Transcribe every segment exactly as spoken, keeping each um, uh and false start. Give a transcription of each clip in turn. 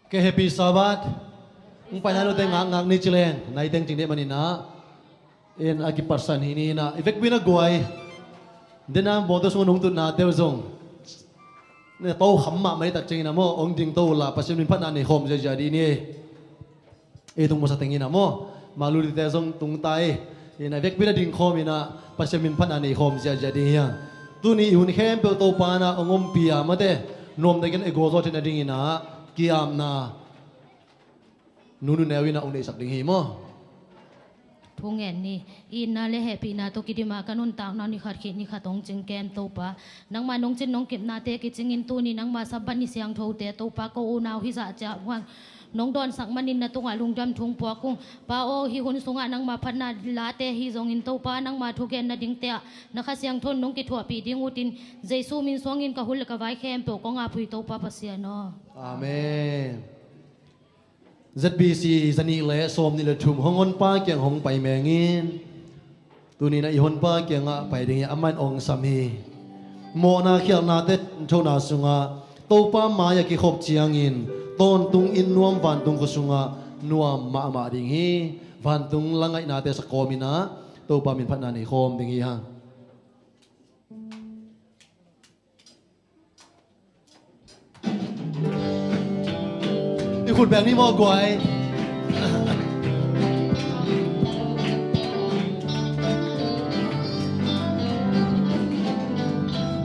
Ke happy Sabbath. Hong paina note ngakngak ni ci leng nai teng cing deh maninah, en a kipatsan hi ninah i vekpi na guai. Dena bawngte sung nong tutnate uh zong ne to kham mahmah i tak cingin a maw, hong ding to uh la Pasian min phatna nei khawm ziazia dih ni. Ei tung masa tengin a maw, malulite zong tung ta ei. Inah i vekpi na ding khawm inah Pasian min phatna nei khawm ziazia ding hi hang. Tuni i hun khempeuh Topa na hong ompih a mate, nuamte gen i gawzaw theihna dinginah kiamna nunu neu inah hong neihsak ding hi maw? Thu ngen ni. Itna le hehpihna tawh kidima ka nuntakna nikhat khit nikhat hong cingkem Topa, nangma nong cin nong kipnate kicingin tuni nangma Sabbath ni siangthote Topa ko unau hizah ciah huan nong dawnsak manin na tungah lungdam thung puak ung. Pa aw, hih hun sungah nangma phatna late hi zongin Topa nangma thugen nadingte ah na Kha Siangtho nong kithuahpih ding utin Jesu min suangin ka hun le ka vai khempeuh kong apui Topa Pasian aw. Amen. Z B C zanih le sawmnih le thum hong honpa kiang hong pai mengin. Tuninah i honpa kiangah pai ding hi, amah in hong sam hi. Mawhna khialhnate thona sungah Topa mai-ah kikhop ciangin tawntung inn nuam vantung khua sungah nuam mahmah ding hi. Vantung langaihnate sakawm inah Topa min phatna nei khawm ding hi hang. I khut beng ni maw guai.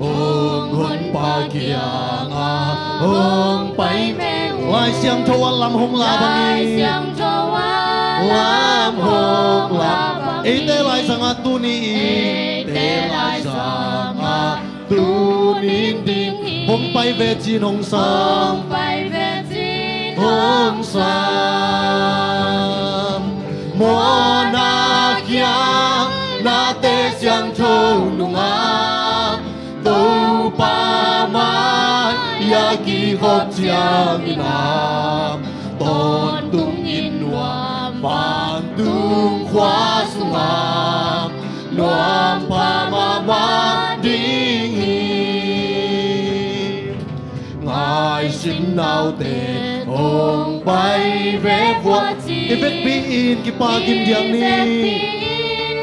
Hong honpa kiangah hong pai meng. Lai Siangtho ah lam hong la bangin. Lai Siangtho ah lam hong la bangin. Eite laizangah tuni in. Eite laizangah tunin ding hi. Hong pai ve cin hong sam. Hong pai ve cin hong sam. Mawhna khialhnate siangtho nungah Topa mai-ah kikhop ciangin a tawntung inn nuam vantung khua sungah nuam pha mahmah ding hi. Ngaihsun naute hong pai ve vua ci. I vekpi in kipak in diak ni. I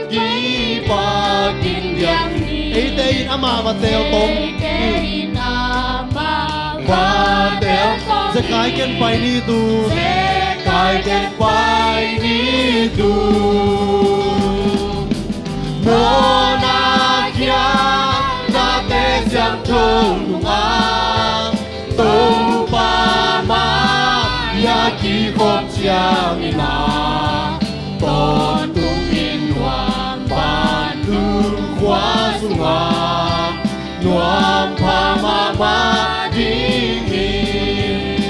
vekpi in kipak in diak ni. Eite in amah va teel tawm. Eite in amah va teel tawm. Zekai ken pai ni tu. Zekai ken pai ni tu. Mawhna khialhnate siangtho nungah Topa mai-ah kikhop ciangin a tawntung inn nuam vantung khua sungah nuam pha mahmah ding hi.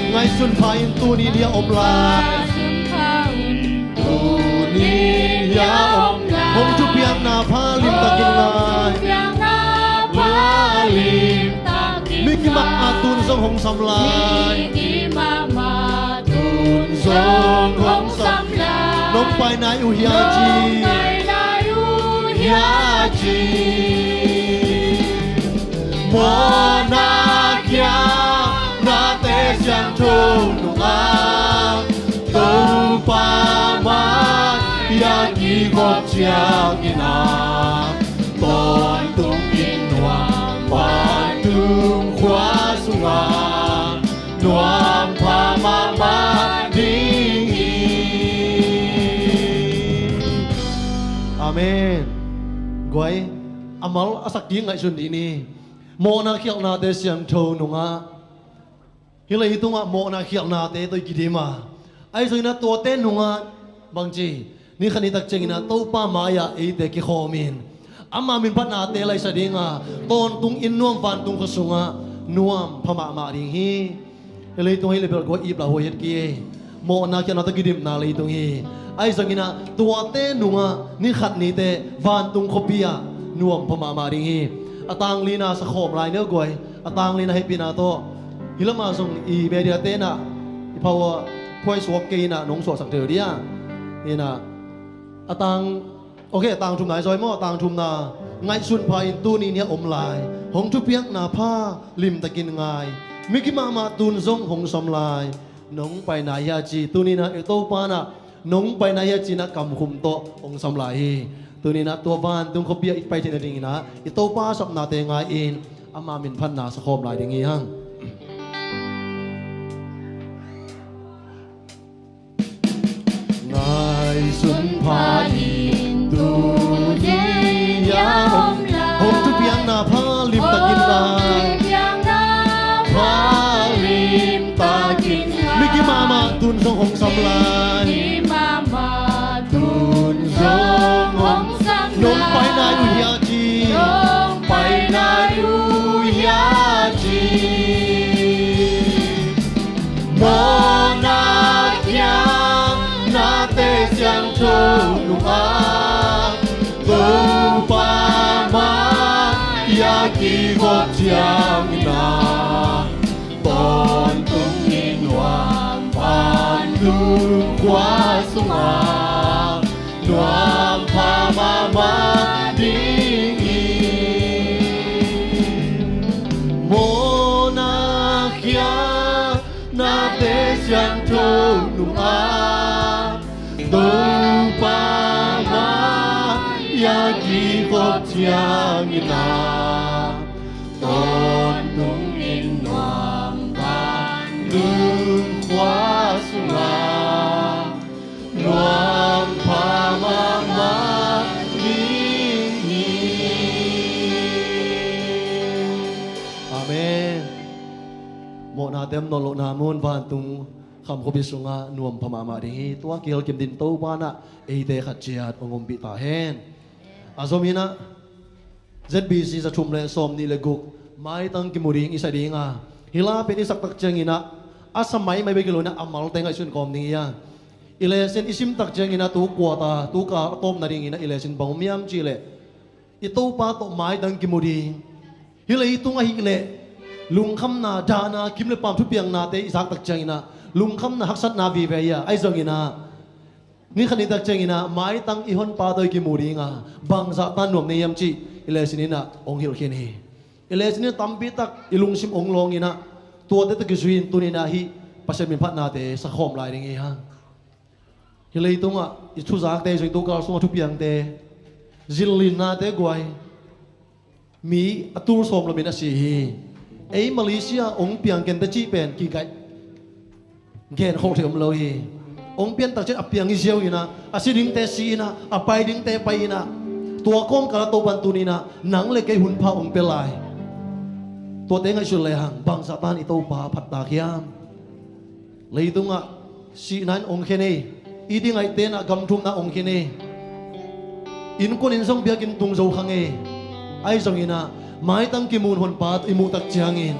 Ngaihsun pha in tuni ni a om lai. Ngaihsun pha in tuni ni a om lai. Hong thupiakna pha limtakin ngai. Hong thupiakna pha limtakin ngai. Mi kimahmah tun zong hong sam lai. Mi kimahmah tun zong hong sam lai. Nong pai nai uh hia ci. Nong pai nai uh hia ci. Mawhna khialhnate siangtho nungah Topa mai-ah kikhop ciangin a tawntung inn nuam vantung khua sungah nuam pha mahmah ding hi. Amen. Guai, a mal a sak ding ngaihsun dih ni. Mawhna khialhnate siangtho nungah, hih leitungah mawhna khialhnate tawh i kidim a, ahi zongin a tuate nungah bangci, ni khat ni tak ciangin a Topa mai-ah eite kikhawm in ama min phatnate laisa ding a, tawntung inn nuam vantung khua sungah nuam pha mahmah ding hi. Hih leitung hih le bel guai ip lah huai het kei. Mawhna khialhnate kidimna leitung hi. Ahi zongin a tuate nungah ni khat ni teh vantung khuapi ah nuam pha mahmah ding hi. A tang lina sa khawm lai ni uh guai. A tang lina hehpihna tawh hih lamah zong i media te inah i power point suak kei inah nong suahsak deuh dia. Inah a tang, okay, a tang thumna i zawi maw? A tang thumna, ngaihsun pha in tuni ni a om lai. Hong thupiakna pha limtakin ngai. Mi kimahmah tun zong hong sam lai. Nong paina hia ci, tuninah i Topa nah nong paina hia cinah kamkhum tawh hong sam lai hi. Tuninah tua vantung khuapi ah i pai theih nadinginah i Topa sapnate ngai-in ama min phatna sakhawm lai ding hi hang. Ngaihsun pha in tu ni a om lai. Hong thupiakna pha limtakin lai. Hong thupiakna pha limtakin lai. Miki mahmah tun zong hong sam lai. Miki mahmah tun zong hong sam lai. Nong pai nai uh hia ci. Nong pai nai uh hia ci. Mawhna khia nate siangtho nungah Topa mai-ah kikhop ciangin ah tawntung in nuam pha in lungkhua sungah nuam pha mahmah ding hi. Mawhna khia nate siangtho nungah Topa mai-ah kikhop ciangin ah tawntung in nuam pha in lungkhua sungah nuam pha mahmah ding hi. Amen. Mawhnate om nawn lohna mun vantung kham khuapi sungah nuam pha mahmah ding hi. Tua kihel kim dingin Topa nah eite khat ciat hong ompih ta hen. A zom inah Z B C za thum le sawm nih le guk maitang kimu ding i sa ding a, hih la pen i sak tak cianginah a sa maimai bek hi lo inah a malte ngaihsun kawm ding hi a. I lesson i sim tak cianginah tu kuata tu ka a tawp nadinginah i lesson bang om hiam cihleh i Topa tawh maitang kimu ding. Hih leitung ahihleh lungkhamna, dahna, kim le paam thupiaknate i zak tak cianginah lungkhamna, haksatna vive hi a, ahi zonginah ni khat ni tak cianginah maitang i honpa tawh i kimu ding a, bangzah tan nuam nei hiam cih i lesson inah hong hilh khin hi. I lesson inah tampi tak i lungsim hong lawnginah tuate tawh kizui-in tuninah hih Pasian min phatnate sakhawm lai ding hi hang. Hih leitungah i thuzakte zong, i tukal sungah thupiangte, zillinnate guai, mi a tul sawm lomin a si hi. Ei Malaysia hong piang kente cih pen kigaih genkholh thei om lo hi. Hong pian tak ciang a piang hi ziau inah, a si dingte si inah, a pai dingte pai inah, tua kawmkal a Topan tuninah nang le kei hunpha hong pia lai. Tuate ngaihsun lehang bangzah tan i Topa phattak hiam? Leitungah sihna in hong khen ei. It i ngaihte inah gamthumna hong khen ei. Innkuan in zong biakinn tung zo kha ngei. Ahi zonginah maitang kimu in honpa i muh tak ciangin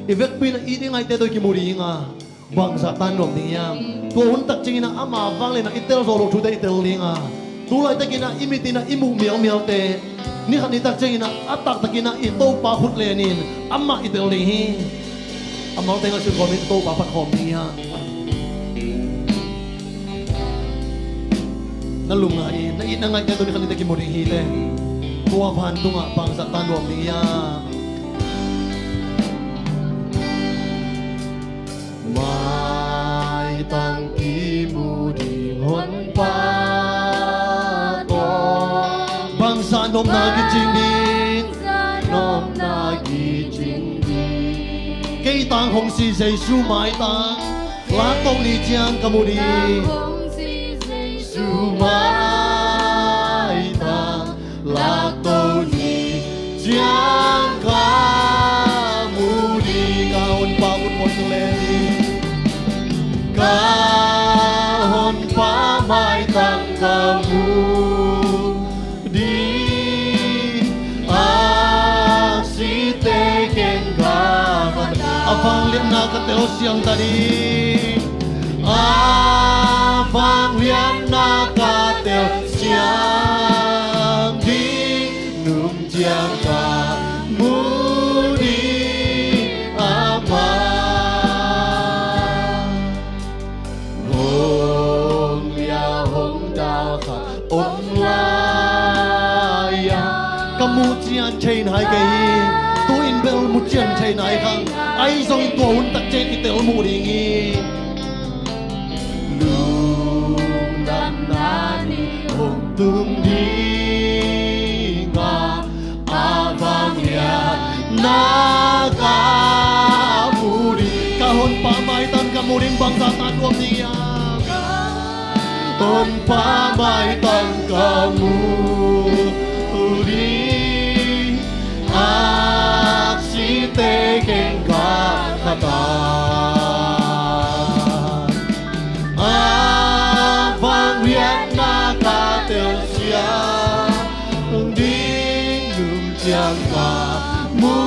i vekpi inah it i ngaihte tawh i kimu ding a, bangzah tan nuam ding hiam? Tua hun tak cianginah ama vangliatna i tel zawh loh thute i tel ding a, tu laitakinah i mit inah i muh mialmialte ni khat ni tak cianginah a taktakinah i Topa khut lenin amah i tel ding hi. A malte ngaihsun kawmin Topa phat khawm ding hi hang. Na lungngai in, na it na ngaihte tawh ni khat ni teh kimu ding hi teh. Tua vantungah bangzah tan nuam ding hi hang. Maitang kimu ding honpa tawh. Bangzah nopna kicing ding. Bangzah nopna kicing ding. Kei tang hong si Jesu maitang lakto ni ciang ka mu ding. Kei tang hong si Jesu maitang lakto ni ciang ka mu ding. Ka honpa khut muan tung le ni. Ka honpa maitang ka mu ding. A site keng ka va, a vangliatna ka tel siang ta ding. A vangliatna ka tel siang ding. Nung ciang ka mu ding amah. Hong lia hong dal khat om lai-a. Ka mu cian thei nai kei hi. Tu-in bel mu cian thei nai khang. Ahi zongin tua hun tak ciang i tel mu ding hi. Tung ding a, a vangliatna ka mu ding. Ka honpa maitang ka mu ding, bangzah tan nuam ding hiam? Honpa maitang ka mu ding, aksite keng galkhat a, a vangliatna ka telsiam ding, nung ciang ka mu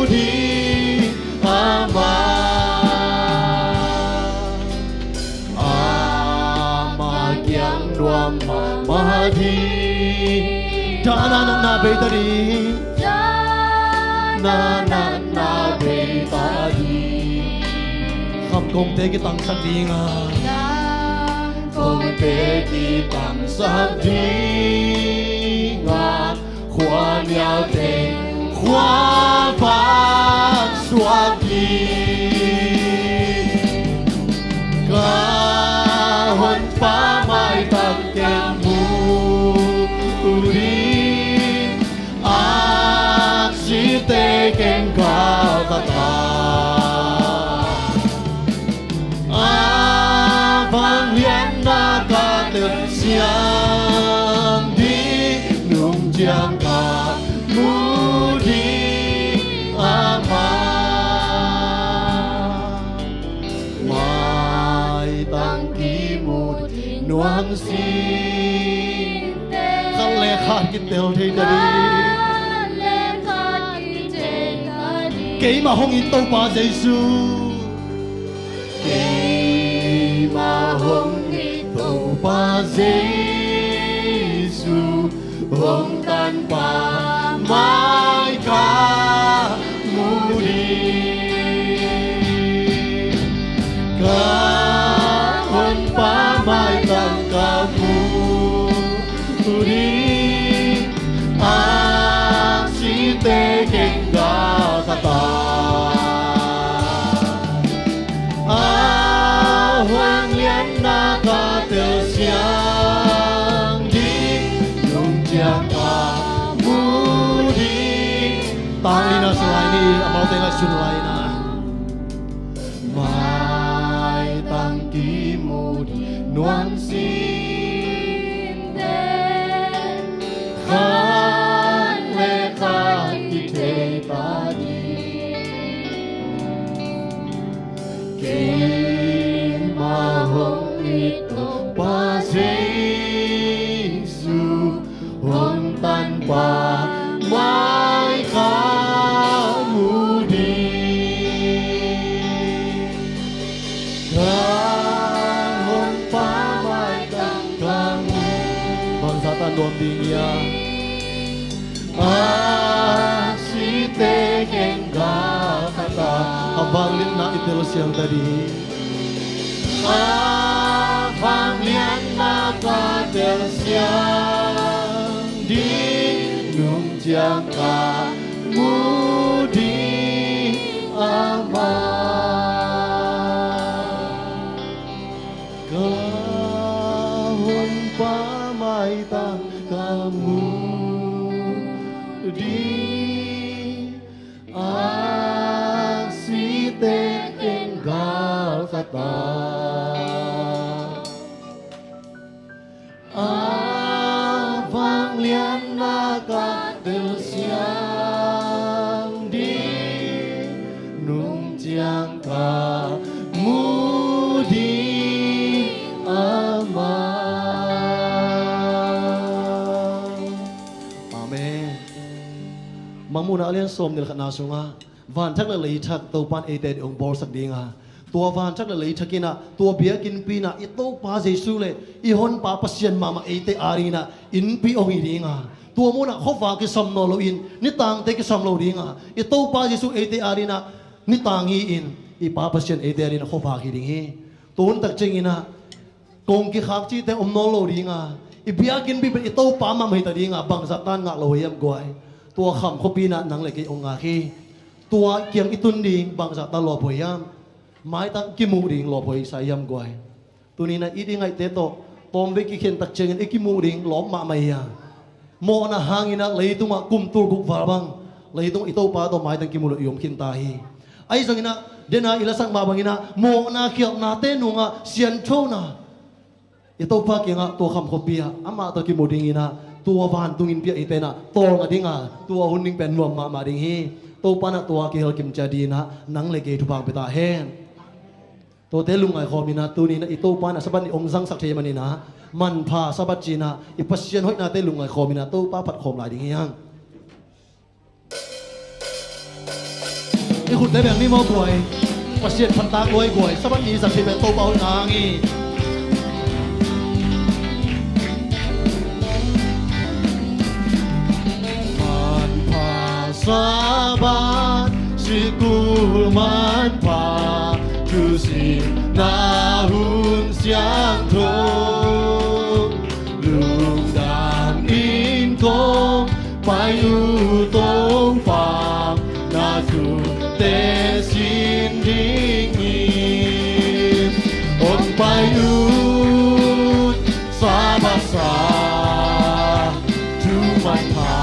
ding amah. Amah kiang nuam mahmah ding. Dahna natna bei ta ding. Dahna natna bei ta ding. Kham kongte kitangsak ding a. Kham kongte kitangsak ding a. Khua niaute khua vak suak ding. Ka honpa maitang ka mu ding, aksite keng galkhat a, a vangliatna ka telsiam ding, nung ciang ka mu ding amah. Maitang kimu ding nuam sinte. Khat le khat kitel thei ta ding. Khat le khat kithei ta ding. Keimah hong it Topa Jesu. Keimah hong it Topa Jesu, hong tanpa mai ka mu ding. Ka honpa maitang ka mu ding. Aksite keng galkhat a, a vangliatna ka telsiam ding, nung ciang ka mu ding. Tang lina sun lai ni, amaute ngaihsun lai na. Maitang kimu ding nuam sinte. Khat le khat kithei ta ding. Keimah hong it Topa Jesu, hong tanpa mai ka mu ding. Ka honpa maitang ka mu. Bangzah tan nuam ding hiam? Aksite keng galkhat a, a vangliatna i telsiam ta ding. A vangliatna ka telsiam ding, nung ciang ka mu ding amah. Ka honpa maitang ka mu ding, aksite keng galkhat a, a vangliatna ka telsiam ding, nung ciang ka mu ding amah. Amen. Mangmuhna a lian sawm nih le khatna sungah vanthak le leithak Topa in eite ading hong bawlsak ding a, tua vanthak le leithak in ah, tua biakinnpi in ah i Topa Jesu le i honpa Pasian mahmah eite ading in ah innpi hong hi ding a, tua munah khuavak kisam nawn loin nitangte kisam lo ding a, i Topa Jesu eite ading in ah nitang hi-in i Pa Pasian eite ading in ah khuavak hi ding hi. Tua hun tak ciangin ah kong kikhak cihte om nawn lo ding a, i biakinnpi pen i Topa mahmah hi ta ding a, bangzah tan ngah lo hiam guai? Tua Kham khuapi in ah nang le kei hong ngak hi. Tua kiang i tun ding bangzah tan lawp huai hiam? Maitang kimuh ding lawp huai sa hiam guai? Tuni in ah it i ngaihte tawh Tawmvei kikhen tak ciangin i kimuh ding lawp mahmah hi a, mawhna hangin ah leitungah kum tul guk val bang leitung i Topa tawh maitang kimu lo i om khin ta hi. Ahi zongin ah, dena i lasak mah bangin ah, mawhna khialhnate nungah sianthona i Topa kiangah tua kham khuapi ah amah tawh kimu dingin ah, tua vantung innpi ah i tenah tawlnga dinga tua hun ding pen nuam mahmah ding hi. Topa in ah tua kihel kimcia dingin ah nang le kei thupha hong pia ta hen. Tuate lungngai khawm in ah, tuni in ah i Topa in ah Sabbath ni hong zangsak thei manin ah, manpha Sabbath ci-in ah i Pasian hoihnate lungngai khawm in ah Topa phat khawm lai ding hi hang. I khutte beng ni maw guai. Pasian phattak lua hi guai. Sabbath ni zang thei pen Topa hoihna hang hi. Manpha Sabbath, sikul manpha, thusimna hun siangtho, lungdam in kong pai uh Topa, na thute sin dingin. Hong pai uh Sabbath sang, thu manpha,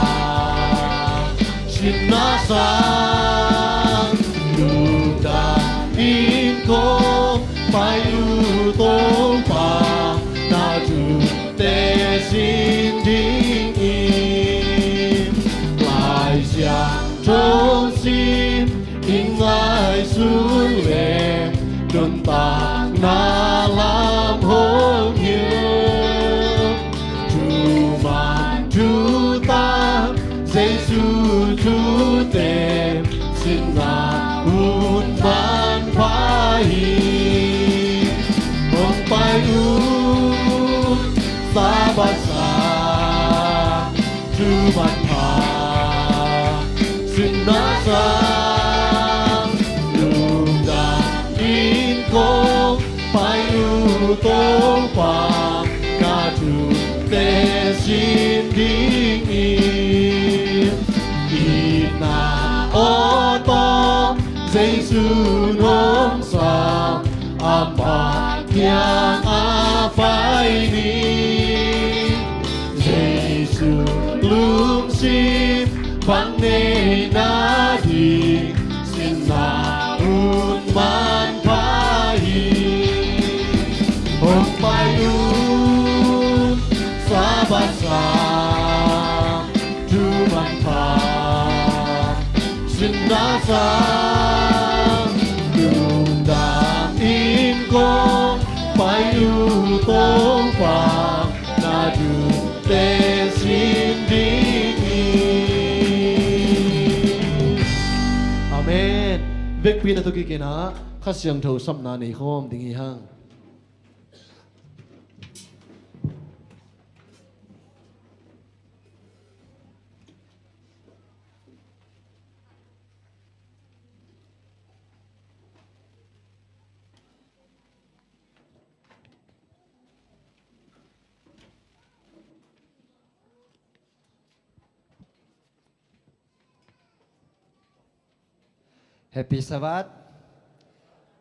sinna sang, lungdam in kong pai uh Topa, na thute sin dingin. Lai Siangtho sin in ngaihsun leh, nuntakna lam hong hilh. Thuman thutak Jesu thute, sinna hun manpha hi. Hong pai uh Sabbath sang, thu manpha, sinna sang, lungdam in kong pai uh Topa, na thute sin dingin. Itna aw tawh Jesu hong sam, amah kiangah pai ni. Jesu lungsim bang nei nading, sinna hun manpha hi. Hong pai un Sabbath sang, thu manpha, sinna sang, lungdam in kong pai uh Topa, na thute sin dingin. Amen. Vekpi-in a thukik in ah Kha Siangtho sapna nei khawm ding hi hang. Happy Sabbath.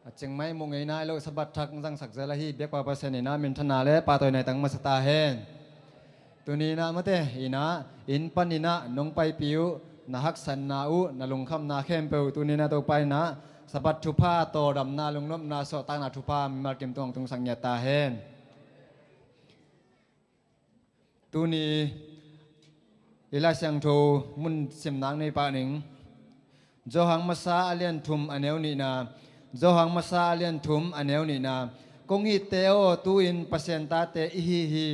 A ciangmai muh ngeina i lo Sabbath thak zangsak zel ahi biakpa Pasian in ah minthana le pahtawina tang masa ta hen. Tuni in ah mate in ah inn pan in ah nong paipih uh, na haksatna uh, na lungkhamna khempeuh tuni in ah Topa in ah Sabbath thupha, tawldamna, lungnopna, suahtakna thupha mimal kim tungah hong tungsak ngiat ta hen. Tuni i Lai Siangtho mun simna nei pah ning. Johan masa a lian thum a neu nihna. Johan masa a lian thum a neu nihna. Kong itte aw, tu-in Pasian tate i hi hi.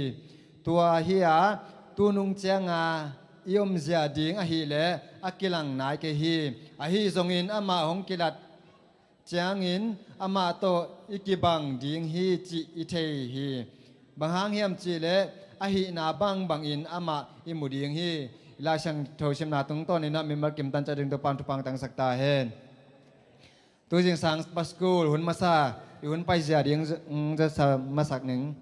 Tua hi a, tu nung cianga i omzia ding ahileh a kilang nai kei hi. Ahi zongin amah hong kilat ciangin amah tawh i kibang ding hi cih i thei hi. Bang hang hiam cihleh a hihna bangbangin amah i mu ding hi. I Lai Siangtho simna tungtawn in ah mimal kim tan ciat ding Topa'n thupha hong tangsak ta hen. Tu zingsang Sabbath School hun masa i hun paizia ding z-, mm, zasa masak ning.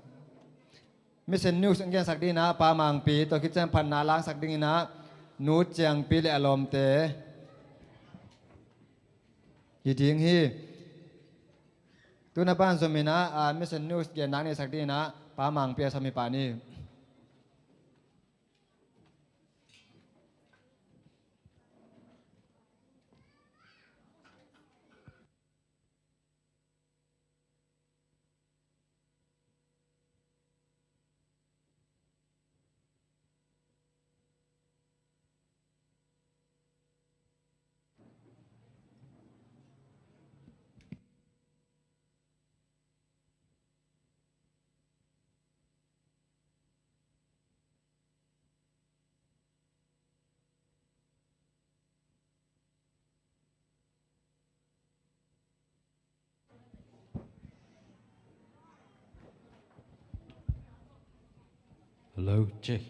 Mission News hong gensak ding in ah Pa Mangpi, tua khit ciang phatna langsak ding in ah Nu Ciangpi le a lawmte hi ding hi. Tu-in a banzom in ah, ah, Mission News gen nang neisak ding in ah Pa Mang Pia Sami Pa ni. Hello, check.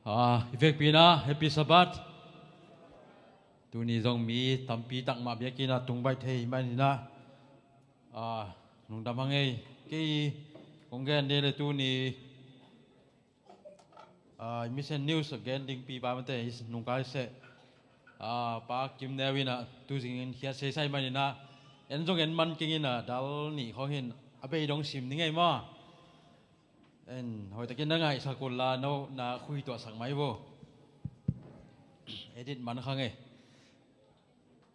Ah, i vekpi in ah, Happy Sabbath. Tuni zong mi tampi tak mah biakinn ah tung baih thei manin ah, ah, lungdam hang ei. Kei kong gen ding leh tuni, ah, Mission News a gen dingpi pa mate i nungkai seh. Ah, Pa Kim Neu in ah tuzingin khiat seisai manin ah, en zong en man keng in ah, dal nih khawng hi in, a bei dong sim ning ei maw. En, hoihtakin na ngaihsak un la, no, na khui tuahsak mai vo. Edit man kha ngei.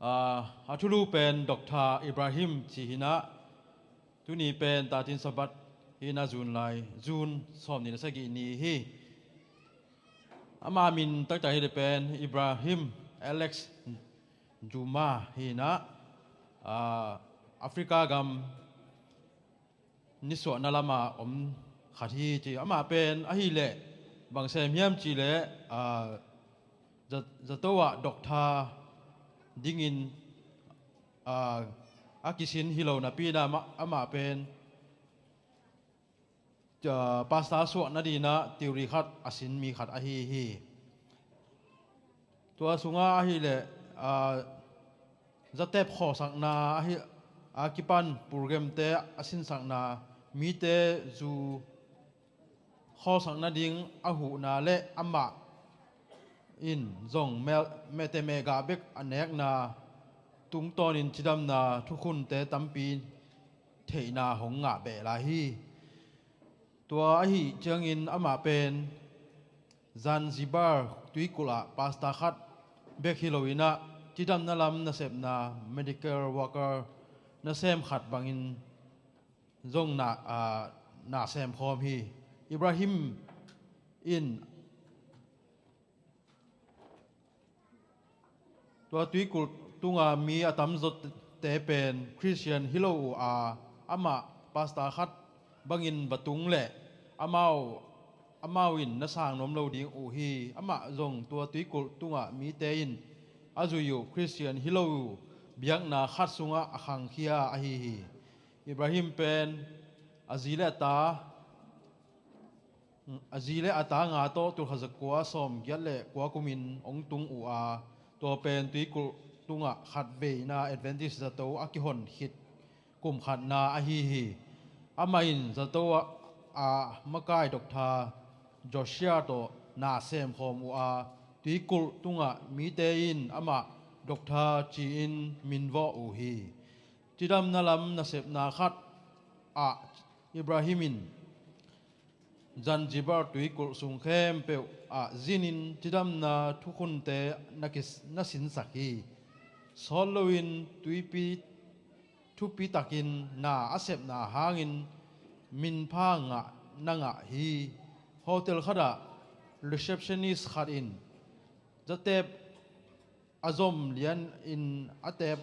Ah, a thulu pen Doctor Ibrahim ci hi in ah, tuni pen thirteen Sabbath hi in ah, June lai, June sawmnih le sagih ni hi. Ama min taktak hi leh pen Ibrahim Alex Juma hi in ah, ah, Africa gam nisuahna lama om khat hi ci. Amah pen ahih leh bang sem hiam cih leh, ah, za-, zato ah doctor dingin, ah, a kisin hi lo napi in ah, amah, amah pen, ah, pastor suah nadingin ah theory khat a sin mi khat ahi hi. Tua sungah ahih leh, ah, zatep khawlsakna ahi, a kipan programte a sinsakna, mite zu khawlsak nading a huhna leh amah in zong mel-, mehte mehgah bek a nekna tungtawnin cidamna thukhunte tampi theihna hong ngah beh lai hi. Tua ahi ciangin amah pen Zanzibar tuikulh ah pastor khat bek hi lo in ah, cidamna lam nasepna medical worker nasem khat bangin zong na, ah, na sem khawm hi. Ibrahim in tua tuikulh tunga mi a tamzawte pen Christian hi lo uh a, amah pastor khat bangin va tung leh amau, amau in na sang nuam lo ding uh hi. Amah zong tua tuikulh tunga mite in a zui uh Christian hi lo uh biakna khat sungah a khangkhia ahi hi. Ibrahim pen a zi le a ta, a zi le a ta nga tawh tulkhat zakua sawmgiat le kua kumin hong tung uh a, tua pen tuikulh tungah khatveina Adventist zato a kihon khit kum khatna ahi hi. Amah in zato ah, a makai Doctor Joshua tawh na sem khawm uh a, tuikulh tungah mite in amah Doctor ci-in min vawh uh hi. Cidamna lam nasepna khat ah Ibrahim in Zanzibar tuikulh sung khempeuh ah zinin cidamna thukhunte na kis-, na sinsak hi. Sawt loin tuipi, thupitakin na a sepna hangin minpha ngah na ngah hi. Hotel khatah receptionist khat in zatep a zom lianin a tep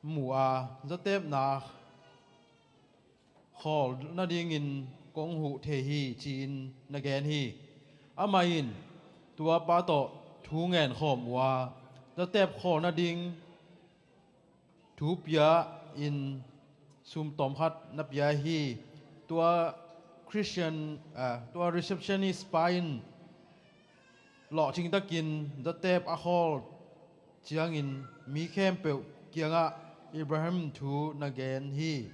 mu a, zatepna khawl nadingin kong huh thei hi, ci-in na gen hi. Amah in tua pa tawh thu ngen khawm uh a, zatep khawl nading thu pia-in sum tawmkhat na pia hi. Tua Christian, ah, tua receptionist pa in lawhcing takin zatep a khawl ciangin mi khempeuh kiangah Ibrahim thu na gen hi.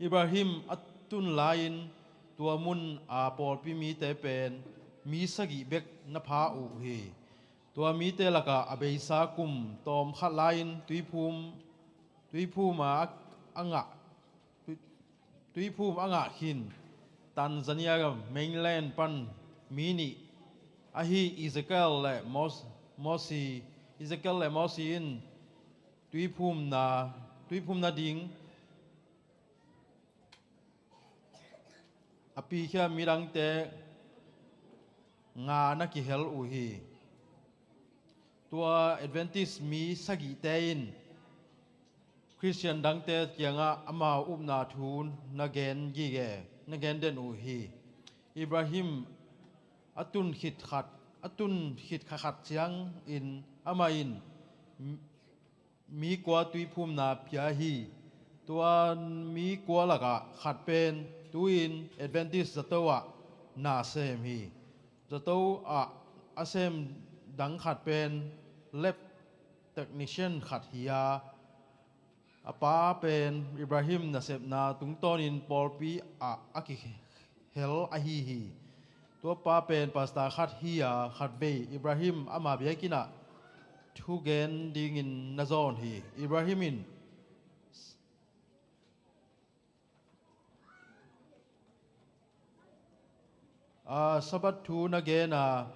Ibrahim a tun lai-in tua mun a pawlpi mite pen mi sagih bek na pha uh hi. Tua mite lakah a beisa kum tawmkhat lai-in tuiphum, tuiphum a, a ngah, tui-, tuiphum a ngah khin Tanzania mainland pan mi nih ahi Ezekiel le Mos-, Mosi, Ezekiel le Mosi in tuiphumna, tuiphumna ding a pikhia midangte nga na kihel uh hi. Tua Adventist mi sagihte in Khristian dangte kiangah amau upna thu na gen gige, na gen den uh hi. Ibrahim a tun khit khat, a tun khit kha khat ciangin amah in mi kua tuiphumna pia hi. Tua mi kua lakah khat pen tu-in Adventist zato ah na sem hi. Zato ah a sem dang khat pen lab technician khat hi a, a pa pen Ibrahim nasepna tungtawnin pawlpi ah a ki hel ahi hi. Tua pa pen pastor khat hi a, khatvei Ibrahim ama biakinn ah thugen dingin na zawn hi. Ibrahim in, a, Sabbath thu na gen a,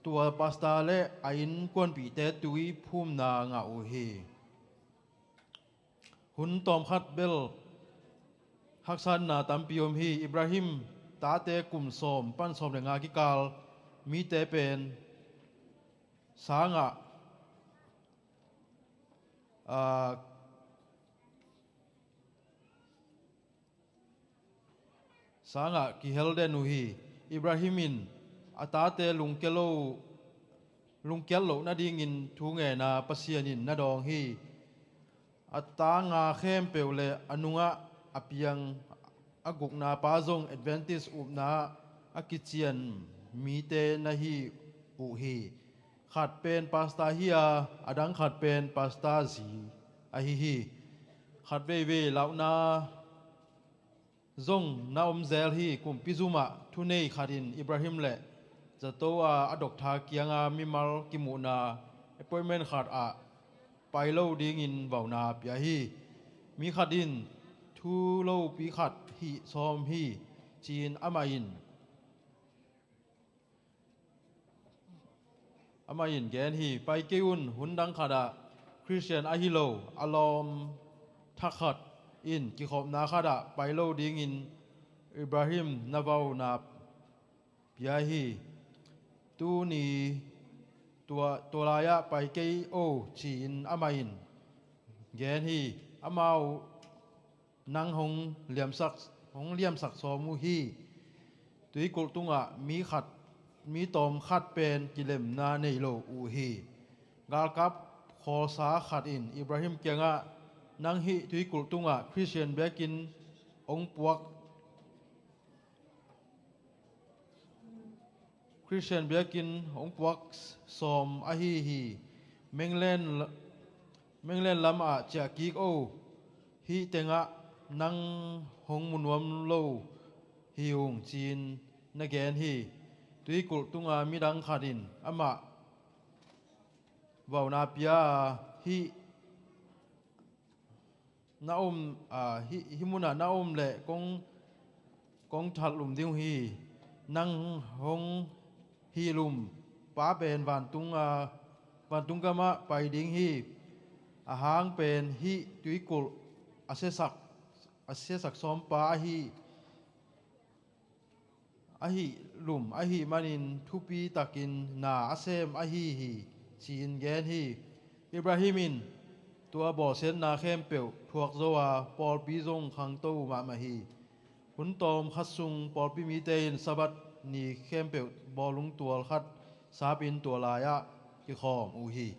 tua pastor le a innkuanpihte tuiphumna ngah uh hi. Hun tawmkhat bel haksatna tampi om hi. Ibrahim tate kum sawm pan sawm le nga kikal mite pen sangah, aa, sangah kihel den uh hi. Ibrahim in a tate lungkia lo, lungkiat loh nadingin thu ngen a, Pasian in na dawng hi. A ta nga khempeuh le a nungah a piang a gukna pa zong Adventist upna a kician mite na hi uh hi. Khat pen pastor hi a, a dang khat pen pastor zi ahi hi. Khat veivei launa zong na om zel hi. Kumpi zumah thunei khat in Ibrahim le zato a, a doctor kianga mimal kimuhna appointment khat ah pai lo dingin vauna pia hi. Mi khat in thu lopi khat hih sawm hi, ci-in amah in amah in gen hi. Pai kei un, hun dang khatah Khristian ahi lo a lawm thak khat in kikhopna khatah pai lo dingin Ibrahim na vauna pia hi. Tuni tua, tua lai-ah pai kei o, ci-in amah in gen hi. Amau nang hong liamsak, hong liamsak sawm uh hi. Tuikulh tungah mi khat, mi tawm khat pen kilemna nei lo uh hi. Galkap khawlsa khat in Ibrahim kiangah, nang hih tuikulh tungah Khristian biakinn hong puak Khristian biakinn hong puak sawm ahi hi. Menglen, Menglen lamah ciah kik o, hih tengah nang hong mu nuam lo hi ung, ci-in na gen hi. Tuikulh tunga midang khat in amah vauna pia a, hih na om, a, hih, hih munah na om leh kong, kong thalum ding uh hi. Nang hong hilum pa pen vantung, a, vantung gamah pai ding hi. A hang pen hih tuikulh a siasak, a siasak sawmpa ahi, ahi lum ahih manin thupi takin na a sem ahi hi, ci-in gen hi. Ibrahim in tua bawlsiatna khempeuh thuak zo a, pawlpi zong khangto mahmah hi. Hun tawm khat sung pawlpi mite in Sabbath ni khempeuh bawlung tual khat sapin tua lai-ah kikhawm uh hi.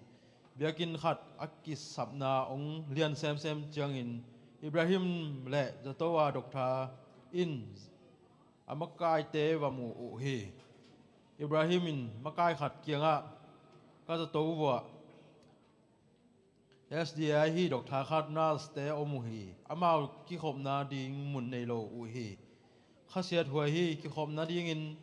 Biakinn khat a kisapna hong lian semsem ciangin Ibrahim le zato a doctor in a makaite va mu uh hi. Ibrahim in makai khat kiangah, ka zato vuah S D A hi, doctor khat, nurse te om uh hi. Amau kikhopna ding mun nei lo uh hi. Khasiat huai hi. Kikhopna dingin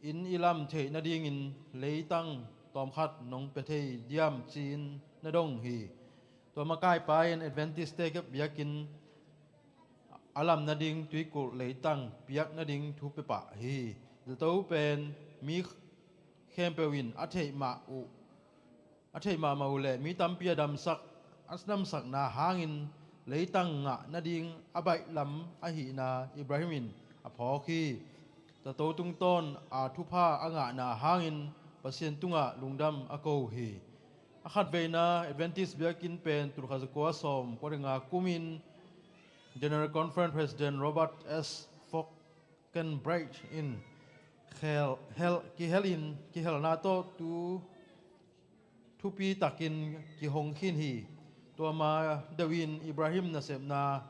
inn i lam theih nadingin leitang tawmkhat nong pia thei diam, ci-in na dong hi. Tua makaipa in Adventist-te biakinn a lam nading tuikulh leitang piak nading thu pia pah hi. Zato pen mi khempeuh in a theih mah uh, a theih mahmah uh leh mi tampi a damsak, a damsakna hangin leitang ngah nading a baihlam ahihna Ibrahim in a phawk hi. Zato tungtawn a thupha a ngahna hangin Pasian tungah lungdam a ko hi. A khatveina Adventist biakinn pen tulkhat zakua sawm kua le nga kumin General Conference President Robert S. Falkenbrecht in khel, hel, kihel in, kihelna tawh tu thupi takin kihong khin hi. Tua ma deuhin Ibrahim nasepna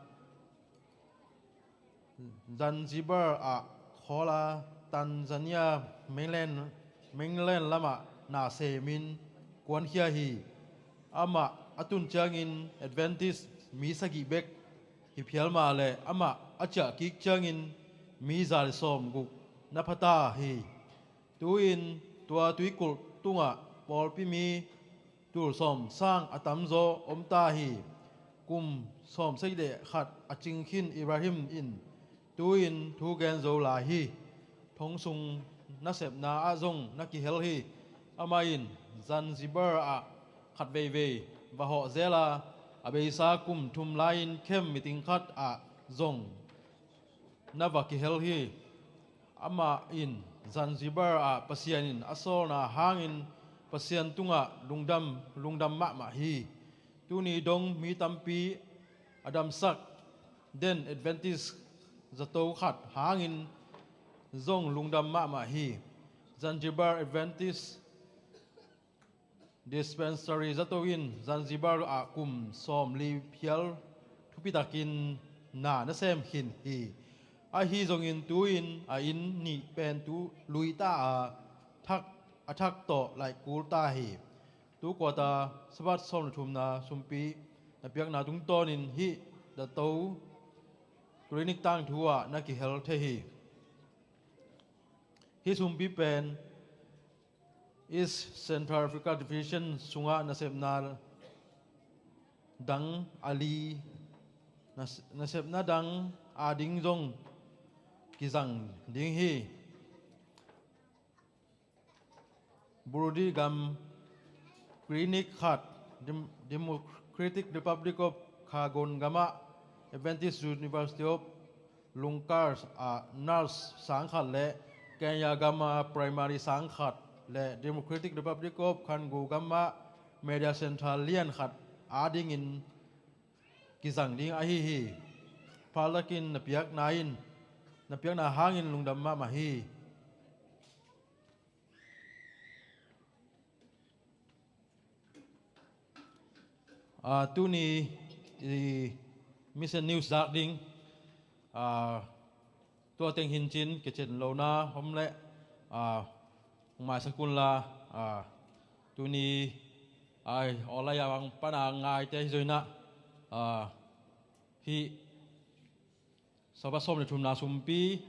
Zanzibar ah khawl a, Tanzania mainland, mainland lamah na semin kuankhia hi. Amah a tun ciangin Adventist mi sagih bek hi phial mah leh amah a ciah kik ciangin mi za le sawmguk na pha ta hi. Tu-in tua tuikulh tungah pawlpi mi tul sawm sang a tamzaw om ta hi. Kum sawm sagih le khat a cing khin Ibrahim in tu-in thu gen zo lai hi. Thong sung nasepna ah zong na kihel hi. Amah in Zanzibar ah khat veivei va hawh zel a, a beisa kum thum lai-in khem meeting khat ah zong na va kihel hi. Amah in Zanzibar ah Pasian in a sawlna hangin Pasian tungah lungdam, lungdam mahmah hi. Tuni dong mi tampi a damsak den Adventist zato khat hangin zong lungdam mahmah hi. Zanzibar Adventist Dispensary zato in Zanzibar ah kum sawmli phial thupitakin na na sem khin hi. Ahi zongin tu-in a inn nih pen tu lui ta a, thak, a thak tawh laih kul ta hi. Tu kuata Sabbath sawm le thumna sumpi na piakna tungtawnin hih zato clinic tangthu ah na kihel thei hi. Hih sumpi pen East Central Africa Division sungah nasepna dang a li, nas-, nasepna dang a ding zong kizang ding hi. Burundi gam clinic khat, Dem-, Democratic Republic of Congo gamah Adventist University of Lungkar ah nurse sang khat le Kenya gam ah primary sang khat le Democratic Republic of Congo gam ah media center lian khat adingin kizang ding ahi hi. Phaltakin na piakna in, na piakna hangin lungdam mahmah hi. Ah, tuni i Mission News zak ding, ah, tua teng hi-in cin kician lohna om leh, ah, hong maisak un la, ah, tuni ai awlai a bang pana ngaite hi zo-in ah, ah, hih Sabbath sawm le thumna sumpi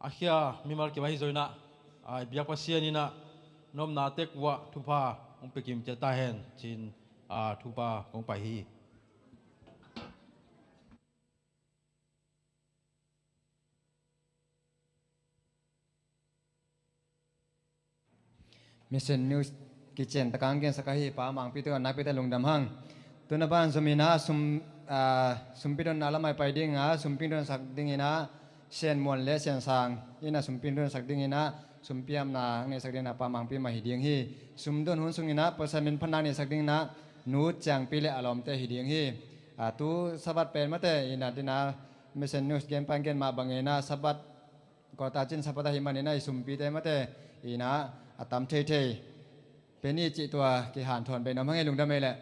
a khia mimal kim ahi zo-in ah, a biak Pasian in ah na omna tek uah thupha hong pia kim ciat ta hen ci-in, a, thupha kong pai hi. Mission News kician taka hong gensak ahi Pa Mangpi tungah nakpi takin lungdam hang. Tu-in a ban zom in ah sum, ah, sumpi donna lamah pai ding a, sumpi donsak ding in ah Sian Muan le Sian Sang in ah sumpi donsak ding in ah, sumpi apna hong neisak ding in ah Pa Mangpi mah hi ding hi. Sum don hun sung in ah pasal min phatna neisak ding in ah Nu Ciangpi le a lawmte hi ding hi. Ah, tu Sabbath pen mate in ah din ah Mission News gen pan gen mah bangin ah Sabbath Kawta cin Sabbath ahih manin ah i sumpite mate in ah a tam theithei pen i cih tua kihanthawn bei nuam hang ei, lungdam ei leh.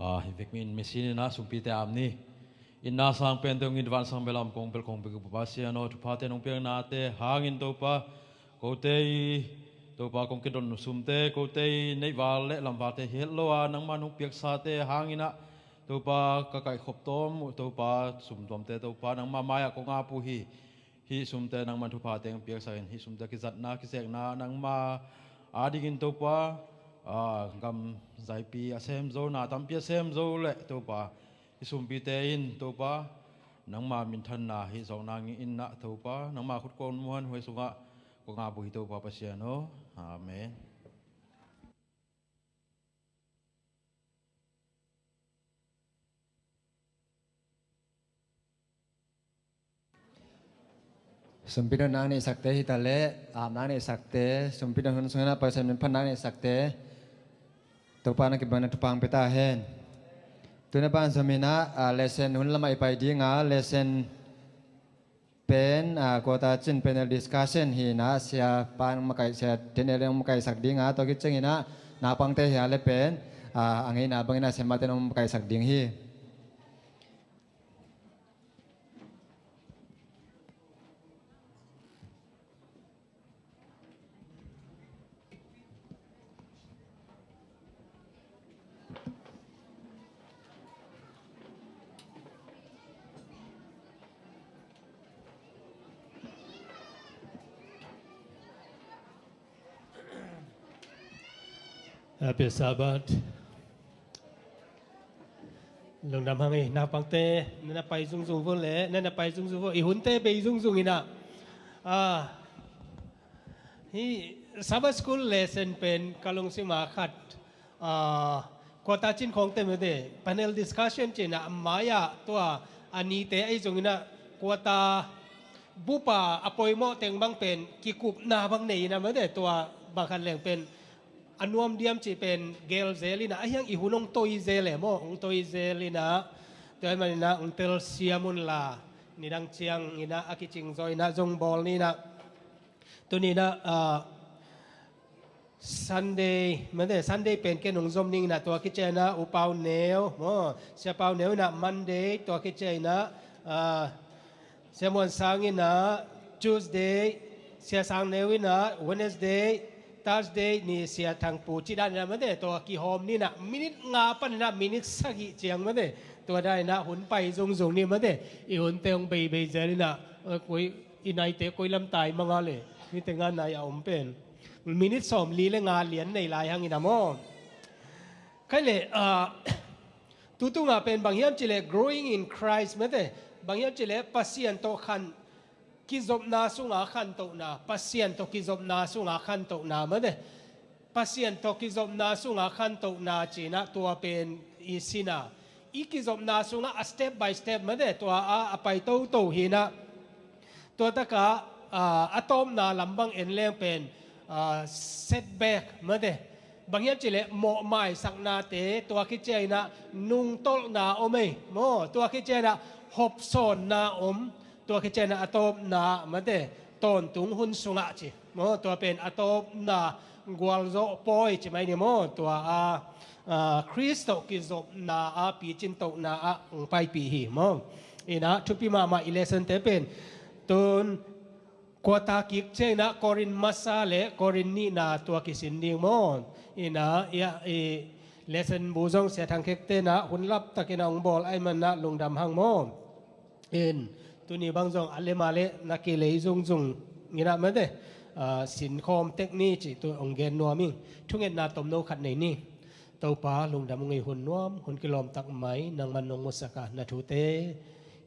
Ah, hi vek min misin in ah sumpite am ni. Inn na sang pen te hong it, vansang belam kong bel kong bek uh Pasian aw, thuphate nong piaknate hangin Topa, kote i Topa kong kidon uh sumte, kote i neihval le lamvalte hi het lo a nangma nong piaksate hangin ah Topa ka kaihkhop tawm uh Topa, sum tawmte Topa nangma mai-ah kong ap uh hi. Hih sumte nangman thupha teng piaksakin hih sumte kizatna kizekna nangma adingin Topa, ah, gam zaipi a sem zo, na tampi a sem zo le Topa, hih sumpite in Topa nangma minthanna hih zawk nangin ah Topa nangma khut kong muanhuai sungah kong ap uh hi Topa Pasian aw. Amen. Sumpidon nang neihsakte hi ta leh, ap nang neihsakte, sumpidon hun sungah Pasian min phat nang neihsakte, Topa na kibang na thupha pia ta hen. Tuna pan zom in ah, ah, lesson hun lamah i pai ding a, lesson pen, ah, quarter cin panel discussion hi in ah, sia pan makaih, sia Daniel in makaihsak ding a, tua khit ciangin ah naupangte hi a le pen, ah, a ngeina bangin ah siamate in makaihsak ding hi. Happy Sabbath. Lungdam hang ei, naupangte, na na pai zungzung vun le, na na pai zungzung vun, i hunte bei zungzung in ah. Ah, hih Sabbath School lesson pen ka lungsim ah khat, ah, quarter cin khawngte mete, panel discussion ci in ah, a mai-ah tua a nite ahi zongin ah, quarter bup a a poimawh teng bang pen kikupna bang nei in ah mete, tua bang khat leng pen a nuam diam cih pen gel zel in ah, ahi hang i hun hong toi zel e maw, hong toi zel in ah, tua ahih manin ah hong telsiam un la, nidang ciangin ah a kicing zaw in ah zong bawl ni in ah. Tuni in ah, ah, Sunday, mete, Sunday pen ken hong zom ning in ah, tua khit ciangin ah U Pau Neu maw, Sia Pau Neu in ah Monday, tua khit ciangin ah, ah, Sia Muan Sang in ah Tuesday, Sia Sang Neu in ah Wednesday, Thursday ni Sia Thang Pu, ci dan in ah mete, tua kihawm ni in ah, minute nga pan in ah minute sagih ciang mete, tua dan in ah hun pai zungzung ni mete, i hunte hong beibei zel in ah, eh, koi, i naite koi lam tai mang a le, mite nga nai a om pen minute sawmli le nga lian nei lai hang in ah maw. Khai le, ah, tu tungah pen bang hiam cih leh growing in Christ mete, bang hiam cih leh Pasian tawh khan, kizopna sungah khantohna, Pasian tawh kizopna sungah khantohna mete, Pasian tawh kizopna sungah khantohna ci in ah tua pen i sin a, i kizopna sungah a step by step mete, tua a, a pai toto hi in ah. Tua takah, ah, a tawpna lam bang en leng pen, ah, setback mete, bang hiam cih leh mawhmaisaknate, tua khit ciang in ah nungtolhna om ei maw, tua khit ciang in ah hopsawnna om, tua khit ciang in ah a tawpna mete, tawntung hun sungah ci maw, tua pen a tawpna gualzawh pawi ci mai ni maw, tua a, ah, Khrist tawh kizopna a picin tohna ah hong paipih hi maw. In ah thupi mahmah i lesson te pen tun quarter kik ciang in ah Korin masa le Korin nihna tua kisin ding maw. In ah, i, i lesson bu zong Sia Thang Khek te in ah hun laptak in ah hong bawl ahih manin ah lungdam hang maw. In, tuni bang zong a lem a le na kilei zungzung in ah mete, ah, sinkhawm tek ni cih tu hong gen nuam ing. Thungetna tomno khat nei ni. Topa, lungdam ung ei, hun nuam, hun kilawm tak mai nangman nong musak a, na thute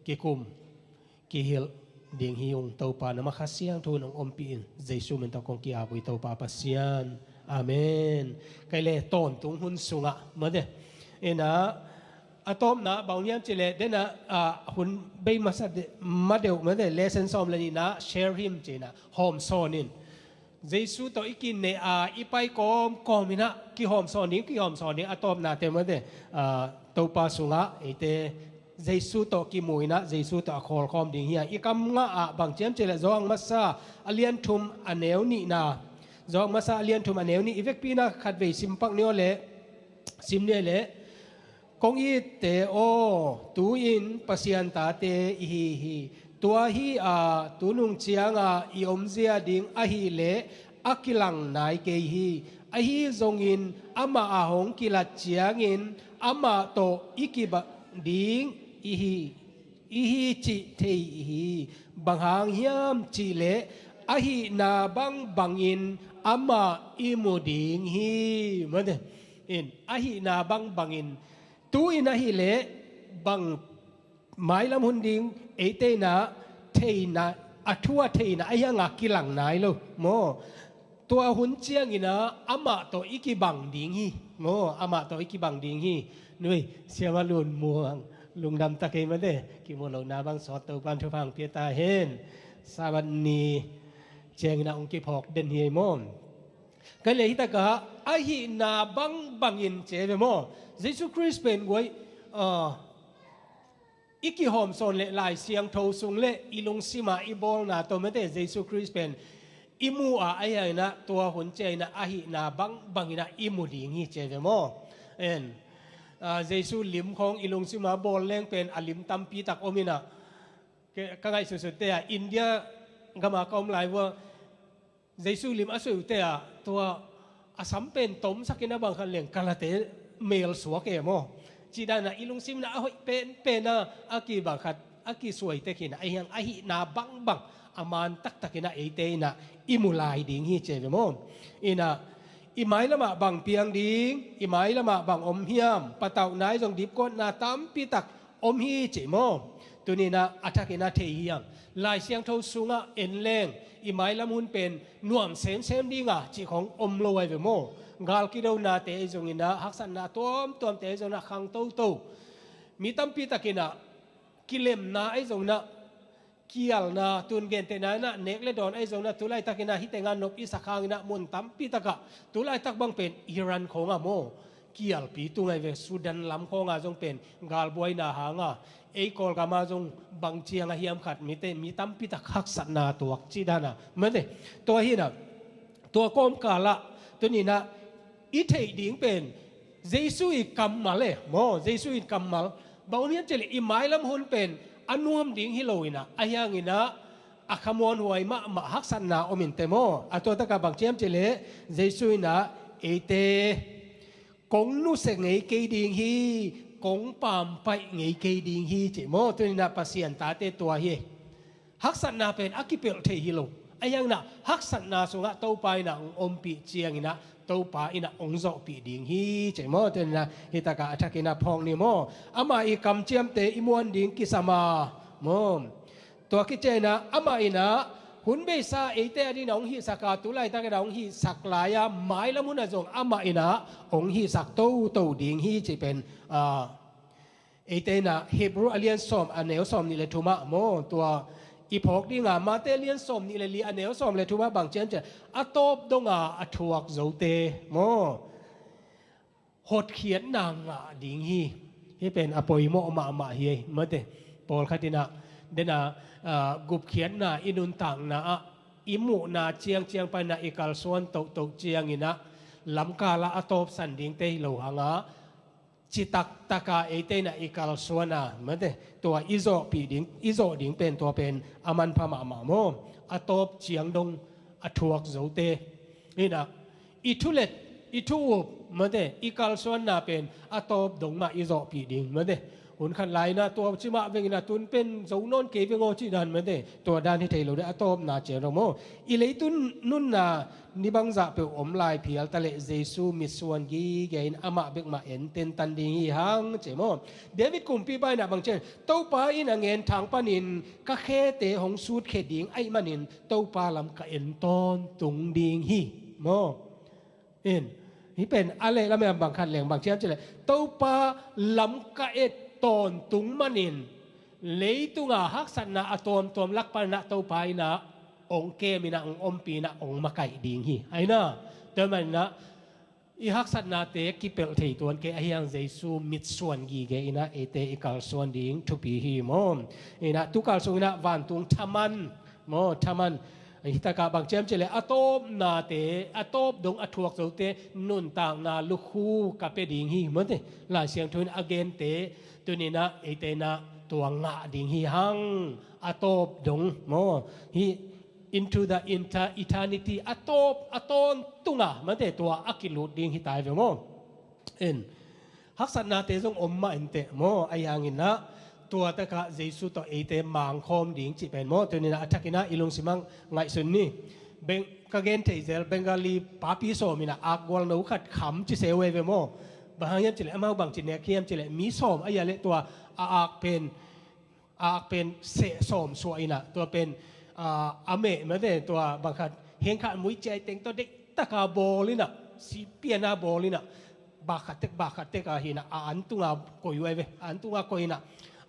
kikum kihilh ding hi ung. Topa, na mah Kha Siangtho in hong ompih in, Jesu min tawh kong ki-ap uh hi Topa Pasian. Amen. Khai le tawntung hun sungah mete, in ah, a tawpna bang hiam cih leh, den ah, ah, hun bei masa de, ma deuh mete, lesson sawm le nihna, share him ci in ah hawmsawn in. Jesu tawh i kinei a, i pai kawmkawm in ah kihawmsawn ding, kihawmsawn ding, a tawpnate mete, ah, Topa sungah eite Jesu tawh kimu in ah, Jesu tawh a khawlkhawm ding hi a, i kam ngah ah bang ci hiam cih leh Johan masa a lian thum a neu nihna, Johan masa a lian thum a neu nih, i vekpi in ah khatvei sim pak ni aw le, sim ni aw le. Kong itte aw, tu-in Pasian tate i hi hi. Tua hi a, tunung cianga i omzia ding ahileh a kilang nai kei hi. Ahi zongin amah a hong kilat ciangin amah tawh i kibang ding i hi, i hi cih thei i hi. Bang hang hiam cihleh ahihna bangbangin amah i mu ding hi. Mate in, ahihna bangbangin, tu-in ahileh bang mailam hun ding eite in ah theihna, a thu a theihna a hianga kilang nai lo maw? Tua hun ciangin ah amah tawh i kibang ding hi maw? Amah tawh i kibang ding hi. Nui, Siama Lun Muang, lungdam ta kei mate, kimu lohna bang sawt, Topan thupha hong pia ta hen. Sabbath ni ciangin ah hong kiphawk den hi ei maw? Ka leh hitakah ahihna bangbangin ci ei ve maw? Jesu Khrist pen guai, ah, i kihawm sawn leh Lai Siangtho sung leh i lungsima i bawlna tawh mate, Jesu Khrist pen i mu a, ahi hangin ah tua hun ciangin ah ahihna bangbangin ah i mu ding hi ci ei ve maw? En, ah, Jesu lim khawng i lungsima bawl leng pen a lim tampi tak om in ah, ke, ka ngaihsutsut te ah India gama ka om lai vua, Jesu lim a suih uh te ah tua a sam pen tomsak in ah bang khat leng kalate mel suak e maw? Cih dan ah i lungsim in ah a hoih penpen a, a kibang khat a kisuai tek hi in ah, ahi hang ahihna bangbang a man taktak in ah eite in ah i mu lai ding hi ci ei ve maw? In ah i mailamah bang piang ding, i mailamah bang om hiam, patauhna ahi zong dipkuatna tampi tak om hi ci ei maw? Tuni in ah a thakin ah thei hi hang. Lai Siangtho sungah en leng i mailam hun pen nuam semsem ding a cih khawng om lo ahi ve maw? Gal kidonate ahi zongin ah, haksatna tuamtuamte ahi zongin ah khang toto. Mi tampi takin ah kilemna ahi zongin ah, kialna, tun gentehna in ah nek le dawn ahi zongin ah, tu laitakin ah hih tengah nop i sak hangin ah mun tampi takah, tu laitak bang pen Iran khawngah maw, kialpi tung ahi ve. Sudan lam khawngah zong pen galbuaina hangah, ei Kawlgamah zong bang ciang a hiam khat mite, mi tampi tak haksatna tuak cih dan a mate. Tua hi in ah, tua kawmkalah tuni in ah i theih ding pen Jesu i kammal e maw? Jesu i kammal. Bang om hiam cihleh i mailam hun pen a nuam ding hi lo in ah, ahi hangin ah a khamuanhuai mahmah haksatna om in te maw? A tua takah bang ci hiam cihleh Jesu in ah eite kong nusia ngei kei ding hi, kong pampaih ngei kei ding hi ci ei maw? Tuni in ah Pasian tate tua hi. Haksatna pen a kipelh thei hi lo. Ahi hangin ah haksatna sungah Topa in ah hong ompih ciangin ah Topa in ah hong zawhpih ding hi ci ei maw? Tuni in ah hitakah a thakin ah phawk ni maw? Amah i kamciamte i muan ding kisam a maw? Tua khit ciangin ah amah in ah hun beisa eite adingin ah hong hihsak a, tu laitakin ah hong hihsak lai a, mailam hun ah zong amah in ah hong hihsak toto ding hi cih pen, ah, eite in ah Hebru a lian sawm, a neu sawmnih le thumah maw, tua i phawk ding a, Mate a lian sawmnih le li, a neu sawm le thumah bang ci hiam cihleh, a tawp donga a thuak zote maw, hotkhiatna ngah ding hi. Hih pen a poimawh mahmah hi ei mate. Pawlkhat in ah, den a, ah, gupkhiatna i nuntakna ah, i muhna ciangciang pan ah i kalsuan tohtoh ciangin ah lamkal ah a tawpsan dingte hi lo hang a, citak taka eite in ah i kalsuan a mate, tua i zawhpih ding, i zawh ding pen tua pen a manpha mahmah maw? A tawp ciang dong a thuak zote in ah, i thulet, i thu-up mate, i kalsuanna pen a tawp dong mah i zawhpih ding mate. Hun khat lai in ah tua cimah veng in ah tun pen zo nawn kei veng aw cih dan mate, tua dan hi thei lo ding, a tawpna ciang dong maw? I leitung nunna ni bangzah peuh om lai phial taleh Jesu mitsuan gige in amah bek mah en tentan ding hi hang ci ei maw? David kumpipa in ah bang ci hiam, Topa in a ngenthang panin ka khete hong sutkhia ding ahih manin Topa lam ka en tawntung ding hi maw? In, hih pen a leh lam bang khat leng bang ci hiam cihleh, Topa lam ka et tawntung manin leitunga haksatna a tuamtuam lak pan ah Topa in ah hong kem in ah, hong ompih in ah, hong makaih ding hi. Ahi in ah, tua ahih manin ah i haksatnate kipelh thei tuan kei, ahi hang Jesu mitsuan gige in ah eite i kalsuan ding thupi hi maw? In ah tukal sungin ah vantung thaman maw, thaman, Hitakah bang ci hiam cih leh a tawpnate, a tawp dong a thuak zote nuntakna lukhu ka pia ding hi, mate. Lai Siangtho in a gente tuninah eite inah tua ngah ding hi hang. A tawp dong maw, hi into the inter- eternity, a tawp a tawntunga, mate, tua a kilut ding hi tai ve maw. En, haksatnate zong om mah inteh maw, ahi hanginah tua takah Jesu tawh eite mangkhawm ding cih pen maw, tuninah a thakinah i lungsimah ngaihsun ni. Beng- ka gen thei zel, Bengali papi sawm inah akgual no khat kham ci se uh ei ve maw. Bang hang hiam cih leh amau bang ci nek hiam cih leh mi sawm ahi a leh tua a ak pen, a ak pen seh sawm suah inah, tua pen, ah, a meh mate, tua bang khat heng khat mui ciai teng tawh deih taka bawl inah, sipiana bawl inah, bak khat tek, bak khat tek a hinah, a an tunga koi uh ei ve, a an tunga koi inah,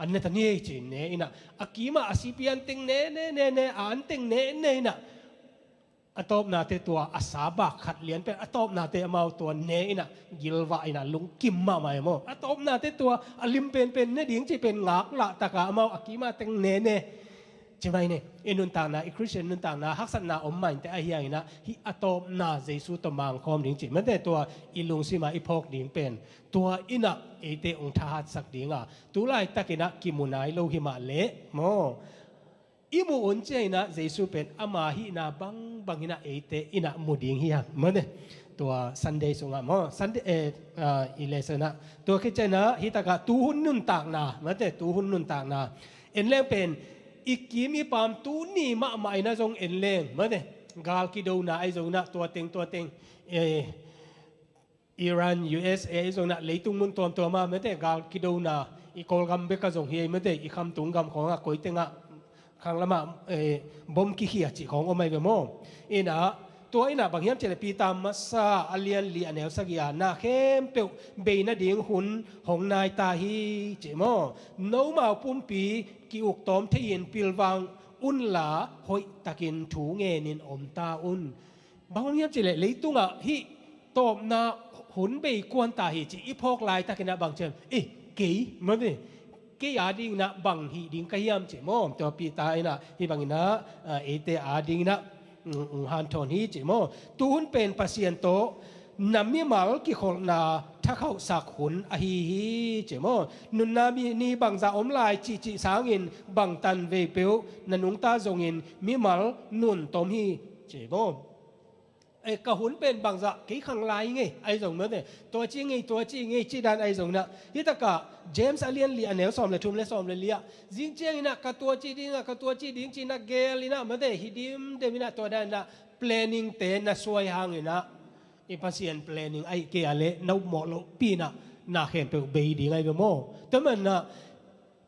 an ne ta ni ei ci ne inah, a kimah a sipian teng ne ne ne ne, a an teng ne ne inah, a tawpnate tua a sa bak khat lian pen, a tawpnate amau tua ne inah, gilvah inah, lungkim mahmah ei maw. A tawpnate tua a lim penpen ne ding cih pen ngaklah taka amau a kimah teng ne ne. Ci mai ni, i nuntakna, i Khristian nuntakna haksatna om mah inteh, ahi hanginah hih a tawpna Jesu tawh mangkhawm ding cih mate, tua i lungsimah i phawk ding pen, tua inah eite ong thahatsak dinga, tu laitakinah kimu nai lo himah leh maw, i muh un cianginah Jesu pen ama hihna bangbang inah eite inah mu ding hi hang, mate. Tua Sunday sungah maw, Sunday, eh, ah, i lesson ah tua khit cianginah hitakah tuhun nuntakna, mate, tuhun nuntakna. En leng pen i kim i paam tuni mahmah inah zong en leng, mate, gal kidona ahi zonginah tua teng, tua teng, eh, Iran, U S A ahi zonginah leitung mun tuamtuamah, mate, gal kidona, i Kawlgam bekah zong hi ei, mate, i khamtung gam khawngah koi tengah khanglamah, eh, bom kikhia cih khawng om ahi ve maw. Inah tua inah bang hiam cih leh Peter masa a lian li a neu sagih ah, na khempeuh bei nading hun hong nai ta hi ci maw. Nomau pumpi ki-uk tawm thei-in pilvang unla hoihtakin thu ngenin om ta un. Bang hang hiam cih leh leitungah hih tawpna hun bei kuan ta hi ci i phawk laitakinah bang ci hiam, eh, kei, mate, kei adinginah bang hih ding ka hiam ci maw. Tua Peter inah hih banginah, ah, eite adinginah, mm, mm, hanthawn hi ci maw. Tuhun pen Pasian tawh na mimal kikholhna thakhauhsak hun ahi hi ci maw. Nunna mi ni bangzah om lai cihcih sangin bangtan veipeuh na nungta zongin mimal nun tom hi ci maw. Eh, ka hun pen bangzah kei khang lai ngei, ahi zong mate, tua ci ngei, tua ci ngei, cih dan ahi zonginah hitakah James a lian li a neu sawm le thum le sawm le li ah, zing cianginah ka tua ci dingah, ka tua ci ding cinah gel inah, mate, hi dimdem inah, tua dan inah planning te na suai hanginah i Pasian planning ahi kei a leh na upmawh lohpi inah na khempeuh bei ding ahi ve maw. Tua manah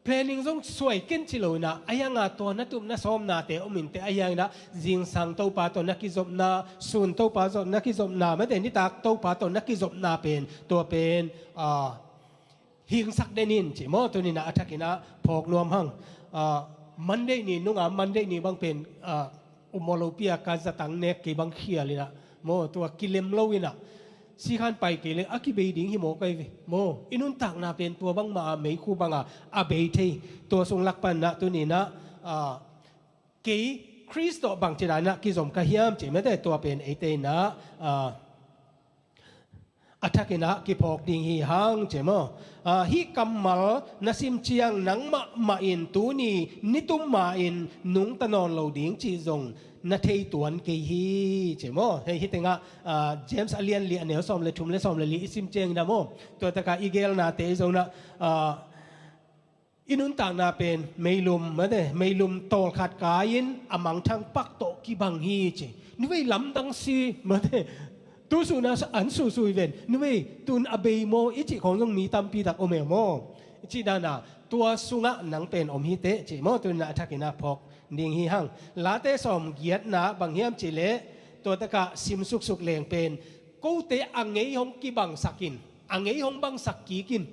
planning zong suai ken ci lo inah, ahi hanga tua na tup na sawmnate om inteh, ahi hanginah zingsang Topa tawh na kizopna, sun Topa tawh na kizopna, mate, nitak Topa tawh na kizopna pen, tua pen, ah, hingsak den in ci maw. Tuninah a thakinah phawk nuam hang. Ah, Monday ni nunga Monday ni bang pen, ah, upmawh lohpi a ka zatang nek kei bang khial inah maw, tua kilem lo inah sikhan pai kei leh a kibei ding hi mawk ahi ve maw. I nuntakna pen tua bangmah a meikhu banga a bei thei. Tua sung lak panah tuninah, ah, kei Khrist tawh bangci daninah kizom ka hiam ci, mate, tua pen eite inah, ah, a thakinah kiphawk ding hi hang ci maw. Ah, hih kammal na sim ciang nangmah mah in tuni nitum ma-in nungta nawn lo ding cih zong na thei tuan kei hi ci maw. Hei, hih tengah, ah, James a lian li a neu sawm le thum le sawm le li i sim cianginah maw, tua takah i gelnate i zonah, ah, i nuntakna pen meilum, mate, meilum tawlkhat kai-in a mangthang pak tawh kibang hi ci. Nuvei lamdang si, mate, tu suna an susui ven, nuvei tun a bei maw i cih khawng zong mi tampi tak om e maw. I cih dana tua sungah nang pen om hi teh ci maw. Tuninah a thakinah phawk ding hi hang. Late sawm giatna bang hiam cih leh, tua takah sim suksuk leng pen kote a ngei hong kibangsak in, a ngei hong bangsak kik in.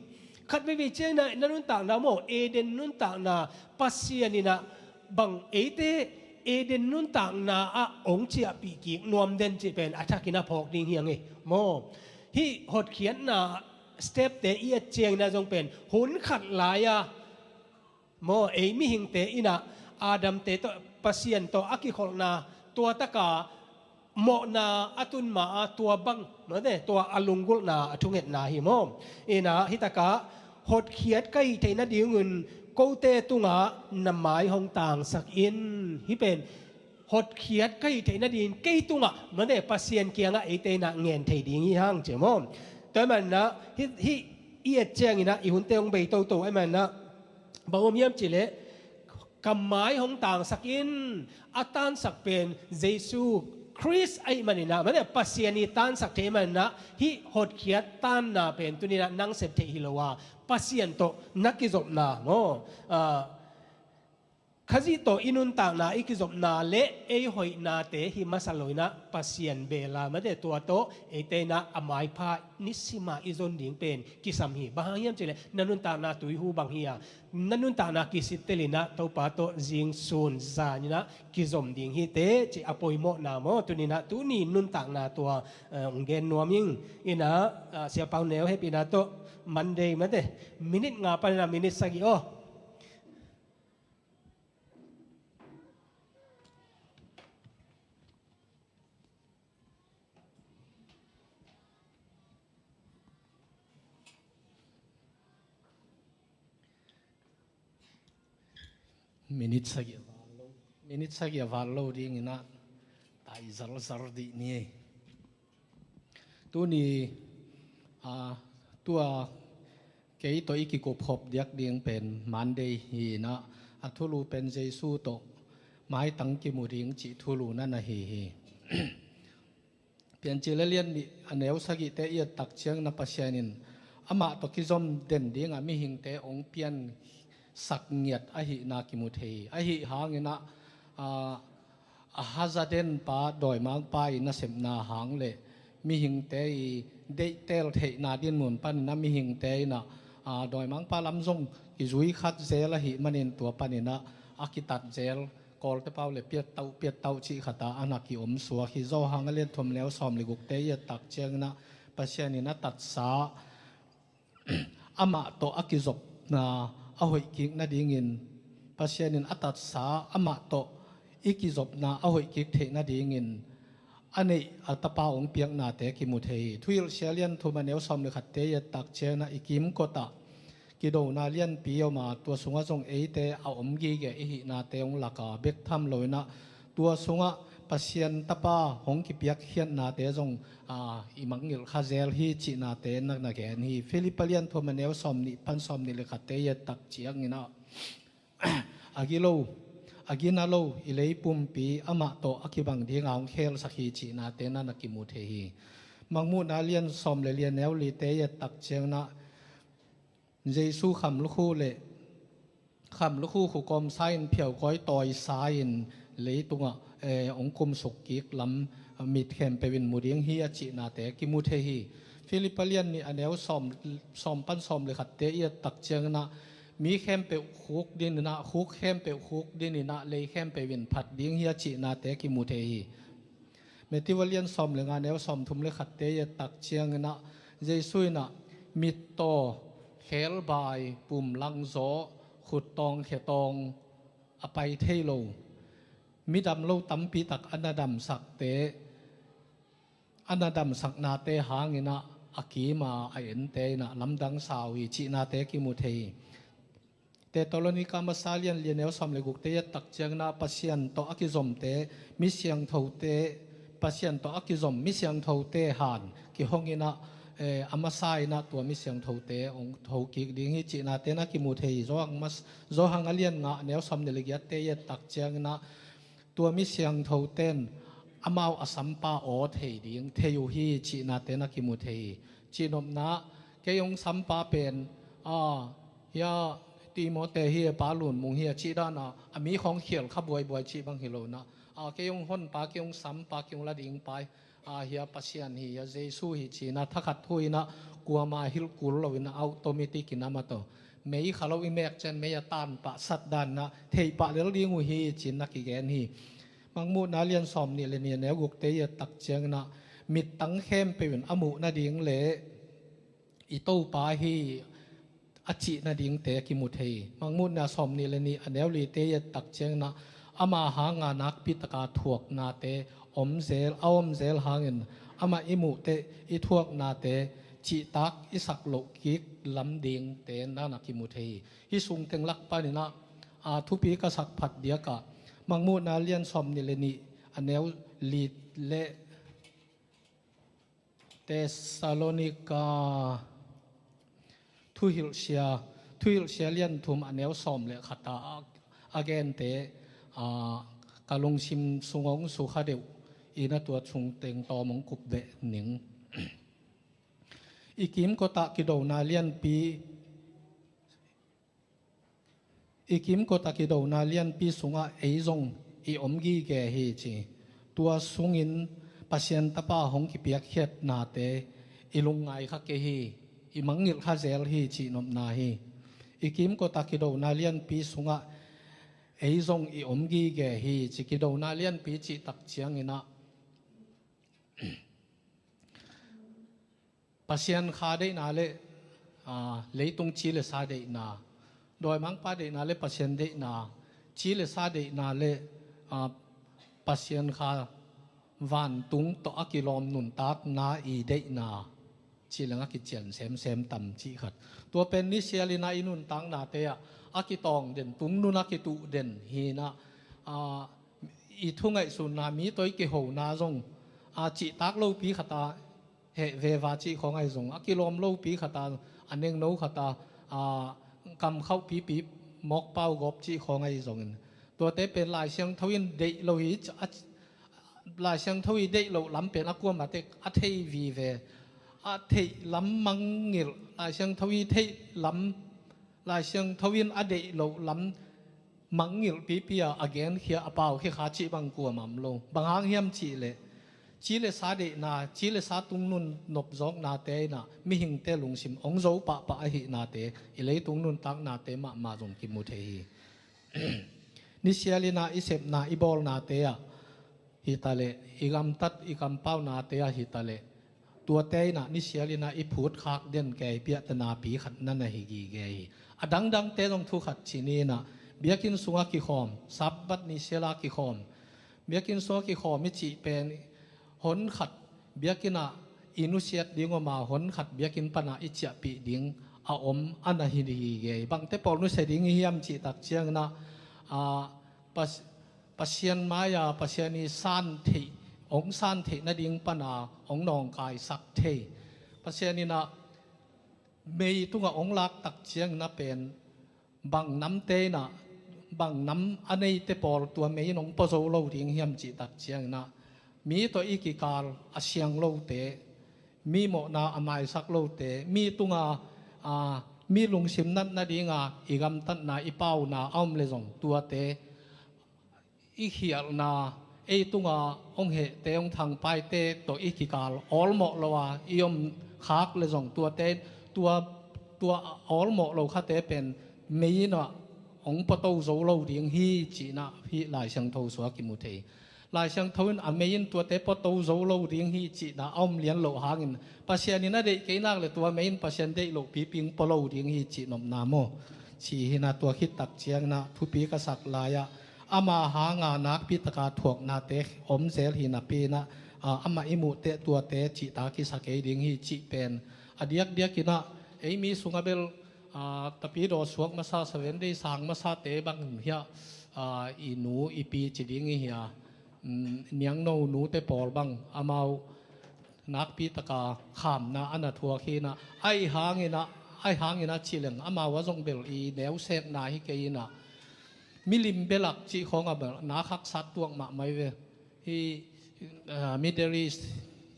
Khat veivei cianginah na nuntakna maw, Eden nuntakna, Pasian inah bang eite Eden nuntakna ah hong ciahpih kik nuam den cih pen a thakinah phawk ding hi hang e maw. Hih hotkhiatna step-te i et cianginah zong pen hun khat lai-a maw, ei mihingte inah Adam-te tawh, Pasian tawh a kikholhna tua taka mawhna a tun ma-a tua bang, mate, tua a lunggulhna a thungetna hi maw? Ina, hi taka hotkhiat ka hih theih nadingun kote tungah na mai hong tangsak in. Hih pen hotkhiat ka hih theih nadingin kei tungah, mate, Pasian kiangah eite ina ngen thei ding hi hang ci maw? Tua ahih manin ah hih, hih i et ciangin ah i hunte hong bei toto ahih manin ah bang om hiam cih leh, ka mai hong tangsak in, a tansak pen Jesu Khrist ahih manin ah, mate, Pasian i tansak theih ahih manin ah, hih hotkhiat tanna pen tuni-in ah nang sep theih hi lo a, Pasian tawh na kizopna maw? Ah, Khazih tawh i nuntakna i kizopna le ei hoihnate hi masa lo-in ah Pasian bel a, mate, tua tawh eite ina a maipha nisim a i zon ding pen kisam hi. Bang hang hiam cih leh na nuntakna tuihu bang hi a, na nuntakna kisittel-in ah Topa tawh zing sun zan-in ah kizom ding hi teh ci a poimawhna maw? Tuni-in ah tuni nuntakna tua, eh, hong gen nuam ing. Ina, ah, Sia Pau Neu hehpihna tawh Monday, mate, minit nga panin ah minit sagih aw. Minit sagih a val lo, minit sagih a val lo dingin ah tai zarzar dih ni ei. Tuni, a, tua kei tawh i kikup khop diak ding pen Monday hi-in ah, a thulu pen Jesu tawh maitang kimu ding cih thulu na na hi hi. Piancil a lian nih a neu sagihte i et tak ciangin ah Pasian in amah tawh kizom den dingah mihingte hong piansak ngiat ahihna kimu thei hi. Ahi hangin ah, a, a hazaden pa dawimangpa i nasepna hang le mihingte i deihtel theihna dinmun panin ah mihingte in ah, a, dawimangpa lam zong kizui khat zel ahih manin tua panin ah a kitat zel, Kawlte pau le piattauh, piattauh cih khat ah a na kiom suak hi. Johan a lian thum neu sawm le gukte i et tak ciangin ah Pasian in a tatsa amah tawh a kizopna a hoih kik nadingin, Pasian in a tatsa amah tawh i kizopna a hoih kik theih nadingin a neih a Tapa hong piaknate kimu thei hi. Thuhilhsia lian thum a neu sawm le khatte i et tak ciangin ah i kimkot ah kidona lianpi om a, tua sungah zong eite a om gige i hihnate hong lak a, bek tham lo-in ah tua sungah Pasian Tapa hong kipiakkhiatnate zong, a, i mangngilh kha zel hi cihnate na na gen hi. Filippi lian thum a neu sawm nih pan sawm nih le khatte i et tak ciangin ah a gi lo, a gina lo i lei pumpi amah tawh a kibang dinga hong khelsak hi cihnate na na kimu thei hi. Mangmuhna lian sawm le lian neu lite i et tak ciangin ah Jesu kham lukhu le kham lukhu khukawmsa in phiaukawi tawisa in leitungah, eh, hong kumsuk kik lam mit khempeuh in mu ding hi a cihnate kimu thei hi. Filippi lian nih a neu sawm, sawm pan sawm le khatte i et tak ciangin ah mi khempeuh khuk dingin ah, khuk khempeuh khuk dingin ah lei khempeuh in phat ding hi a cihnate kimu thei hi. Matthew a lian sawm le nga neu sawm thum le khatte i et tak ciangin ah Jesu in ah mittaw, khelbai, pumlangzaw, khuttawng khetawng a pai thei lo, midam lo tampi tak a na damsakte, a na damsaknate hangin ah a kima a ente in ah lamdang sa uh hi cihnate kimu thei hi. Thessalonika masa lian li a neu sawm le gukte i et tak ciangin ah Pasian tawh a kizomte, mi siangthote, Pasian tawh a kizom mi siangthote han kihong in ah, eh, a masa in ah tua mi siangthote hong tho kik ding hi cihnate na kimu thei hi. Johan mas-, Johan a lian nga a neu sawm nih le giatte i et tak ciangin ah tua mi siangthote in amau a sampa aw thei ding, thei uh hi cihnate na kimu thei hi. Cihnopna, kei hong sampa pen, a, hia Timote hi, pa Lun Mung hi a cih dan a, a mi khawng khial kha buaibuai cih bang hi lo-in ah, a, kei hong honpa, kei hong sampa, kei hong la ding pa hi, a, hia Pasian hi, hia Jesu hi ci-in ah thakhat thu-in ah kuamah hilh kul lo-in ah automatic in amah tawh mei kha lo i mek ciang mei a tanpah sat dan in ah theihpah lel ding uh hi ci-in na kigen hi. Mangmuhna lian sawm nih le nih a neu gukte i et tak ciangin ah mittang khempeuh in a muh nading le i Topa hi a cih nadingte kimu thei hi. Mangmuhna sawm nih le nih a neu lite i et tak ciangin ah ama hanga nakpi taka thuaknate om zel, a om zel hangin amah i muhteh i thuaknate cihtak i sak loh kik lam dingte nana kimu thei hi. Hih sungteng lak paninah, a, thupi ka sak phat diakah Mangmuhna lian sawm nih le nih a neu li le Thessalonika thuhilhsia, thuhilhsia lian thum a neu sawm le khata a, a gente, a, ka lungsim sung hong sukha deuh ina tua sungteng tawm hong kup beh ning. I kimkotah kidona lianpi I kimkot a kidona lianpi sungah ei zong i om gige hi ci. Tua sungin Pasian Tapa hong kipiakkhiatnate i lungngai kha kei hi, i mangngilh kha zel hi cihnopna hi. I kimkot a kidona lianpi sungah ei zong i om gige hi ci. Kidona lianpi cihtak cianginah Pasian kha deihna le, aa, leitung ci le sa deihna, dawimangpa deihna le Pasian deihna, ci le sa deihna le, aa, Pasian kha vantung tawh a kilawm nuntakna i deihna ci leng a kician semsem tam cih khat. Tua pen nisialina i nuntaknate ah a kitawng den, tungnun a kituh den hinah, aa, i thungaihsunna mi tawh i kihona zong, aa, cihtak lopi khata heh veva cih khawng ahi zong, a kilawm lopi khata, a nengno khata, a, kamkhauh pipi mawkpau gawp cih khawng ahi zongin, tuate pen Lai Siangtho in deih lo hi, a, Lai Siangtho i deih loh lam pen a kuamah tek a thei vive, a theih lam mangngilh, Lai Siangtho i theih lam, Lai Siangtho in a deih loh lam mangngilh pipi a, a genkhia, a paukhia kha cih bang kuamah om lo. Bang hang hiam cih leh, ci le sa deihna, ci le sa tungnun nopzawknate inah mihingte lungsim hong zo pahpah ahihnate, i leitung nuntaknate mahmah zong kimu thei hi. Nisialina i sepna, i bawlnate ah hi taleh, i gamtat, i kampaunate ah hi taleh, tuate inah nisialina i phutkhak den kei piahtanapi khat nana hi gige hi. A dangdangte zong thu khat ci ni inah, biakinn sungah kikhawm, Sabbath nisiala kikhawm, biakinn sungah kikhawm i cih pen hon khat biakinn ah i nusiat ding om a, hon khat biakinn panah i ciahpih ding a om a na hi gige hi. Bangte pawl nusia ding i hiam cihtak cianginah, a, Pas-, Pasian mai-a Pasian i san theih, hong san theih nading pana hong nawngkaisak thei. Pasian inah mei tungah hong laktak cianginah pen bang namte inah, bang nam a neite pawl tua mei in hong pua zo lo ding hiam cihtak cianginah mi tawh i kikal a siang lote, mi mawhna a maisak lote, mi tunga, a, mi lungsim nat nadinga i gamtatna, i pauna a om le zong tuate i khialhna, ei tunga hong hehte, hong thangpaite tawh i kikal awlmawh lo a i om khak le zong tuate, tua, tua awlmawh lo khate pen mei inah hong puato zo lo ding hi cihnah hih Lai Siangtho sungah kimu thei. Lai Siangtho in a mei in tuate puato zo lo ding hi cihna a om lian loh hangin, Pasian in a deih kei nak le tua mei in Pasian deih loh pipi hong pua lo ding hi cihnopna maw? Ci hinah tua khittak cianginah thupi ka sak lai-ah ama hanga nakpi taka thuaknate om zel hi napi inah, a, amah i muhteh tuate cihtak i sa kei ding hi cih pen a diakdiakinah ei mi sungah bel, a, tapidaw suak masa, Seven Day sang masate bang hiah, a, i nu i pi ci ding i hia, um, niangno nute pawl bang amau nakpi taka khamna a na thuak hinah, ahi hanginah, ahi hanginah ci leng amau a zong bel i neusekna hi kei inah, milim belak cih khawng a bel na khaksat tuak mahmah hi ve. Hih, ah, Middle East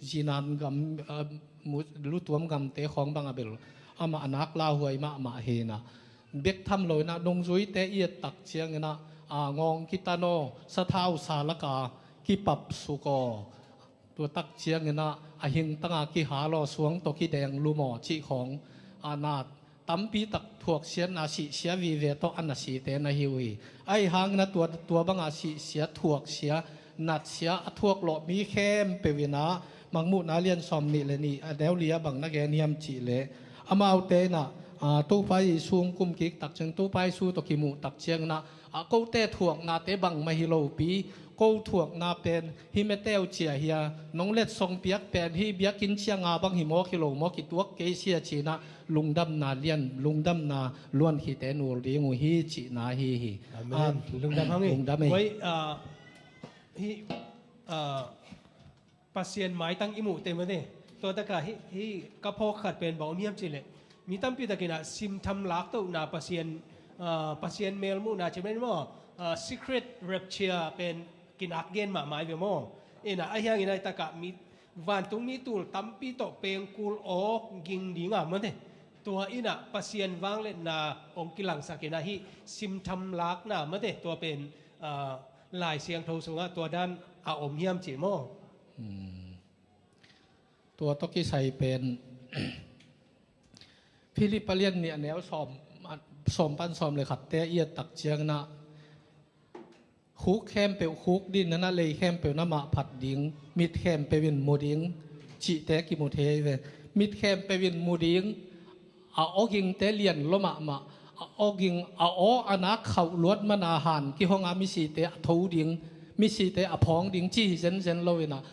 zinan gam, ah, mu-, lutuam gamte khawng bang a bel amah a nak lauhuai mahmah hinah, bek tham lo inah nungzuite i ettak cianginah, ah, ngawng kitan aw, sathau sa laka kipap suk aw, tua tak cianginah a hingtanga kihal aw, suang tawh kideng lum aw cih khawng, a, na tampi tak thuaksia, na sihsia vive tawh a na site na hi uh hi. Ahi hanginah tua, tua banga sihsia, thuaksia, natsia a thuak lawh mi khempeuh inah Mangmuhna lian sawm nih le nih a neu li ah bang na gen hiam cih leh, amaute inah, A, Topa Jesu hong kum kik tak ciang, Topa Jesu tawh kimuh tak ciangin ah, a, kote thuaknate bangmah hi lopi, ko thuakna pen hih meteu cia hi a, nong letsong piak pen hih biakinn ciang a bang hi mawk hi lo maw, kituak kei sia ci-in ah, lungdamna lian, lungdamna luan khite nul ding uh hi cihna hi hi. Amen. A, lungdam hang hi. Lungdam hi. Koi, a, hih, a, Pasian maitang i muhte mate. Tua takah hih, hih ka phawk khat pen bang om hiam cihleh, mi tampi takin ah simtham laktohna Pasian, ah, Pasian melmuhna ci pen maw, ah, secret rapture pen kinak gen mahmah hi ve maw. Inah ahi hangin ah hih takah mi, vantung mi tul tampi tawh pengkul aw ging ding a mate. Tua inah Pasian vangliatna hong kilangsak inah hih simtham lakna mate. Tua pen, ah, Lai Siangtho sungah tua dan a om hiam cih maw? Hmm. Tua tawh kisai pen Philip a lian nih a neu sawm, sawm pan sawm le khatte i et tak ciangin ah, khuk khempeuh khuk ding inah, lei khempeuh in amah phat ding, mit khempeuh in mu ding cihte kimu thei ve. Mit khempeuh in mu ding, a awgingte lian lua mahmah, a awging, a aw a nak khauh luat mana han kihong a misite a tho ding, misite a phawng ding ci hi zenzen lo inah,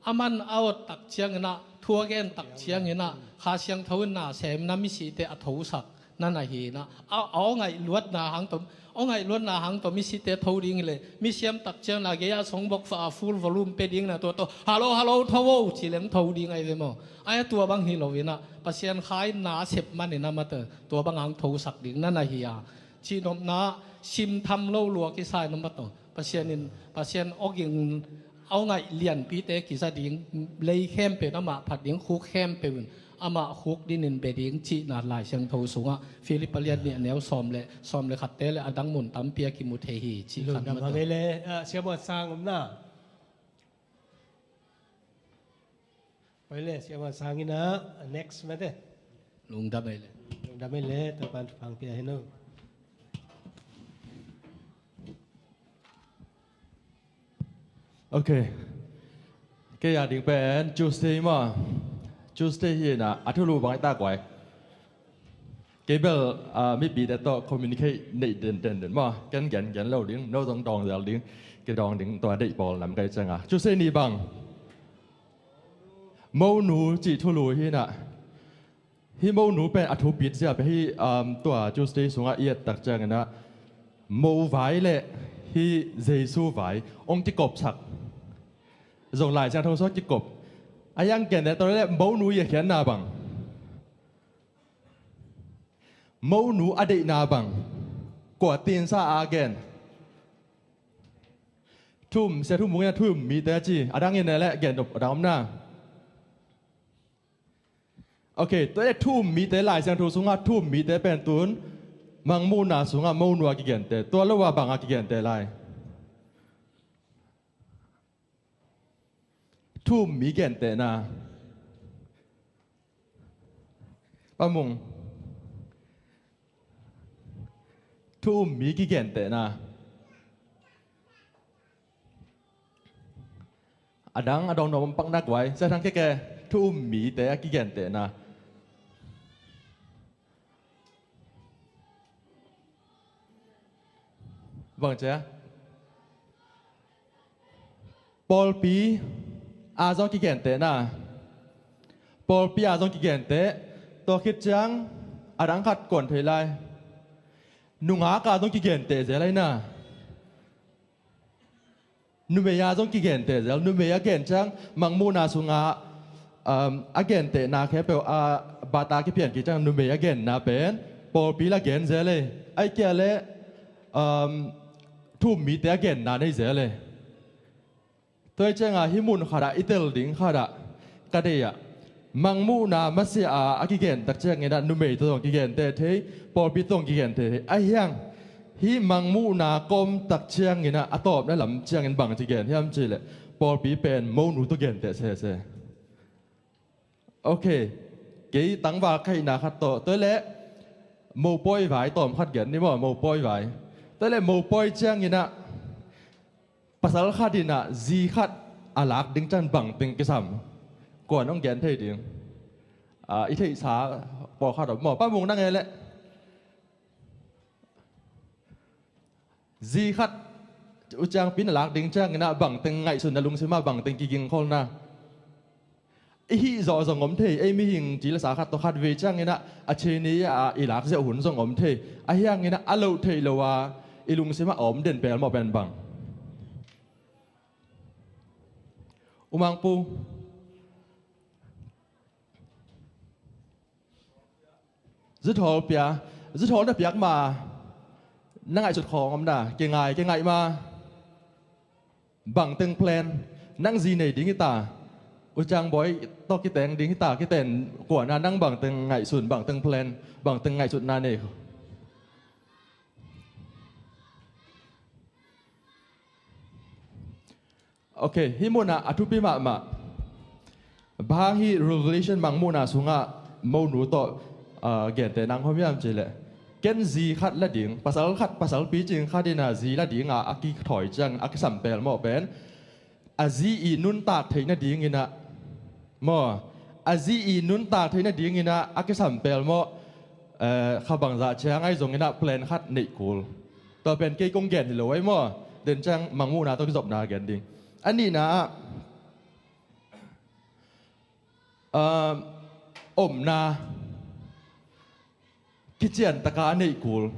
a man a awt tak ciangin ah, thu a gen tak ciangin ah, Kha Siangtho in na sem inah misite a thosak na na hi inah, a, a aw ngaih luatna hang tawh, aw ngaih luatna hang tawh misite tho ding hileh, mi siam tak ciangin ah gei-ah song bok fa a full volume pe ding inah tua tawh, "Hello, hello, tho o," ci leng tho ding ahi ve maw. Ahi a tua bang hi lo inah, Pasian Kha in na a sep man inah mate, tua bang hang thosak ding na na hi a. Cihnopna simtham lo lua kisai na mate. Pasian in, Pasian awging, aw ngaih lianpite kiza ding, lei khempeuh in amah phat ding, khuk khempeuh in amah khuk dingin bia ding cihna Lai Siangtho sungah Philip a lian nih a neu sawm le, sawm le khatte le a dang mun tampi a kimu thei hi cih khat mate. Lungdam hang ei le, ah, Sia Muan Sang om na. Oi le, Sia Muan Sang inah, next mate. Lungdam ei le. Lungdam ei le, Topan thupha pia hen o. Ok. Kei a ding pen Tuesday maw. Tuesday hi inah, a thulu bang i tak uai. Kei bel, ah, mipite tawh communicate neih den den den maw. Ken gen gen lo ding, no zong dawng zel ding. Kei dawng ding tua deih pawl nam kei ciangah. Tuesday ni bang Monu cih thulu hi inah. Hih Monu pen a thupit zia pen hih, um, tua Tuesday sungah i et tak ciangin ah, mo vai le hih Jesu vai hong kikopsak. Zong Lai Siangtho sungah kikop. A hiang gen le tawh le Monu i a khiatna bang. Monu a deihna bang. Kua tinsa a gen. Thum, sia thum bungin a thum mite a ci. A dangin a le gen a dang om na. Ok, tua le thum mite Lai Siangtho sungah thum mite pen tun Mangmuhna sungah Monu a kigente. Tua lo a bang a kigente lai. Thu um mi gentehna. Pamung. Thu um mi kigentehna. A dang a dong dong paknak vai. Sia thang keke. Thu um mite a kigentehna. Bang cia? Pawlpi a zong kigentehna. Pawlpi a zong kigenteh. Tua khit ciang a dang khat kuan thei lai. Nungak a zong kigenteh zel ahi na. Numei a zong kigenteh zel, numei a gen ciang Mangmuhna sungah, um, a gentehna khempeuh a bata kipian kik ciang numei a genna pen pawlpi la gen zel e. Ahih kei leh, um, thu um mite a genna nei zel e. Tua hi ciangah hih mun khatah i tel ding khatah ka deih ah, Mangmuhna masiah a kigen tak ciangin ah numei tawh zong kigenteh thei, pawlpi tawh zong kigenteh thei. Ahi hang hih Mangmuhna ka om tak ciangin ah a tawpna lam ciangin bang ci gen hiam cih leh pawlpi pen monu tawh genteh sese. Ok. Kei tangval ka hihna khat tawh, tua leh mopawi vai tawm khat gen ni maw, mopawi vai. Tua leh mopawi ciangin ah pasal khat in ah zi khat a lak ding ciang bang teng kisam? Kuan hong gen thei ding? Ah, i theihsa pawlkhat om maw? Pa Mung nang e leh. Zi khat, u ciangpi na lak ding ciangin ah bangteng ngaihsun na lungsim ah bangteng kigingkholna. I hih zawh zong om thei, ei mihing ci le sa khat tawh khat vei ciangin ah a ceni ah i lak ziah hun zong om thei. Ahi hangin ah a loh theih lo a i lungsim ah a om den pelmawh pen bang? U Mangpu. Zuthawl pia, zuthawl na piak ma, na ngaihsut khawng om na, kingai, kingai ma. Bangteng plan, nang zi nei ding hi ta. U Ciang Bawi tawh kiteng ding hi ta, kiten kuana nang bangteng ngaihsun, bangteng plan, bangteng ngaihsutna nei. Ok, hih munah a thupi mahmah. Bang hang hih Revelation mangmuhna sungah monu tawh, ah, gente nang hom hiam cihleh, ken zi khat la ding, pasal khat, pasal picing khat inah zi la dinga a kithawi ciang a kisam pelmawh pen a zi i nuntak theih nadinginah maw, a zi i nuntak theih nadinginah a kisam pelmawh, eh, kha bangzah ciang ahi zonginah plan khat neih kul. Tua pen kei kong gen hi lo ahi maw? Den ciang mangmuhna tawh kizopna gen ding. A nihna ah, ah, omna kician taka a neih kul.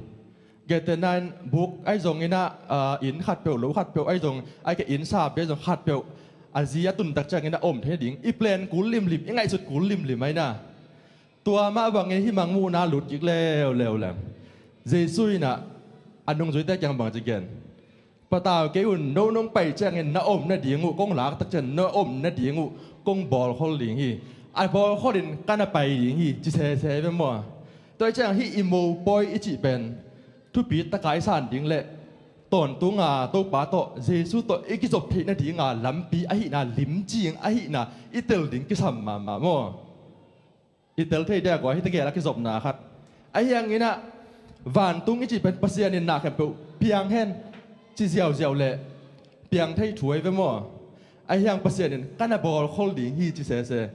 Gete nain buk ahi zonginah, ah, inn khatpeuh, lo khatpeuh ahi zong, ahi kei inn sapi ahi zong khatpeuh a zi a tuntak cianginah om thei ding. I plan kul limlim, i ngaihsut kul limlim ahi na. Tua mah bangin hih mangmuhna lut kik leuleu leng Jesu inah a nungzuite kiang bang ci gen? Patau kei un, no nong pai ciangin na om nading uh, kong lak tak ciang na om nading uh kong bawlkhol ding hi. A bawlkholin ka na pai ding hi, ci sese ve maw? Tua hi ciang hih i mopawi i cih pen thupi taka i san ding le tawntunga Topa tawh, Jesu tawh i kizop theih nadinga lampi ahihna, limcing ahihna i tel ding kisam mahmah maw? I tel thei dia guai, hih tegel a kizopna khat. Ahi hanginah vantung i cih pen Pasian in na khempeuh piang hen ci ziauziau le piang thei thu ahi ve maw? Ahi hang Pasian in ka na bawlkhol ding hi ci sese.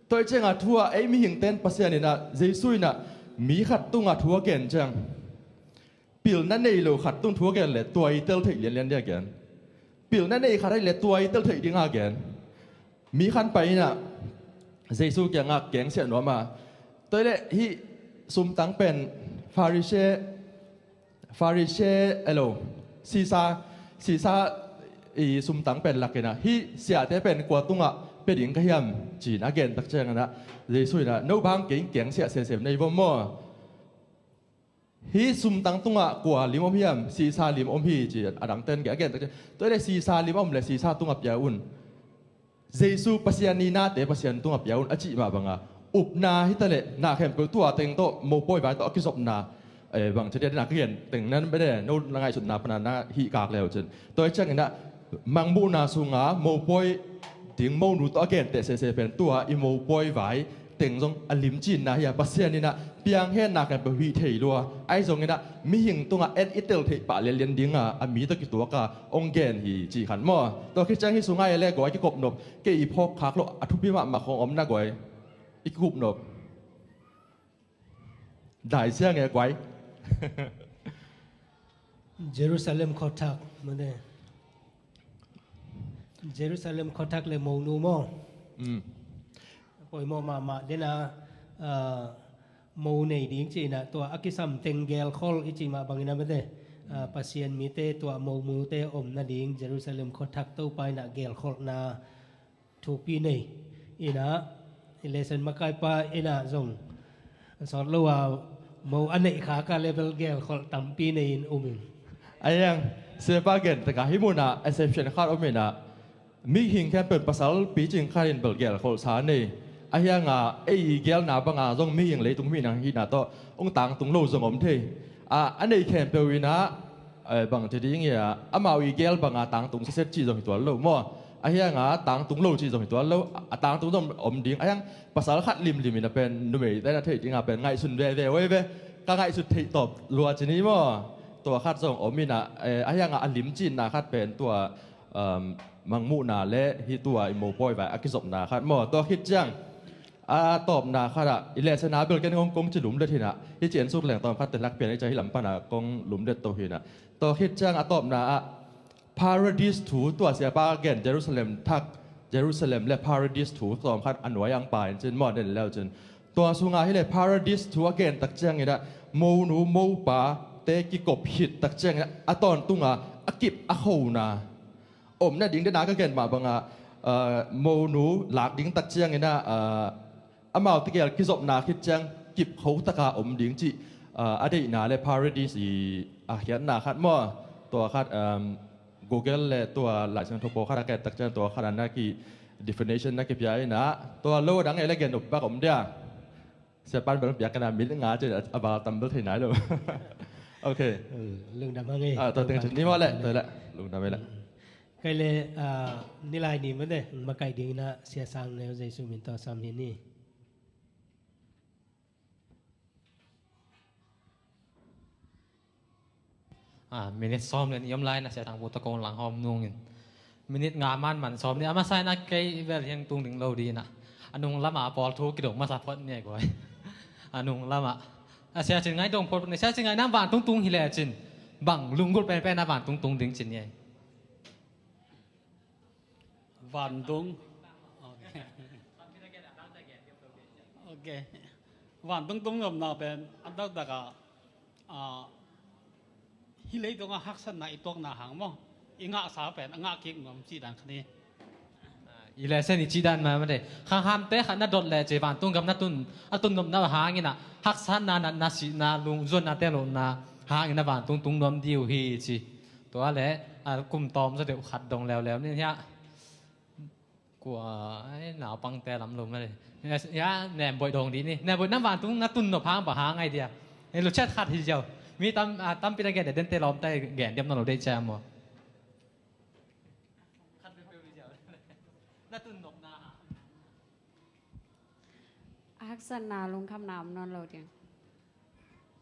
Tua hi cianga thu ah ei mihingten Pasian inah, Jesu inah mi khat tungah thu a gen ciang pilna nei lo khat tung thu a gen le tua i tel theih lianlian dia gen. Pilna nei khat ahi le tua i tel theih dinga gen. Mi khan pai inah Jesu kiangah kengsiah nuam a. Tua hileh hih sumtang pen Pharisee, Pharisee elo, Sisa, Sisa i sumtang pen lakinah hih siate pen kua tungah pia ding ka hiam ci-in a gen tak cianginah Jesu inah no bang kei kengsiah sesem nei vom maw? Hih sumtang tungah kua lim om hiam? Sisa lim om hi ci a dangten gen a gen tak ciang. Tua hileh Sisa lim om le Sisa tungah pia un. Jesu Pasian i nate Pasian tungah pia un a cih mah banga upna hitaleh na khempeuh tua teng tawh mopawi vai tawh a kizopna, eh, bang ci dia na ka gen teng nan bene no na ngaihsutna pana na hih kak leu cin. Tua hi cianginah mangmuhna sunga mopawi ding monu tawh a genteh sese pen tua i mopawi vai teng zong a limcinna hi a, Pasian inah piang henna khempeuh hih thei lua. Ahi zonginah mihing tungah en i tel theih pah lianlian dinga a mi tawh kituaka hong gen hi cih khan maw? Tua khit ciang hih sungah e le guai kikop nop, kei i phawk khak loh a thupi mahmah khong omna guai i kikup nop. Dai siang e guai. Jerusalem khuathak mate. Jerusalem khuathak le monu maw? Mm. Poimawh mahmah dena, ah, mo nei ding cihna tua a kisam teng gelkhol i cih mah bangin a mate. Ah, Pasian mite tua mo mute om nading Jerusalem khuathak Topa inah gelkholhna thupi nei inah, i lesson makaipa inah zong sawt lo a mo a neih khaka level gelkholh tampi nei in um in. Ahi hang, siapa gen taka hih munah exception khat om inah, mihing khempeuh pasal picing khat in bel gelkholhsa nei. Ahi hanga ei i gelna banga zong mihing leitung mihing hihna tawh hong tangtung lo zong om thei. A, a neih khempeuh inah, eh, bang ci ding ia, amau i gel banga tangtung siset cih zong hi tuan lo maw? Ahi hanga tangtung lo cih zong hi tuan lo. A tangtung zong om ding. Ahi hang pasal khat limlim inah pen numeite na theih dinga pen ngaihsun veve oi ve. Ka ngaihsut theih tawp lua ci ni maw? Tua khat zong om inah, eh, ahi hanga a limcinna khat pen tua, um, mangmuhna le hih tua i mopawi vai a kizopna khat maw? Tua khit ciang A tawpna khatah i lehsena bel ken kong kong ci lumlet hinah, hi ci en suk leng tawm khat te lak pian i ca hi lam pana kong lumlet to hinah. Tua khit ciang a tawpna ah Paradis thu tua siapa gen Jerusalem thak, Jerusalem le Paradis thu tawm khat a nuai ang pa in cin maw, nen leu cin. Tua sunga hi le Paradis thu a gen tak cianginah monu mopa te kikop hit tak cianginah a tawntunga a kip a khona om nading dena ka gen mah banga, ah, monu lak ding tak cianginah, ah, amau tegel kizopna khit ciang kip khotaka om ding cih, ah, a deihna le Paradis i a khiatna khat maw? Tua khat, um, Google le tua Laisiangtho pawl khat a ket tak ciang tua khat a na ki definition na kipia inah tua lo dang ei le gen up bak om dia. Siapan bel piak kana minit nga cin a val tam bel thei nai lo. Ok. Lungdam hang ei. Ah, tua teng cin ni maw le, tua le. Lungdam ei le. Kei le, ah, nilai ni mate makaih dingin ah Sia Sang Neu Jesu min tawh sam hi ni. Ah, minit sawm le nih om lai na, Sia Tangpu tawh kong lang hawm nungin. Minit nga man man sawm ni, a masa in a kei vel hiang tung ding lo dina. A nung lama a pawl thu kidong masa phot ni a guai. A nung lama. A Sia Cin Ngai dong phot ni, Sia Cin Ngai nang vantung tung hi le cin. Bang lunggulh penpen a vantung tung ding cin ni. Vantung. Ok. Ok. Vantung tung nopna pen a taktak a, a, hih leitungah haksatna i tuakna hang maw, i ngahsa pen a ngah kik nuam cih dan khat hi. I lehsen i cih dan mah mate. Khanghamte khat na dot leh ci vantung gam na tun, a tun nopna hangin ah haksatna, natna, sihna, lungzuanna, tellohna hangin a vantung tung nuam ding uh hi ci. Tua le a kum tawm zaw deuh khat dong leuleu ni hiah. Kua, ai, naupangte lam lum a le. Ya, nem boih dong dih ni. Nem boih nam vantung na tun nop hang bang hang ai dia. Ei, lu chet khat hi ziau. Mi tam, a, tampi na gen de, dente lawmte gen diam na lo dei cia maw. Khat peuhpeuh hi ziau. Na tun nopna. Haksatna lungkhamna om nawn lo ding.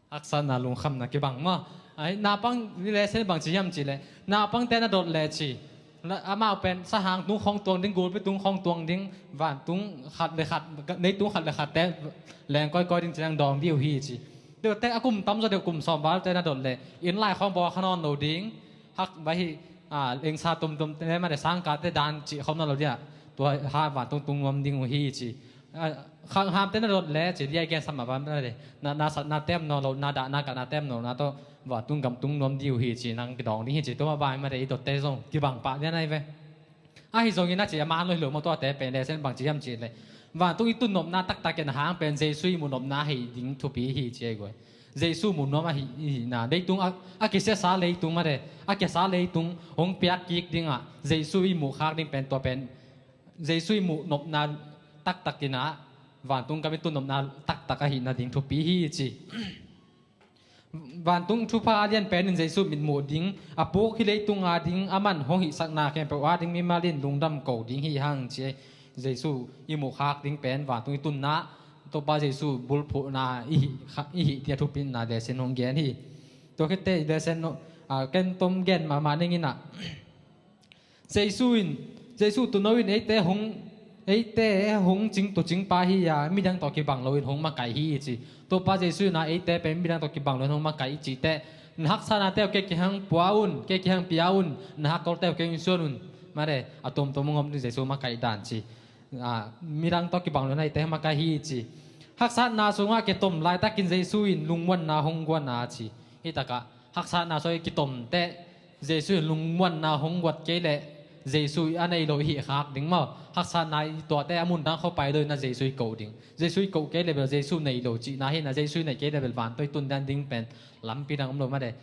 Haksatna lungkhamna kibang maw? Ai, naupang ni lehsen bang ci hiam cih leh, naupangte na dot leh ci. Na, amau pen sahang tung khawng tuang ding, gulpi tung khawng tuang ding, vantung khat le khat, leitung khat le khat te leng kawikawi ding ci nang dawng dih uh hi ci. Deuh tek a kum tam zaw deuh kum sawm valte na dot leh, inn lai khawng bawl kha nawn lo ding, hak vai hi, a, engsa tumtum te mah le sangkahte dan cih khawm nawn lo ding ah, tua ha vantung tung nuam ding uh hi ci. A, khanghamte na dot leh ci, dia i gen sam a ban na le. Na, na sat na tem nawn lo, na dah na kah na tem nawn lo, na tawh vantung gam tung nuam ding uh hi ci, nang kidawng ding hi ci, tua mah bang mah le i dotte zong kibang pah dia nai ve. Ahi zongin a ci a man lo hi lo maw, tuate pen lehsen bang ci hiam cih leh, vantung i tun nopna taktak in a hang pen Jesu i muh nopna hi ding thupi hi ci ei guai. Jesu muh nuam ahi, i hihna, leitung a, a kisiasa leitung mah le, a kisa leitung hong piak kik ding ah, Jesu i muh khak ding pen tua pen Jesu i muh nopna taktak in ah, vantung gam i tun nopna taktak ahihna ding thupi hi ci. Vantung thupha a lian pen in Jesu mitmuh ding, a puk hih leitung a ding, a man hong hihsakna khempeuh a ding mimal in lungdam ko ding hi hang ci. Jesu i muh khak ding pen vantung i tunna, Topa Jesu bulphuhna i hih, i hih tia thupina lehsen hong gen hi. Tua khit teh lehsen, a, ken tom gen mahmah ning in ah. Jesu in, Jesu tuuno in eite hong, eite hong cing tuucing pa hi a, midang tawh kibang loin hong makaih hi i ci. Topa Jesu in a eite pen midang tawh kibang loin hong makaih i cih teh, na haksatnate uh kei kihang pua un, kei kihang pia un, na hakkolte uh kei hong suan un. Mah le, a tuamtuam hong om ding Jesu makaih dan ci. A, midang tawh kibang loin a eite hong makaih hi i ci. Haksatna sungah kitom laitakin Jesu in lungmuanna hong guan a ci. Hih takah haksatna sungah kitom teh Jesu in lungmuanna hong guat kei leh Jesu a nei lo i hih khak ding maw? Haksatna i tuahte a mun dang khawng pai lo in a Jesu i koh ding. Jesu i koh kei leh bel Jesu nei lo cihna hi in a, Jesu i nei kei leh bel vantawh i tun dan ding pen lampi dang om lo mah le.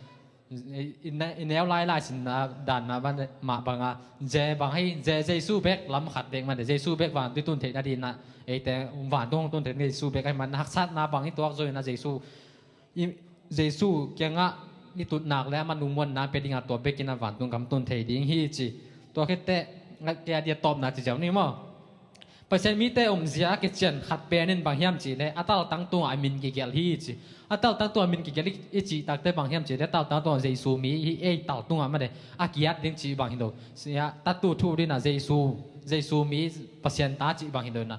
I, i ne-, i neu lailai sinna dan mah bang, mah banga, Je bang hi, Je, Jesu bek lam khat bek mah le, Jesu bek vantawh i tun theihna ding in a, eite vantawh hong tun theih Jesu bek ahih man haksatna bang i tuak zo in a Jesu i, Jesu kiangah i tut nak le amah lungmuanna pia ding a tua bekin a vantung gam tun thei ding hi ci. Tua khit teh, kei a dia tawpna ci ziau ni maw? Pasian mite omzia a kician khat pen in bang hiam cih leh a taltang tungah a min kigelh hi ci. A taltang tungah a min kigelh i, i cih tak teh bang hiam cih leh a taltang tungah Jesu mi hi, ei tal tungah mah le a kiat ding cih bang hi lo. Sia, tatu thu ding in a Jesu, Jesu mi Pasian ta cih bang hi lo in a.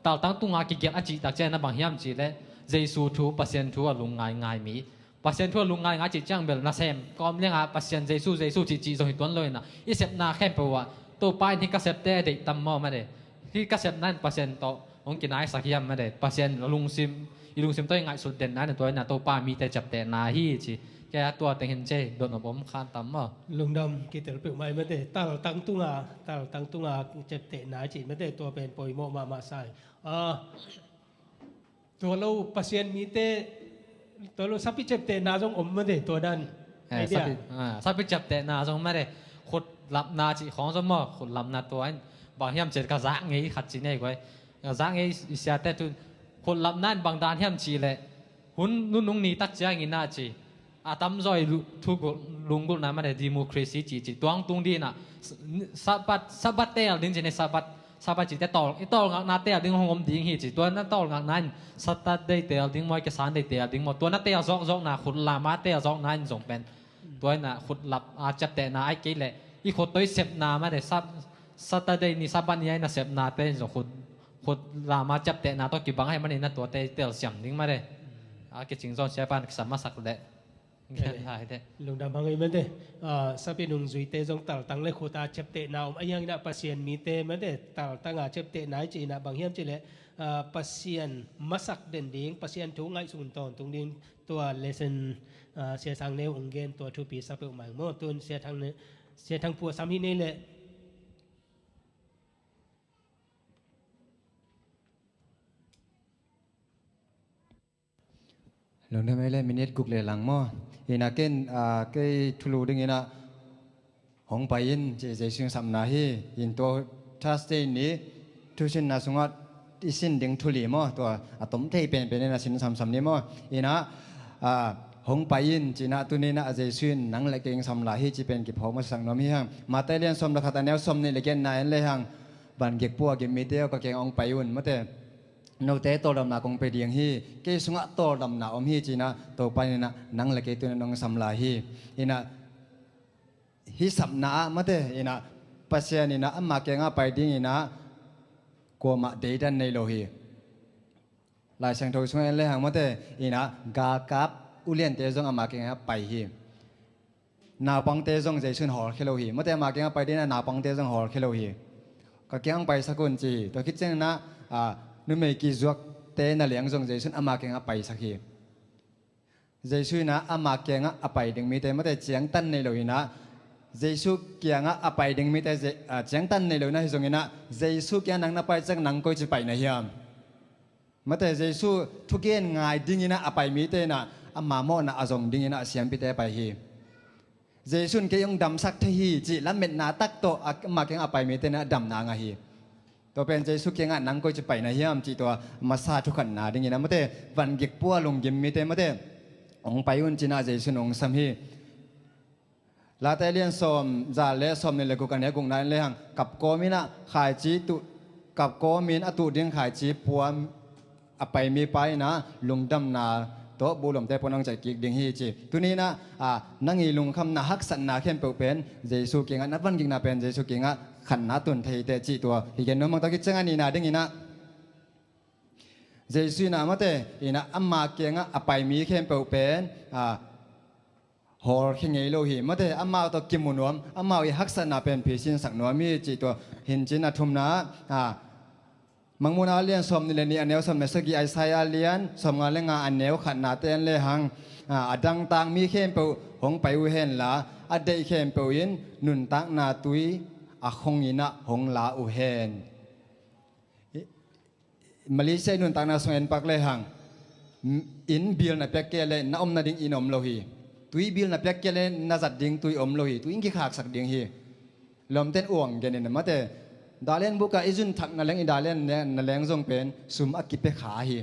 Taltang tunga kigelh a cih tak ciang na bang hiam cih leh Jesu thu, Pasian thu a lungngai ngai mi. Pasian thu a lungngai ngai cih ciang bel nasem kawm lianga Pasian Jesu, Jesu cih cih zong hi tuan lo ina, i sepna khempeuh ah Topa in hih ka septe a deih tam maw mate. Hih ka sepna in Pasian tawh hong kinaisak hiam mate. Pasian lungsim, i lungsim tawh i ngaihsut denna in tua ina Topa mite ciaptehna hi ci. Kei a tua teng hin cei dot om om khan tam maw. Lungdam kitel peuhmah mate. Taltang tunga, taltang tunga ciaptehna cih mate, tua pen poimawh mahmah sai. Ah, tua lo Pasian mite, tua lo sapi ciaptehna zong om mate, tua dan. Eh, idea. Sapi, ah, sapi ciaptehna zong mate. Khutlapna cih khawng zong maw, khutlapna tua in bang hiam cih ka zak ngei khat ci nei guai. Ka zak ngei i siate tu khutlapna in bang dan hiam cih leh hun nunung ni tak ciangin a ci. A tamzaw i lu-, thu gul-, lunggulhna mate democracy ci ci. Tuang tung dina Sabbath, Sabbath tel ding ci nei Sabbath, Sabbath cite tawl, i tawlngakna tel ding hong om ding hi ci. Tua na tawlngakna in Saturday tel ding maw, i ke Sunday tel ding maw. Tua na tel zawkzawkna, khut lama tel zawkna in zong pen. Tua ina khutlap a ciaptehna ai kei leh i khut tawh i sepna mate Sab-, Saturday ni Sabbath ni a ina sepnate in zong khut, khut lama ciaptehna tawh kibang ahi manin na tuate i telsiam ding mate. A kicing zong siapan kisam masak leh. Lungdam hang ei mate. Ah, sapi nungzuite zong taltang le khuta ciaptehna om a hiang ina Pasian mite mate taltanga ciaptehna i ci ina bang hiam cih leh, ah, Pasian masak den ding, Pasian thu ngaihsun tawntung ding tua lesson, ah, Sia Sang Neu ung gen tua thupi sa peuhmah ing maw. Tun Sia Thang ne-, Sia Thang Pua sam hi nei leh. Lungdam ei le minute guk le lang maw. Ina ken, ah, kei thulu ding ina hong pai in ci Jesu in sapna hi. In tua Thursday ni thusinna sungah i sin ding thu li maw. Tua a tom thei penpen ina sin samsam ni maw. Ina, ah, hong pai in ci ina tuni ina Jesu in nang le kei hong sam lai hi ci pen kiphawk masak nuam hi hang. Matthai lian sawm le khat a neu sawm nih le giatna en le hang. Van gik pua gim mite aw ka kiang hong pai un mate. Note tawldamna kong pe ding hi, kei sungah tawldamna om hi ci ina Topa in ina nang le kei tu ina nong sam lai hi. Ina hih sapna ah mate ina Pasian ina ama kiangah pai ding ina kuamah deidan nei lo hi. Lai Siangtho sungah en le hang mate ina galkap uliante zong ama kiangah pai hi. Naupangte zong Jesu in hawlkhia lo hi. Mate ama kiangah pai ding ina naupangte zong hawlkhia lo hi. Ka kiang paisak un ci hi. Tua khit ciangin ah, ah, numei kizuakte na leng zong Jesu in ama kiangah paisak hi. Jesu in ah ama kiangah a pai ding mite mate ciangtan nei lo in ah Jesu kiangah a pai ding mite Je-, ah, ciangtan nei lo in ah hi zongin ah Jesu kiangah nang na pai ciang nang koici pai na hiam? Mate Jesu thugen ngai dingin ah a pai mite in ah ama mawhna a zong dingin ah a siampite a pai hi. Jesu in kei hong damsak thei hi cih lametna tak tawh a, ama kiangah a pai mite in ah damna a ngah hi. Tua pen Jesu kiangah nang koici pai na hiam cih tua masa thukhatna dingin ah mate van gik pua lunggim mite mate hong pai un ci ina Jesu in hong sam hi. Late lian sawm za le sawm nih le guk a neu gukna en le hang kap kawmin ah khaici tuh, kap kawmin a tuh ding khaici puam a pai mipa in ah lungdamna tawh buh lomte puan hong ciah kik ding hi ci. Tuni in ah, ah, nang i lungkhamna haksatna khempeuh pen Jesu kiangah na van gikna pen Jesu kiangah khatna tun thei teh cih tua hi gen nuam hang. Tua khit ciangin ah nihna dingin ah Jesu in ah mate in ah ama kiangah a pai mi khempeuh pen, ah, hawlkhia ngei lo hi. Mate amau tawh kimu nuam, amau i haksatna pen phisinsak nuam hi cih tua hi. Ci ina thumna ah, Mangmuhna lian sawm nih le nih a neu sawm le sagih, Isaiah lian sawm nga le nga a neu khatna te en le hang, ah, a dangtak mi khempeuh hong pai uh hen la, a deih khempeuh in nuntakna tui a khong in ah hong la uh hen. Malaysia i nuntakna sung en pak le hang, inn bill na piak kei le na om nading inn om lo hi. Tui bill na piak kei le na zat ding tui om lo hi. Tui inn kikhaksak ding hi. Lawmten uang gen in mate. Dahlian buk ah i zun thak na leng, i dahlian na leng zong pen sum a kipia kha hi.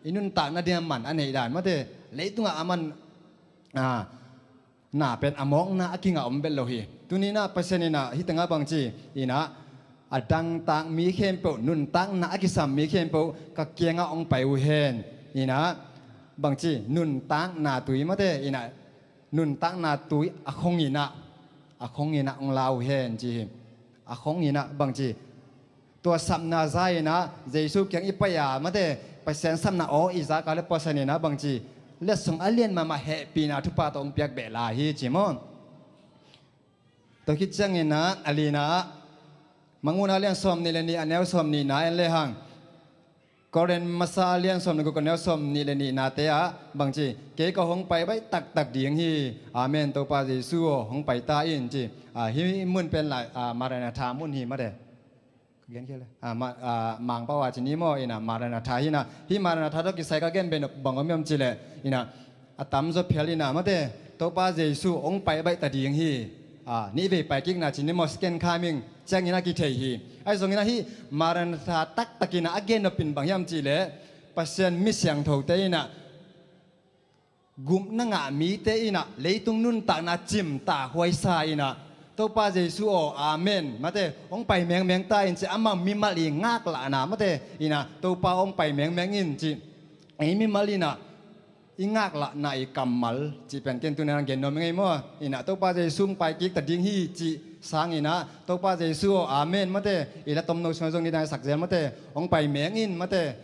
I nuntak nading a man a neih dan mate. Leitungah a man, ah, na pen a mawkna a kingah om bel lo hi. Tuni in ah Pasian in ah hih tengah bangci in ah a dangtak mi khempeuh, nuntakna a kisam mi khempeuh ka kiangah hong pai uh hen. In ah bangci nuntakna tui mate in ah nuntakna tui a khong in ah, a khong in ah hong la uh hen ci hi. A khong in ah bangci Tua sapna za inah Jesu kiang i pai a, mate, Pasian sapna aw i zak a le Pasian inah bangci letsong a lian mahmah hehpihna thupha tawh hong piak beh lai hi ci maw? Tua khit ciangin ah a lina ah, Mangmuhna lian sawm nih le nih a neu sawm nihna en lehang, Korin masa lian sawm le guk a neu sawm nih le nihnate ah bangci, kei ka hong pai baih taktak ding hi. Amen. Topa Jesu aw, hong pai ta in ci. Ah, hih mun pen lai, ah, Maranatha mun hi mate. Ka gen khia le. Ah, ma, ah, Mangpau a ci ni maw, inah Maranatha hi inah. Hih Maranatha tawh kisai ka gen beh nop bang om hiam ci leh, inah a tamzaw phial inah mate, Topa Jesu hong pai baih ta ding hi. Ah, nihvei pai kikna ci ni maw, second coming ciangin a kithei hi. Ahi zongin ah hih Maranatha taktak inah a gen nop in bang hiam ci leh, Pasian mi siangthote inah gupna ngah mite inah leitung nuntakna cimtak huaisa inah, Topa Jesu aw, amen, mate, hong pai mengmeng ta in ci, amau mimal i ngaklahna mate, inah Topa hong pai mengmeng in ci. Ei mimal inah i ngaklahna i kammal cih pen ken tuni-in gen nuam ing ei maw? Inah Topa Jesu hong pai kik ta ding hi cih sang inah, Topa Jesu aw, amen, mate, i la tomno sungah zong nidang i sak zel mate, hong pai meng in mate,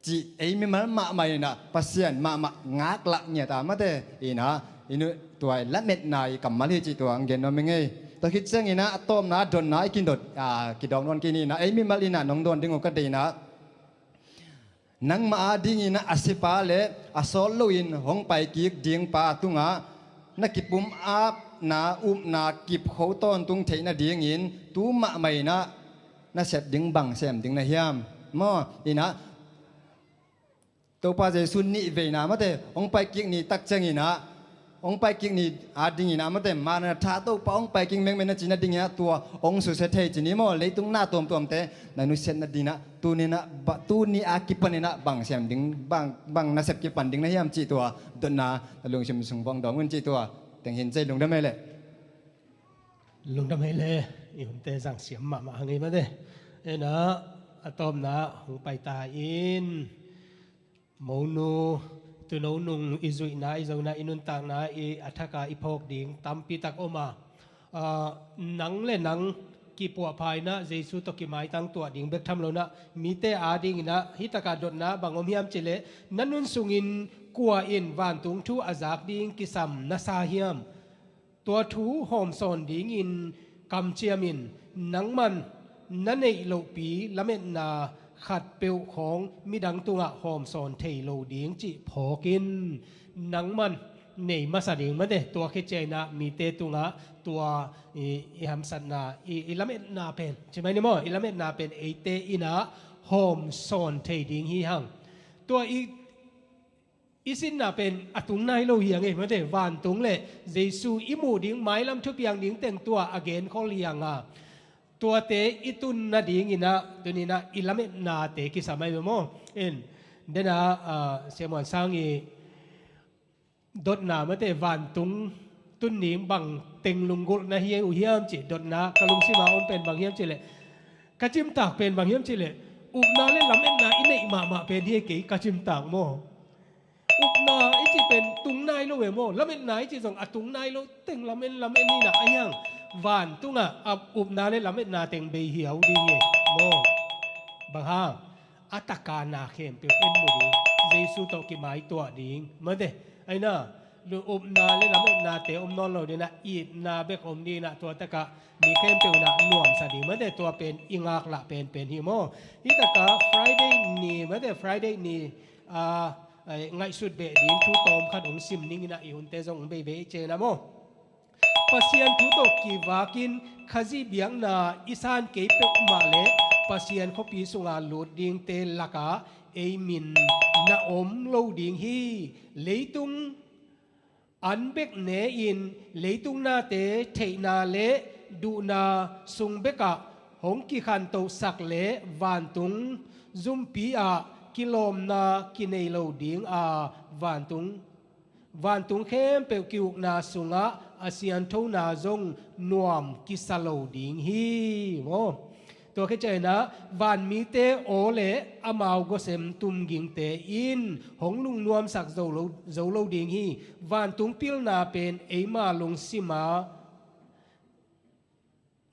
cih ei mimal mahmah inah Pasian mahmah ngaklah ngiat a mate, inah i nu tua i lametna i kammal hi cih tua hong gen nuam ing ei. Tua khit ciang inah a tawpna dotna i kidot, ah, kidawk nawn kei ni inah, ei mimal inah nong dawn ding uh ka deih inah, nangmah adingin ah a sipa le a sawt loin hong pai kik ding pa tungah na kipum apna upna kipkho tawntung theih nadingin tu mahmah inah na sep ding bang sem ding na hiam? Maw, inah Topa Jesu nihveina mate, hong pai kik ni tak ciang inah, hong pai kik ni ading inah mate, Maranatha, Topa hong pai kik mengmeng na ci nading inah tua hong susia thei ci ni maw? Leitung na tuamtuamte na nusiat nading inah tuni inah, ba, tuni a kipan inah bang sem ding, bang, bang na sep kipan ding na hiam cih tua dotna na lungsim sung vong dawng un cih tua teng hi in ci ei. Lungdam ei le. Lungdam ei le. I hunte zang siam mahmah hang ei mate. Inah a tawpna hong pai ta in. Monu, tuuno nung i zuihna, i zona, i nuntakna, i a thaka i phawk ding tampi tak om a. Ah, nang le nang kipuahpha inah Jesu tawh kimaitang tuah ding bek tham lo inah, mite ading inah hih taka dotna bang om hiam cih leh, na nun sungin kua in vantung thu a zak ding kisam na sa hiam? Tua thu hawmsawn dingin kamciam in, nangman na neih lohpi lametna khatpeuh khawng midang tungah hawmsawn thei lo ding cih phawk in. Nangman nei masa ding mate, tua khit ciang inah mite tungah tua i, i hamsatna, i, i lametna pen, ci mai ni maw, i lametna pen eite inah hawmsawn thei ding hi hang. Tua i i sinna pen a tung nai lo hi hang ei mate, vantung le Jesu i muh ding, mailam thupiang ding teng tua a genkhol hi hang a. Tuate i tun nading inah tuni inah i lametnate kisam ahi ve maw? In, dena, ah, Siamuan Sang i dotna mate, vantung tun ding bang teng lunggulh na hi uh hiam cih dotna ka lungsim a om pen bang hiam cih leh, ka cimtak pen bang hiam cih leh, upna le lametna i neih mahmah pen hi kei ka cimtak maw? Upna i cih pen tung nai lo ve maw? Lametna i cih zong a tung nai lo teng lamen lamen hi inah, ahi hang vantungah a upna le lametna teng bei hiau ding hi maw? Bang hang? A taka na khempeuh en mu ding, Jesu tawh kimaituah ding mate. Ahi inah, upna le lametnate om nawn lo ding inah, itna bek om ding inah, tua takah mi khempeuh inah nuamsa ding mate, tua pen i ngaklah penpen hi maw? Hih takah Friday ni mate, Friday ni, ah, ai, ngaihsut beh ding thu tawm khat hong sim ning inah, i hunte zong hong beibei i cih inah maw? Pasian thu tawh kivakin Khazih biakna i san kei peuhmah le Pasian khuapi sunga lut dingte lakah ei min na om lo ding hi. Leitung an bek ne-in leitung nate theihna le duhna sung bekah hong kikhantosak le vantung zumpi ah kilawmna kinei lo ding a, vantung, vantung khempeuh ki-ukna sungah a sianthona zong nuam kisa lo ding hi maw? Tua khit ciang inah vanmite aw le amau gosem tumgingte in hong lungnuamsak zo lo, zo lo ding hi. Vantung pilna pen eima lungsim ah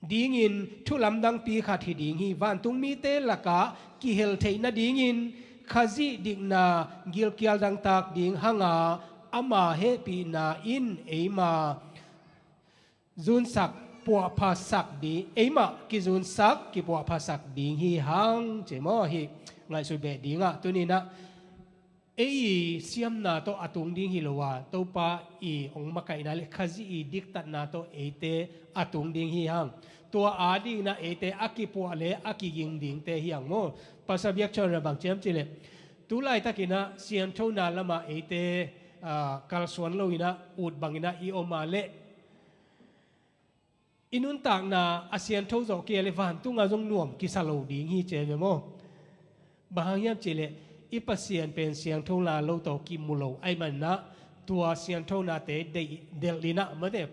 dingin thu lamdangpi khat hi ding hi. Vantung mite lakah kihel theih nadingin Khazih dikna gilkial dangtak ding hanga ama hehpihna in eima zunsak puahphasak ding, eimah kizunsak kipuahphasak ding hi hang, ci maw? Hih ngaihsut beh dingah tuninah ei i siamna tawh a tung ding hi lo a, Topa i hong makaihna le Khazih i diktatna tawh eite a tung ding hi hang. Tua a dinginah eite a kipuah le a kiging dingte hi hang maw? Pasal biakchon ra bang ciam cileh tu laitakinah sianthona lamah eite, ah, kalsuan loinah ut banginah i om a leh i nuntakna a siantho zawh kei a le vantunga zong nuam kisa lo ding hi, ci ve maw? Bang hang hiam cihleh i Pasian pen sianthona lo tawh kimu lo ahih maninah tua sianthonate deih, delhinah mate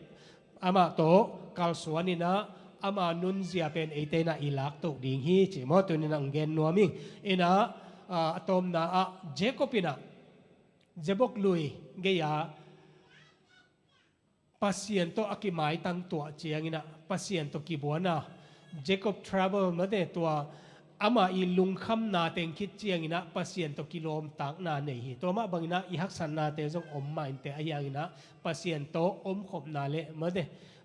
amah tawh kalsuaninah ama nunzia pen eite inah i laktoh ding hi, ci maw? Tuninah hong gen nuam ing. Inah, ah, a tawpna ah Jacob inah Jabok lui gei-a Pasian tawh a kimaitang tuah cianginah Pasian tawh kibuana Jacob trouble mate tua ama i lungkhamna teng khit cianginah Pasian tawh kilawmtakna nei hi. Tua mah banginah i haksatnate zong om mah inte ahi hanginah Pasian tawh omkhopna le mate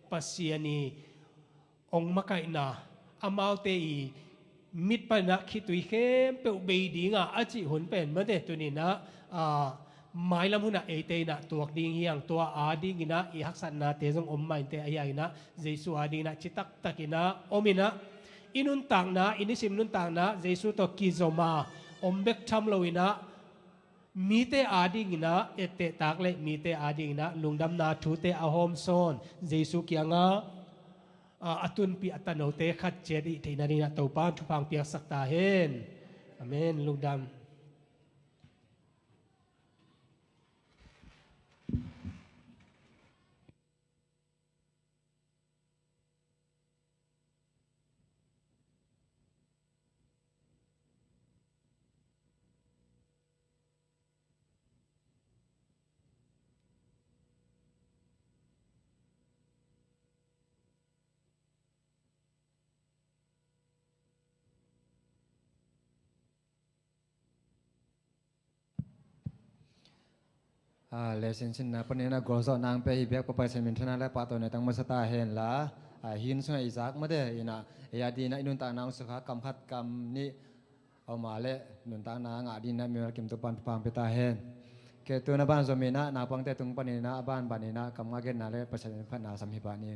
Pasian i hong makaihna, amaute i mit paninah khitui khempeuh bei dinga a cih hun pen mate tuninah, ah, mailam hunah eite inah tuak ding hi hang. Tua a dinginah i haksatnate zong om mah inte ahi hanginah Jesu a dinginah citaktakinah ominah i nuntakna, i nisim nuntakna Jesu tawh kizoma om bek tham loinah mite a dinginah ettehtak le mite a dinginah lungdamna thute a hawmsawn Jesu kiangah, ah, a tunpih a tanote khat ciat i theihna dinginah Topa in thupha hong piaksak ta hen. Amen. Lungdam. Ah, lesin sinna paninah gualzawhna hong pia hi biak Pasian minthanna le pahtawina tang masa ta hen la. Ah, hih hun sungah i zak mate inah ei a dinginah i nuntakna hong sukha kam khat kam nih a om a leh nuntakna ngah dinginah mimal kim Topa in thupha hong pia ta hen. Kei tu na ban zominah naupangte tung paninah a ban baninah kam nga genna le Pasian in phatna sam hi pah ni.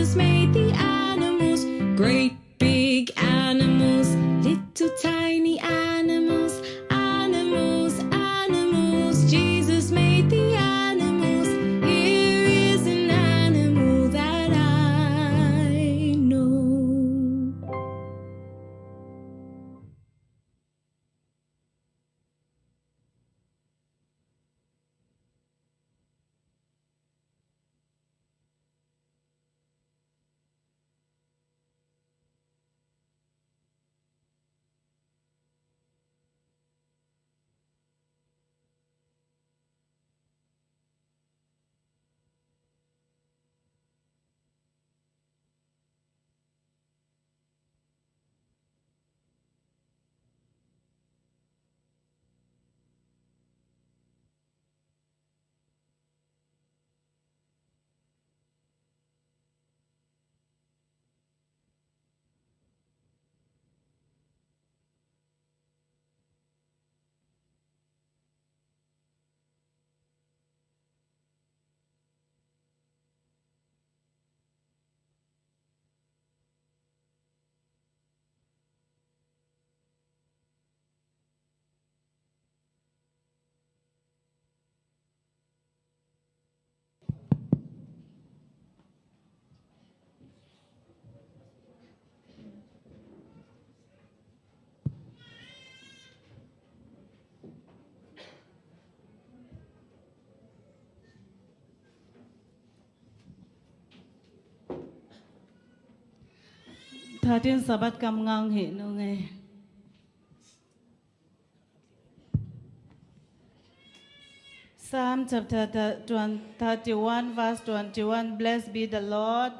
Jesus made the animals, great big animals, little tiny animals, animals, animals. Jesus made the animals. Here is an animal that I know. Thatin Sabbath kam ngang hi nung ei. Psalm chapter thirty-one, verse twenty-one. Blessed be the Lord.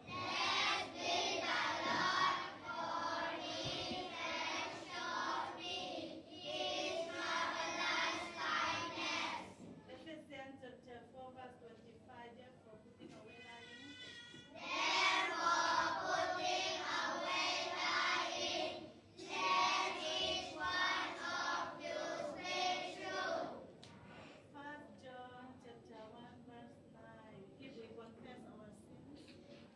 Blessed be the Lord, for he has showed me his marvelous kindness. Ephesians chapter four, verse twenty-five. Therefore, putting away lying. Therefore, putting away lying, let each one of you speak truth. First John chapter one, verse nine. If we confess our sins.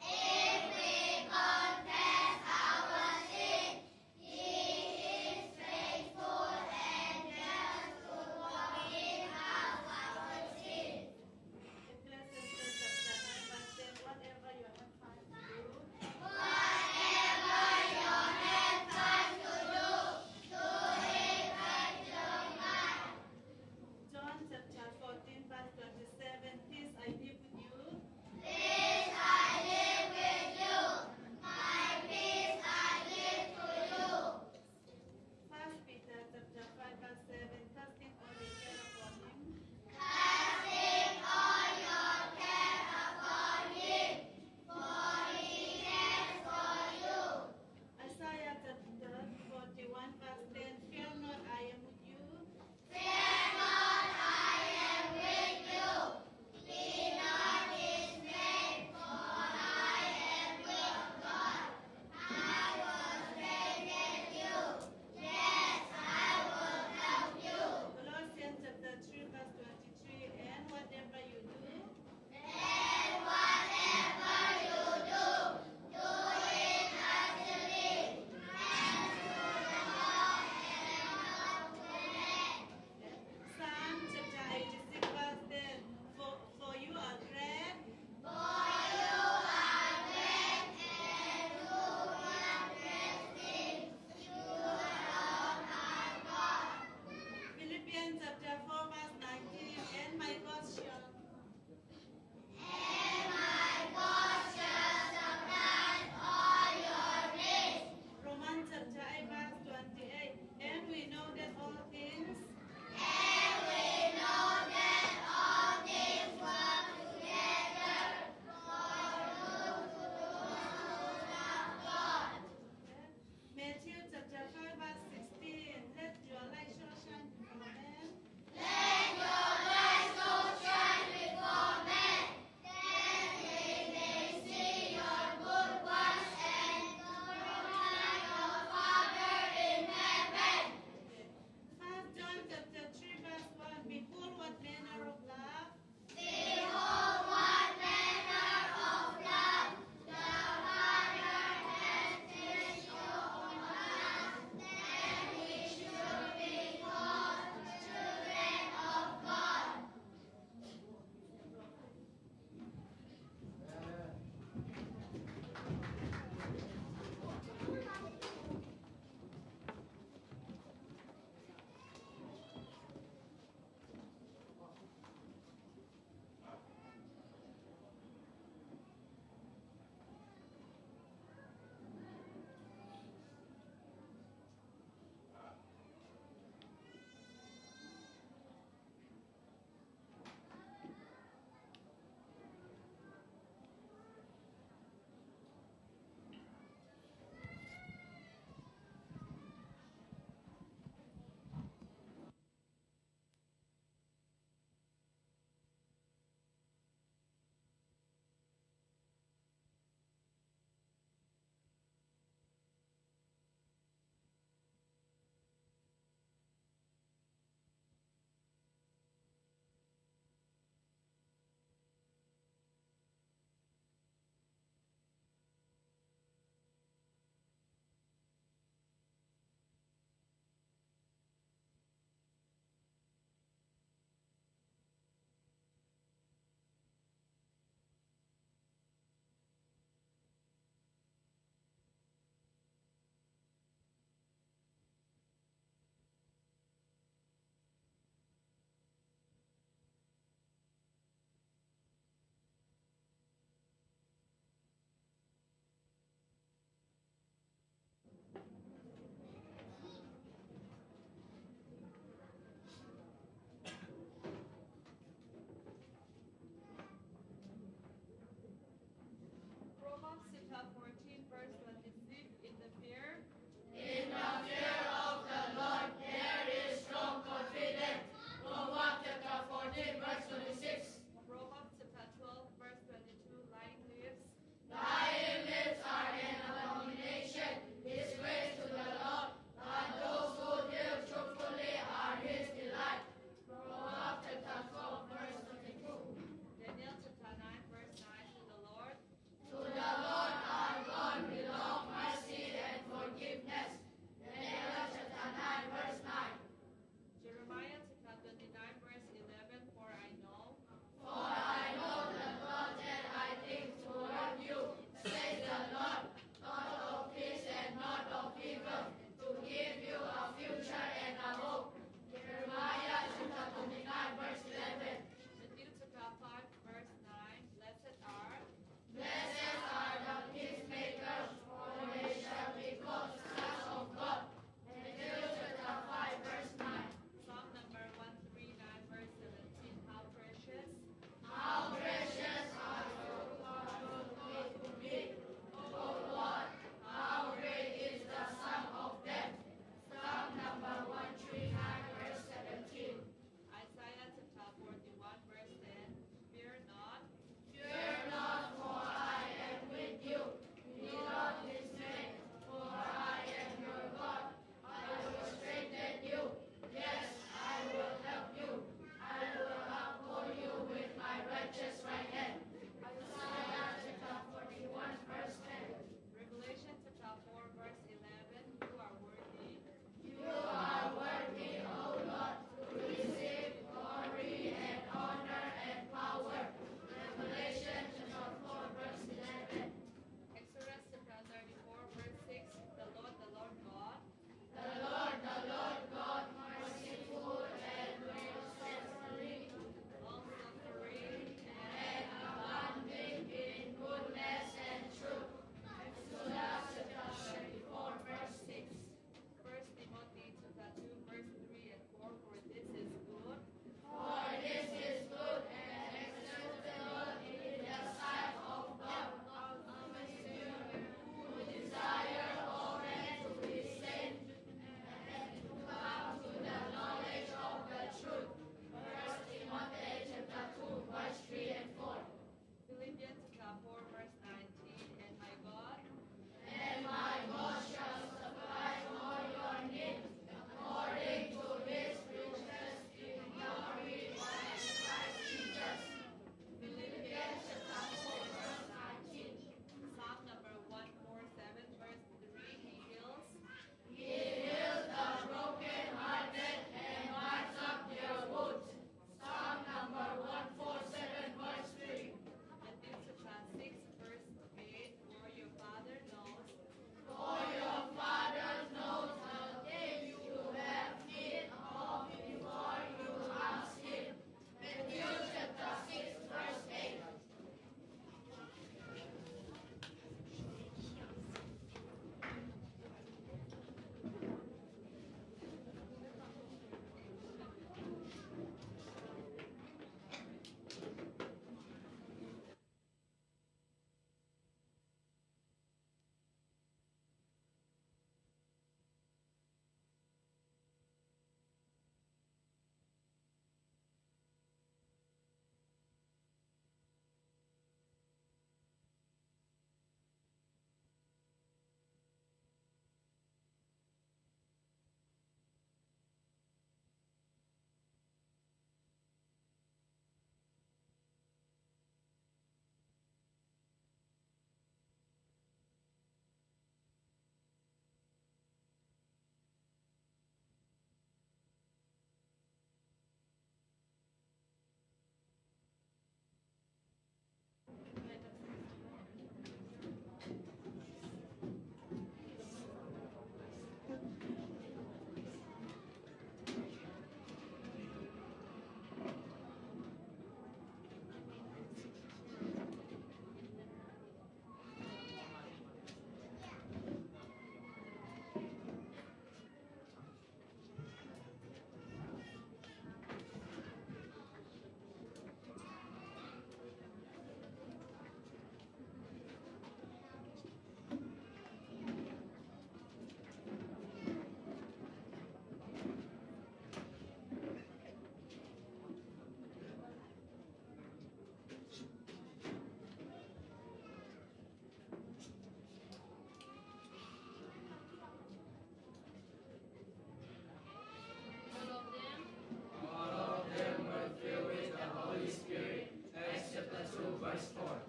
Verse four.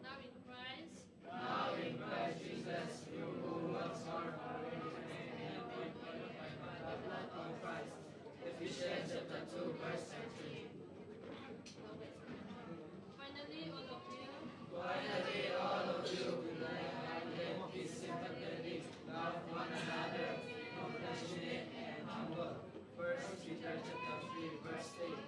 Now in Christ. Now in Christ Jesus, you who once were far away have been reunited by the blood of Christ. Ephesians chapter two, verse thirteen. Finally, all of you. Finally, all of you, be like-minded, be sympathetic, love one another, be compassionate and humble. First Peter chapter three, verse eight.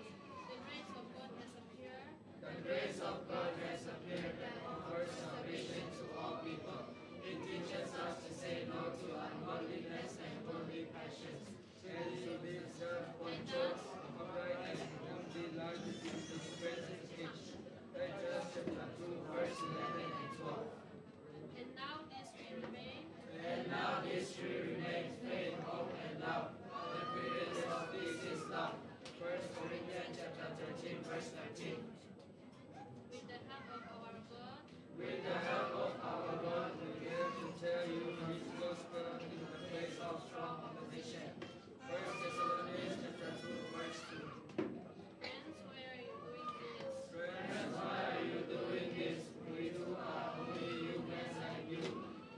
The grace of God has appeared. The grace of God has appeared that offers salvation to all people. It teaches us to say no to ungodliness and worldly passions. As you live self-control, upright and humble life in the present age. Titus chapter two, verse eleven and twelve. And now this we remain. And now this we remain, faith, hope, and love. The greatest of these is love. First Corinthians chapter thirteen, verse thirteen. With the help of our God. With the help of our God, we dare to tell you his gospel in the face of strong opposition. First Thessalonians chapter two, verse two. Friends, why are you doing this? Friends, why are you doing this? We too are only humans like you.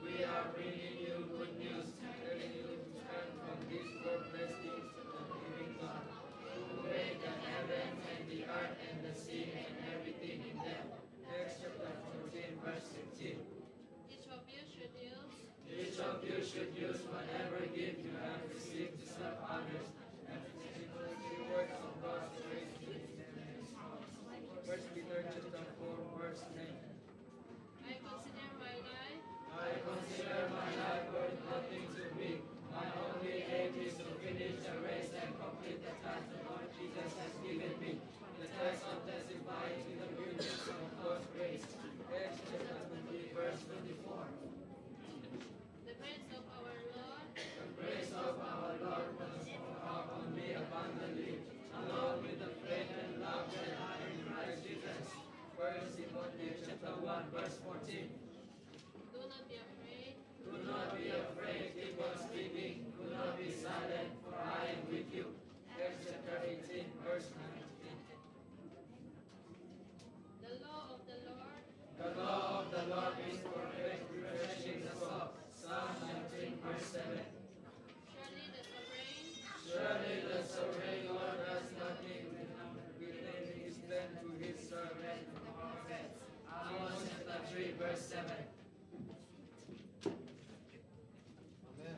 We are bringing you good news, telling you to turn from these worthless things to the living God, who made the heaven and the earth and the sea and everything in them. Acts chapter fourteen, verse fifteen. Each of you should use. Each of you should use whatever gift you have received to serve others, and to the works of God's grace. First Peter chapter four, verse nine. I consider my life. I consider my life worth nothing to me. My only aim is to finish the race and complete the task the Lord Jesus has given me. The task of testifying to the goodness of God's grace. Acts chapter twenty, verse twenty-four. The grace of our Lord. The grace of our Lord was poured out on me abundantly, along with the faith and love that are in Christ Jesus. First Timothy chapter one, verse fourteen. Do not be afraid. Do not be afraid. Keep on speaking. Do not be silent, for I am with you. Acts chapter eighteen, verse nineteen. The law of the Lord. The law of the Lord is perfect, refreshing the soul. Psalm nineteen, verse seven. Surely the sovereign. Surely the sovereign Lord does nothing without revealing his plan to his servants, the prophets. Amos chapter three, verse seven. Amen.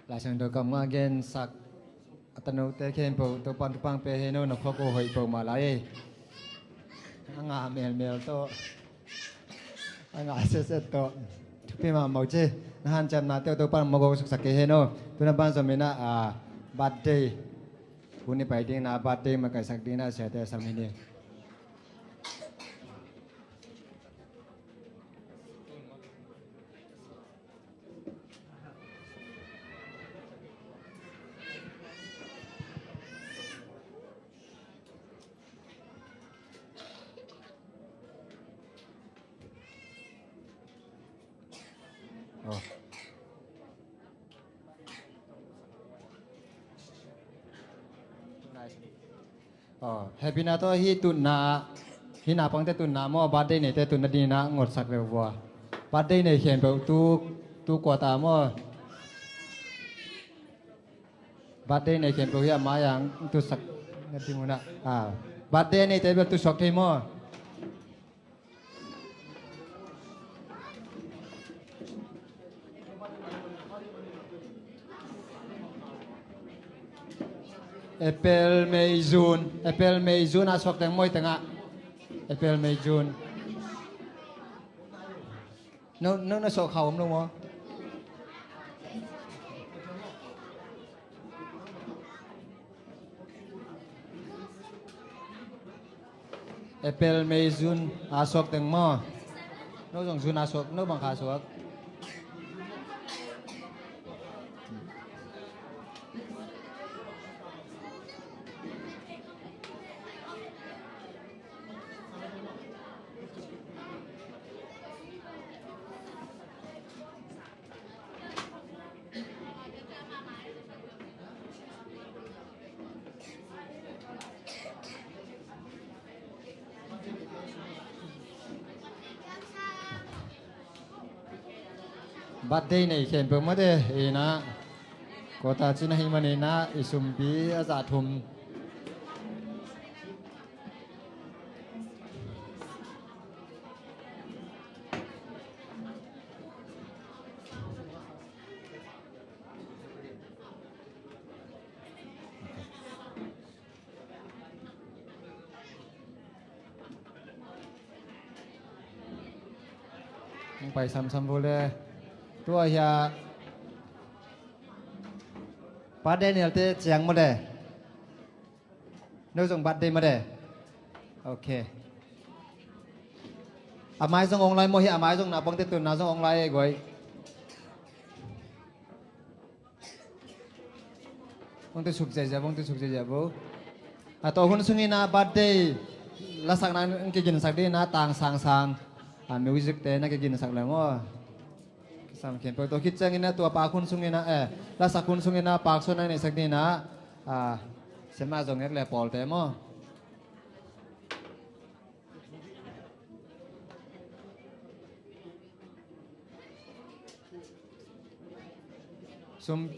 Laisiangtho kammal gensak a tanote khempeuh Topa'n thupha pia hen aw, na khua ko hoih peuhmah lai. A ngah melmel tawh, a ngah setset tawh thupi mahmah uh ci. Na hanciamnate uh Topa'n mawk suksak kei hen aw. Tu-in a ban zom in ah, a, birthday hun i pai ding in ah, birthday makaihsak ding in ah siate sam hi ni. Aw. Aw, happy na tawh hih tutna, hih naupangte tutna maw, birthday neite tutna ding in ah ngotsak ve vua. Birthday nei khempeuh tu, tu kua ta maw? Birthday nei khempeuh hih a mai-ah tutsak na ding un ah. Ah, birthday neite bel tusuak thei maw? April, May, June. April, May, June a suak teng maw, hih tengah? April, May, June. No, no, na suak kha om lo maw? April, May, June a suak teng maw? No zong June a suak, no bang kha suak? Birthday nei khempeuh mawte in ah, kawta cin ahih manin ah i sumpi a zah thum. Hong pai samsam vo le. Tua hia Pa Daniel te ciang maw le. No zong birthday maw le. Ok. A mai zong ong lai maw, hih a mai zong naupangte tunna zong ong lai ei guai. Bangte suk ziahziah, bangte suk ziahziah bo. A tawh hun sungin ah birthday lasakna hong kiginsak dingin ah tang sangsang, a music te na kiginsak le maw. Kisam khempeuh tawh khit ciangin ah tua pak hun sungin ah, eh, lasak hun sungin ah pak suan na neihsak dingin ah, a, Siamah Zong Ngek le pawlte maw. Sum,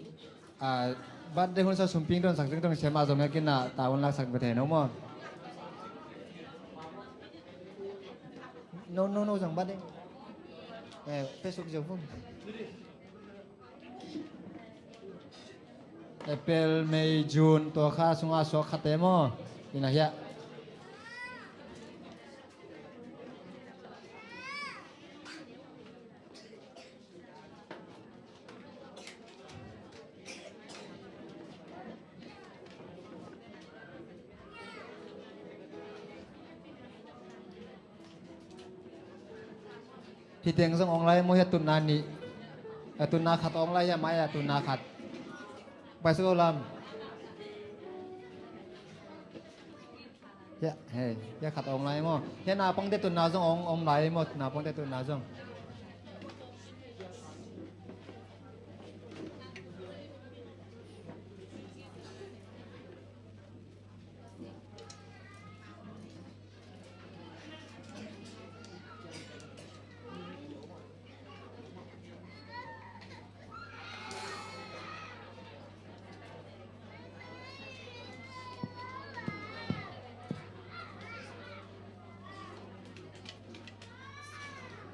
a, birthday hun sa sumping don sak ding tong Siamah Zong Ngek in ah ta hun laksak bete no maw. No, no, no, zong birthday. Eh, Facebook zong phone. April, May, June, tua kha sungah suak khate maw? Ina hiah. Hih teng zong ong lai maw, hih a tunna nih. A tunna khat ong lai, hih a mai a tunna khat. Pai suk o lam. Hih a, hei, hih a khat ong lai maw. Hih a naupangte tunna zong ong om lai maw, naupangte tunna zong.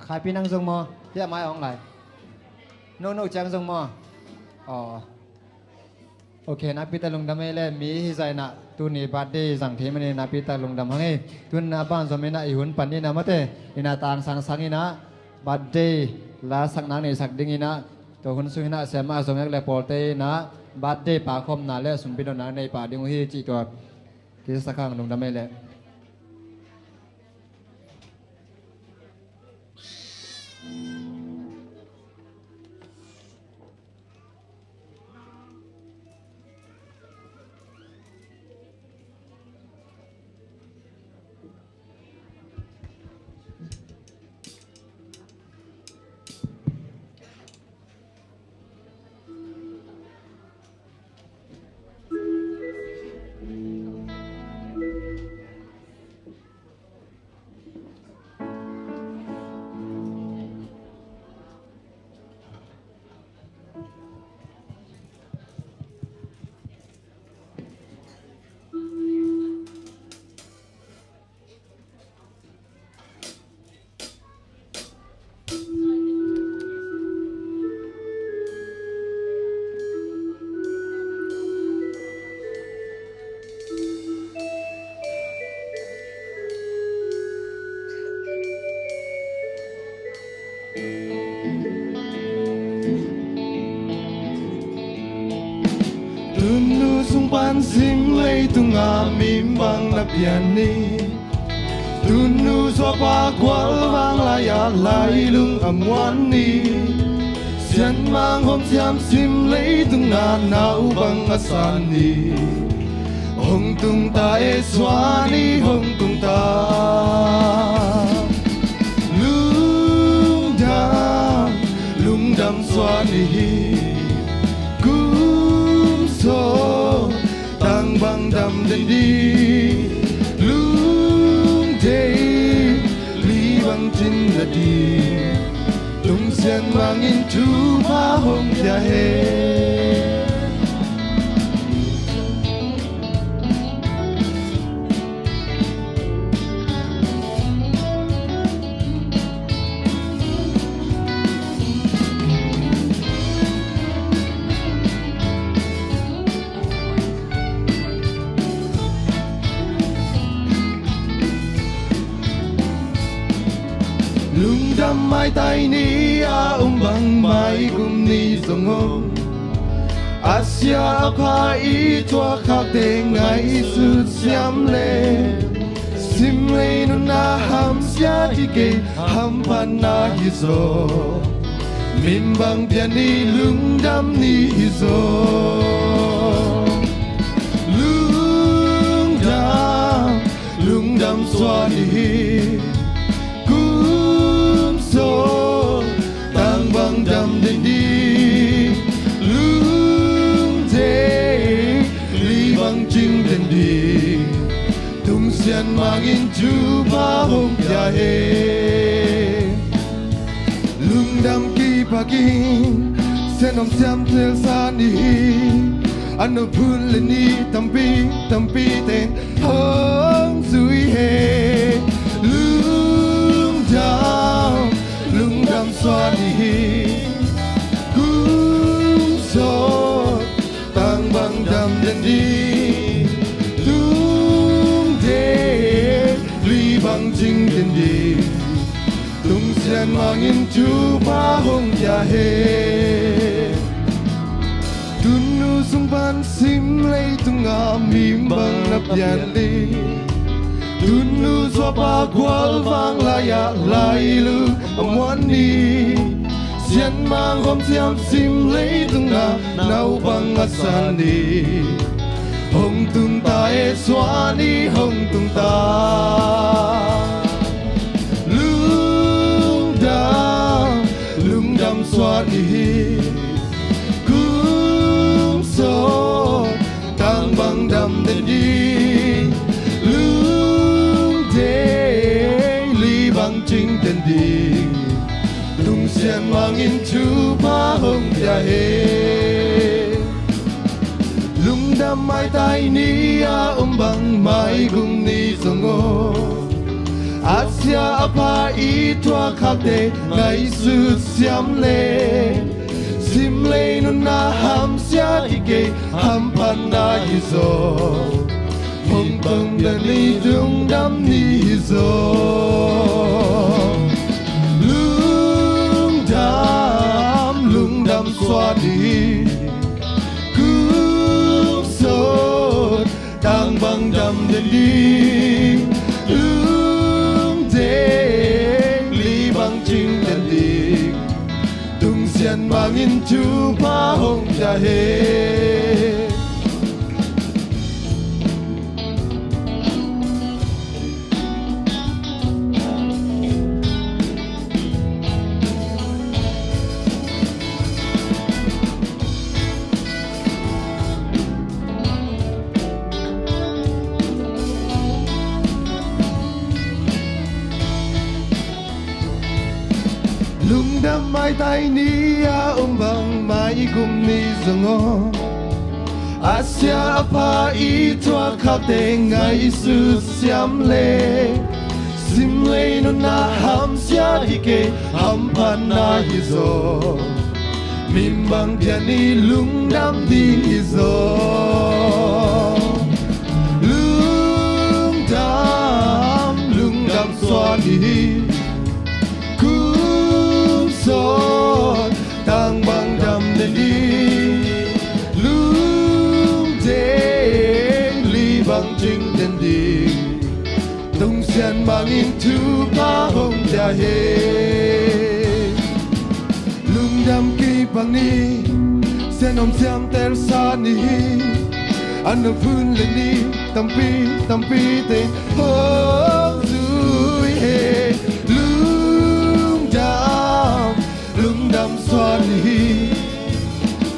Khaipi nang zong maw? Hih a mai ong lai. No, no, ciang zong maw? Aw. Ok, nakpi tak lungdam ei le, mi hi zah inah tuni birthday zang thei manin nakpi tak lungdam hang ei. Tun a ban zom inah i hun pan inah mate inah tang sangsang inah birthday la sak nang nei sak ding inah tua hun sung inah siamah zong ek le pawlte inah birthday pakhawmna le sumpi dotna nei pah ding uh hi cih tua kisak hang lungdam ei le. Tunu sung pan sim leitung ah mimbang na pian ni. Tunu suapa gual vang lai-ah lailung a muan ni. Sianmang hawm siam sim leitung ah naubang a san ni. Hong tung ta e suan ni, hong tung ta. Lungdam, lungdam suan ni hi. Kum sawm tang bang dam den di. Lungdam li bang cin na di. Tung Sianmang in thupha hong pia hen. Lungdam maitai ni a um bang maigum ni zong om. A sia a pha i thuakkhakte ngaihsut siam le. Sim lei nunna hamsia hi kei, hamphatna hi zaw. Mimbang pian ni lungdam ni hi zaw. Lungdam, lungdam suan ni hi. Kum sawm tang bang dam den di. Lungdam li bang cing den di. Tung Sianmang in thupha hong pia hen. Lungdam kiphakin sian om siam tel sa ni hi. A nop hun le ni tampi tampi ten hong zui hen. Lungdam, lungdam suan ni hi. Kum sawm tang bang dam den di. Tung den li bang cing den di. Tung Sianmang in thupha hong pia hen. Tunu sung pan sim leitung ah mimbang na pian ni. Tunu suapa gual vang lai-ah lailung a muan ni. Sianmang hawm siam sim leitung ah naubang a san ni. Hong tung ta e suan ni, hong tung ta. Lungdam, lungdam suan ni hi. Kum sawm tang bang dam den di. Lungdam li bang cing den di. Tung Sianmang in thupha hong pia hen. Lungdam maitai ni a um bang maigum ni zong om. A sia a pha i thuakkhakte ngaihsut siam le. Sim lei nunna hamsia hi kei, hampha zaw, hong pang pian ni lungdam ni hi zaw. Lungdam, lungdam suan ni hi. Kum sawt, tang bang dam den ding. Lungdam, li bang cing den ding. Tungsian bangin thupha hong pia hi. Lungdam maitai ni a om bangmah i gum ni zong aw. A sia a pha i thuak khakte ngaihsut siam le. Sim lei nunna hamsia hi kei, hamphatna hi zaw. Min bang pian ni lungdam ding hi zaw. Lungdam, lungdam suan ni hi. Kum sawt, tang bang dam den ding. Lungdam, li bang cing den ding. Tungsian bangin thupha hong pia hi. Lungdam kei bang ni, sianom siamtel sa ni hi. A na vun le ni, tampi, tampi te hong zui hi. Lungdam, lungdam suan ni hi.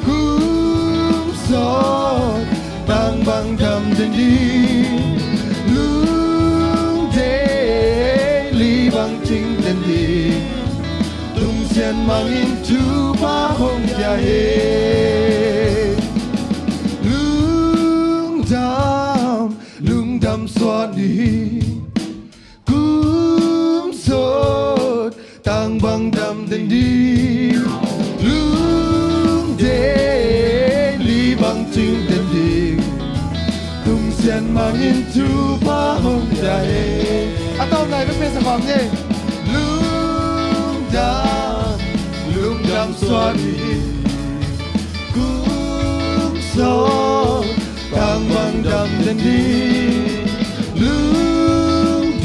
Kum sawt, tang bang dam den ding. Lungdam, li bang cing den ding. Tungsian bangin thupha hong pia hi. Lungdam, lungdam suan ni hi. Kum sawt, tang bang dam den ding. Lungdam, li bang cing den ding. Tungsian bangin thupha hong pia hi. A tawm lai bek pen sa khawm ni. Lungdam, lungdam suan ni hi. Kum sawt, tang bang dam den ding. Lungdam,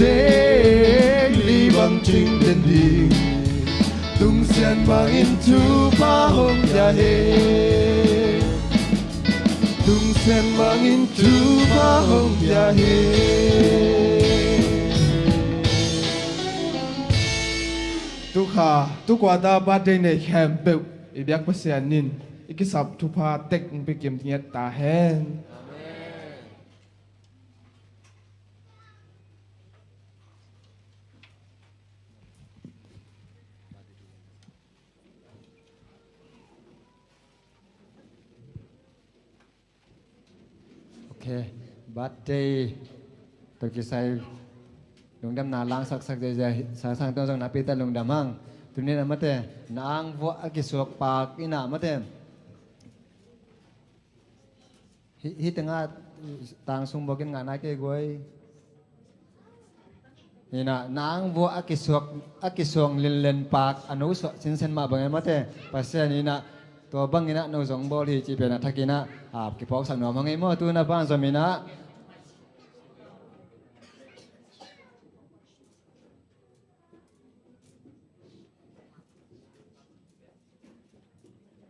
li bang cing den ding. Tungsian bangin thupha hong pia hi. Tungsian bangin thupha hong pia hi. Tukha, tukwata birthday nei khempeuh i biak Pasian in i kisap thupha tek hong pia kim ngiat ta hen. Ok, birthday tawh kisai lungdamna lang saksak zeizai, sangsang tawh zong na pita lungdam hang. Tuni na mate, na ang vuah a kisuak pak ina mate. Hi, hi tengah tang sung bokin ngah nai kei guai. Ina, na ang vuah a kisuak, a kisuang linlen pak a no suah sinsen mah bangin mate. Pasian ina, tua bangin a no zong bawl hi ci pian a thakin a, a, kiphawksak nuam hang ei maw, tu na pan zom ina.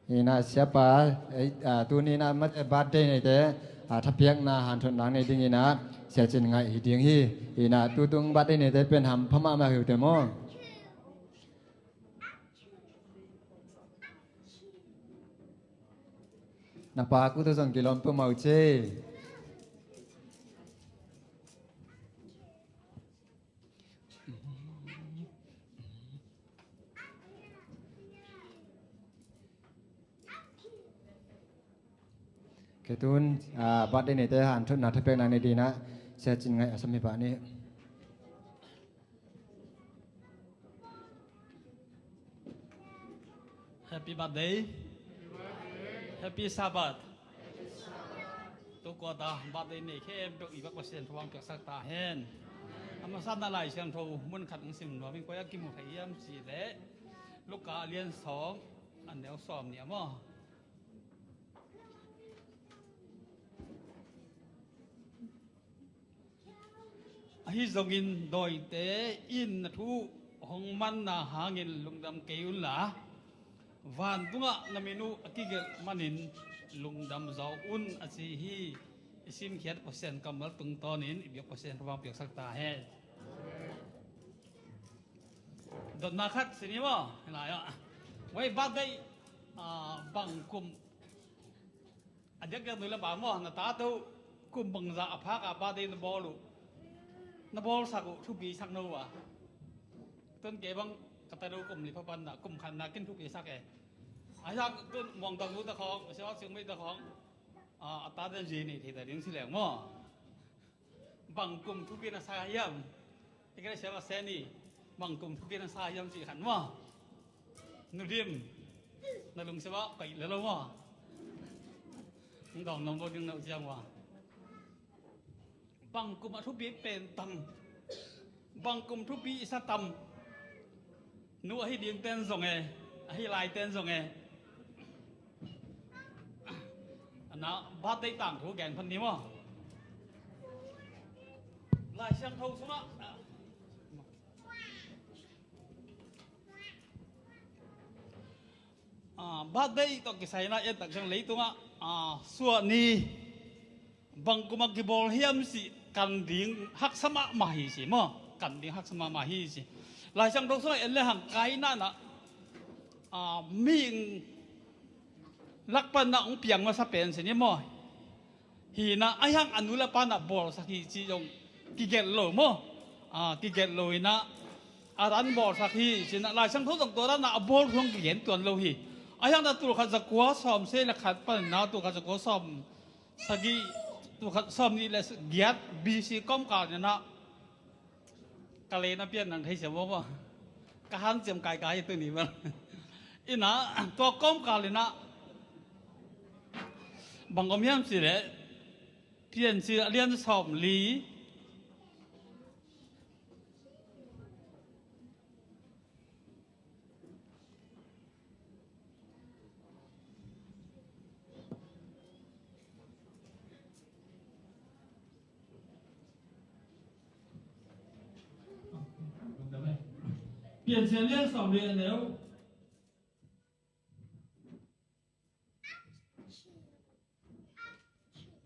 Ina siapa, eh, ah, tuni ina mate birthday neite, ah, thapiakna hanthotna nei ding ina, Sia Cin Ngaih hi ding hi. Ina tutung birthday neite pen hampha mahmah hi uh te maw. Na pa ku tawh zong kilawm peuhmah uh cei. Kei tun, ah, birthday neite hanthotna thapiakna nei ding ina, Sia Cin Ngaih a sam hi pah ni. Happy birthday. Happy Sabbath. Tua kua ta birthday nei khempeuh i biak Pasian thupha piaksak ta hen. A masa na Lai Siangtho mun khat hong sim nuam ing, koi a kimu thei hiam cih leh Luka a lian sawm a neu sawm nih a maw. Ahi zongin dawite in na thu hong manna hangin lungdam kei unla, vantungah na min uh a kigelh manin lungdam zaw un, a ci hi. I simkhiat Pasian kammal tungtawnin i biak Pasian thupha piaksak ta hen. Dotna khat si ni maw? Hi lai ah. Wei birthday, ah, bang kum a diakdiak nu le pa maw, na tate uh kum bangzah a phak a birthday na bawl uh, na bawlsak uh thupi sak no uh a. Tun kei bang ka tate uh kum li pha pan na, kum khat na kin thupi sak e. A sak tun Muangtuang nu ta khawng, a sak Sing Mei ta khawng, a, a tate uh zi nei thei ta ding si leng maw. Bang kum thupi na sa hiam? I ka siam a se ni. Bang kum thupi na sa hiam cih khat maw. Nu Dim, na lungsim ah koih lel lo maw. Hong dawng nuam lo ding no ciang ua. Bang kum a thupi pen tam? Bang kum thupi i sa tam? Nu ahi ding ten zong e, ahi lai ten zong e. A na birthday tangthu gen phan ni maw. Lai Siangtho sungah, ah, birthday tawh kisai na en tak ciang leitungah, ah, suah ni bang kum a kibawl hiam cih kan ding haksa mahmah hi ci maw. Kan ding haksa mahmah hi ci. Lai Siangtho sungah en le hang Kain in ah, ah, mihing lak pan ah hong piang masa pen ci ni maw. Hi in ah, ahi hang a nu le pa in ah bawlsak hi cih zong kigelh lo maw. Ah, kigelh lo in ah, a dan bawlsak hi ci in ah, Lai Siangtho zong tua dan ah a bawl zong kigen tuan lo hi. Ahi hang in ah tul khat za kua sawm sagih le khat pan in ah tul khat za kua sawm sagih, tul khat sawm nih le giat B C kawmkal in ah, ka lei na pian nang thei sia maw maw. Ka hanciam kaikai hi tuni bel. In ah, tua kawmkal in ah bang om hiam cih leh, Piancil a lian sawm li. Piancil a lian sawm li a neu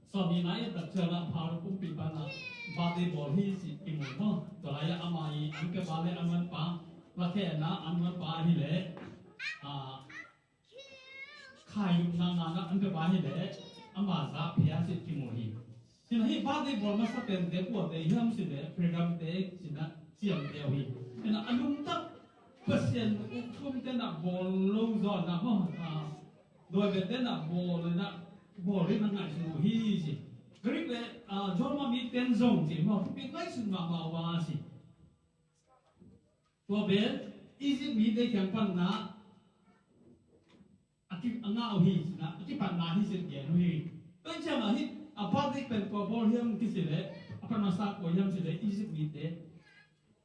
sawm nih na i tak ciang ah Pharaoh kumpipa in ah birthday bawl hi ci i mu maw. Tua lai ah ama i an pepa le an nuanpa, lakhia in ah an nuanpa hi leh, ah, khailupna ngan ah an pepa hi leh ama za phia ci i mu hi. Hi in ah hih birthday bawl masa pente kuate hiam cih leh freedom te ci in ah ciamteh uh hi. Hi in ah a nungtak Pasian ukthumte in ah bawl lo zaw in ah maw, ah, dawi bete in ah bawl in ah, bawl in ah ngaihsun uh hi ci. Greek le, ah, Roma mite in zong ci maw, thupi ngaihsun mahmah uh a ci. Tua pen Egypt mite kiang pan in ah a ki, a ngah uh hi ci in ah, a kipatna hi ci in gen uh hi. Tua ciang ah hih a birthday pen kua bawl hiam kici leh, a pan masa kua hiam ci leh Egypt mite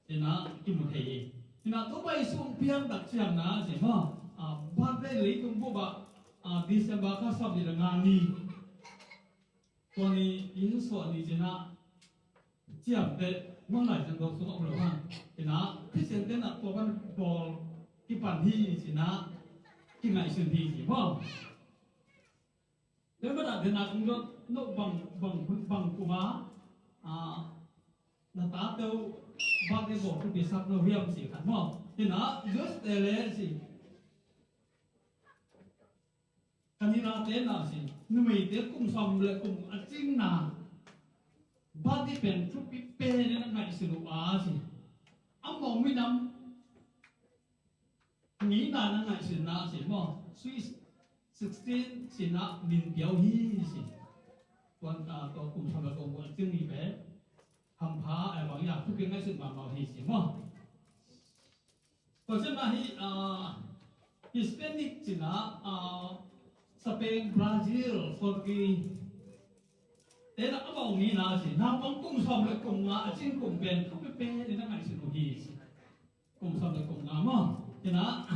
ci in ah kimu thei hi. Ci in ah tua pai sung piang tak ciang in ah ci maw, ah, birthday leitung bup ah, ah, December kha sawm nih le nga ni. Tua ni in suah ni ci in ah ciamteh maw, Lai Siangtho sungah om lo hang. Ci in ah Khristiante in ah tua pan bawl kipan hi ci in ah kingaihsun hi ci maw. Tua manin ah den a kong dot no bang, bang, bang kum a, ah, na tate uh birthday bawl thupi sak lo hiam ci khat maw. Hi in ah U S te le ci. Ka ni nate in ah ci, numeite kum sawm le kum a cingna birthday pen thupi pen in ah ngaihsun uh a ci. A mawng minam ngeina na ngaihsun in ah ci maw, Sweet Sixteen ci in ah min pia uh hi ci. Tua, ah, tua kum sawm le kum a cing ni pen hampha, eh, bang hiam, thupi ngaihsun mahmah uh hi ci maw. Tua ciang ah hih, ah, Hispanic ci in ah, ah, Spain, Brazil, Portuguese, Te na a bawng ni na si, naupang kum sawm le kum nga a cin kum pen thupi pen in a ngaihsun uh hi si. Kum sawm le kum nga maw. Hi na,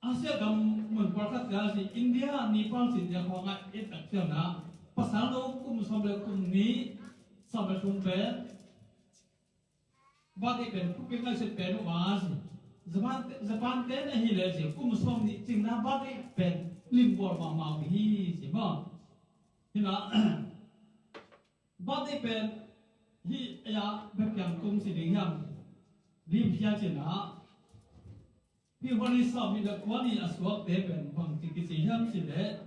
Asia gam mun pawlkhat ka si, India, Nepal si tia khawng a et tak ciang na, pasal no kum sawm le kum ni, sawm le thum pen birthday pen thupi ngaihsut pen uh a si. Japan te, Japan te na hi le si, kum sawm ni cing na birthday pen limbawl mahmah uh hi si maw. Hi na, birthday pen hi a ya bek piang kum si ding hiam. Lim khia cin na. February sawmnih le kua ni a suakte pen bangci kici hiam cih leh,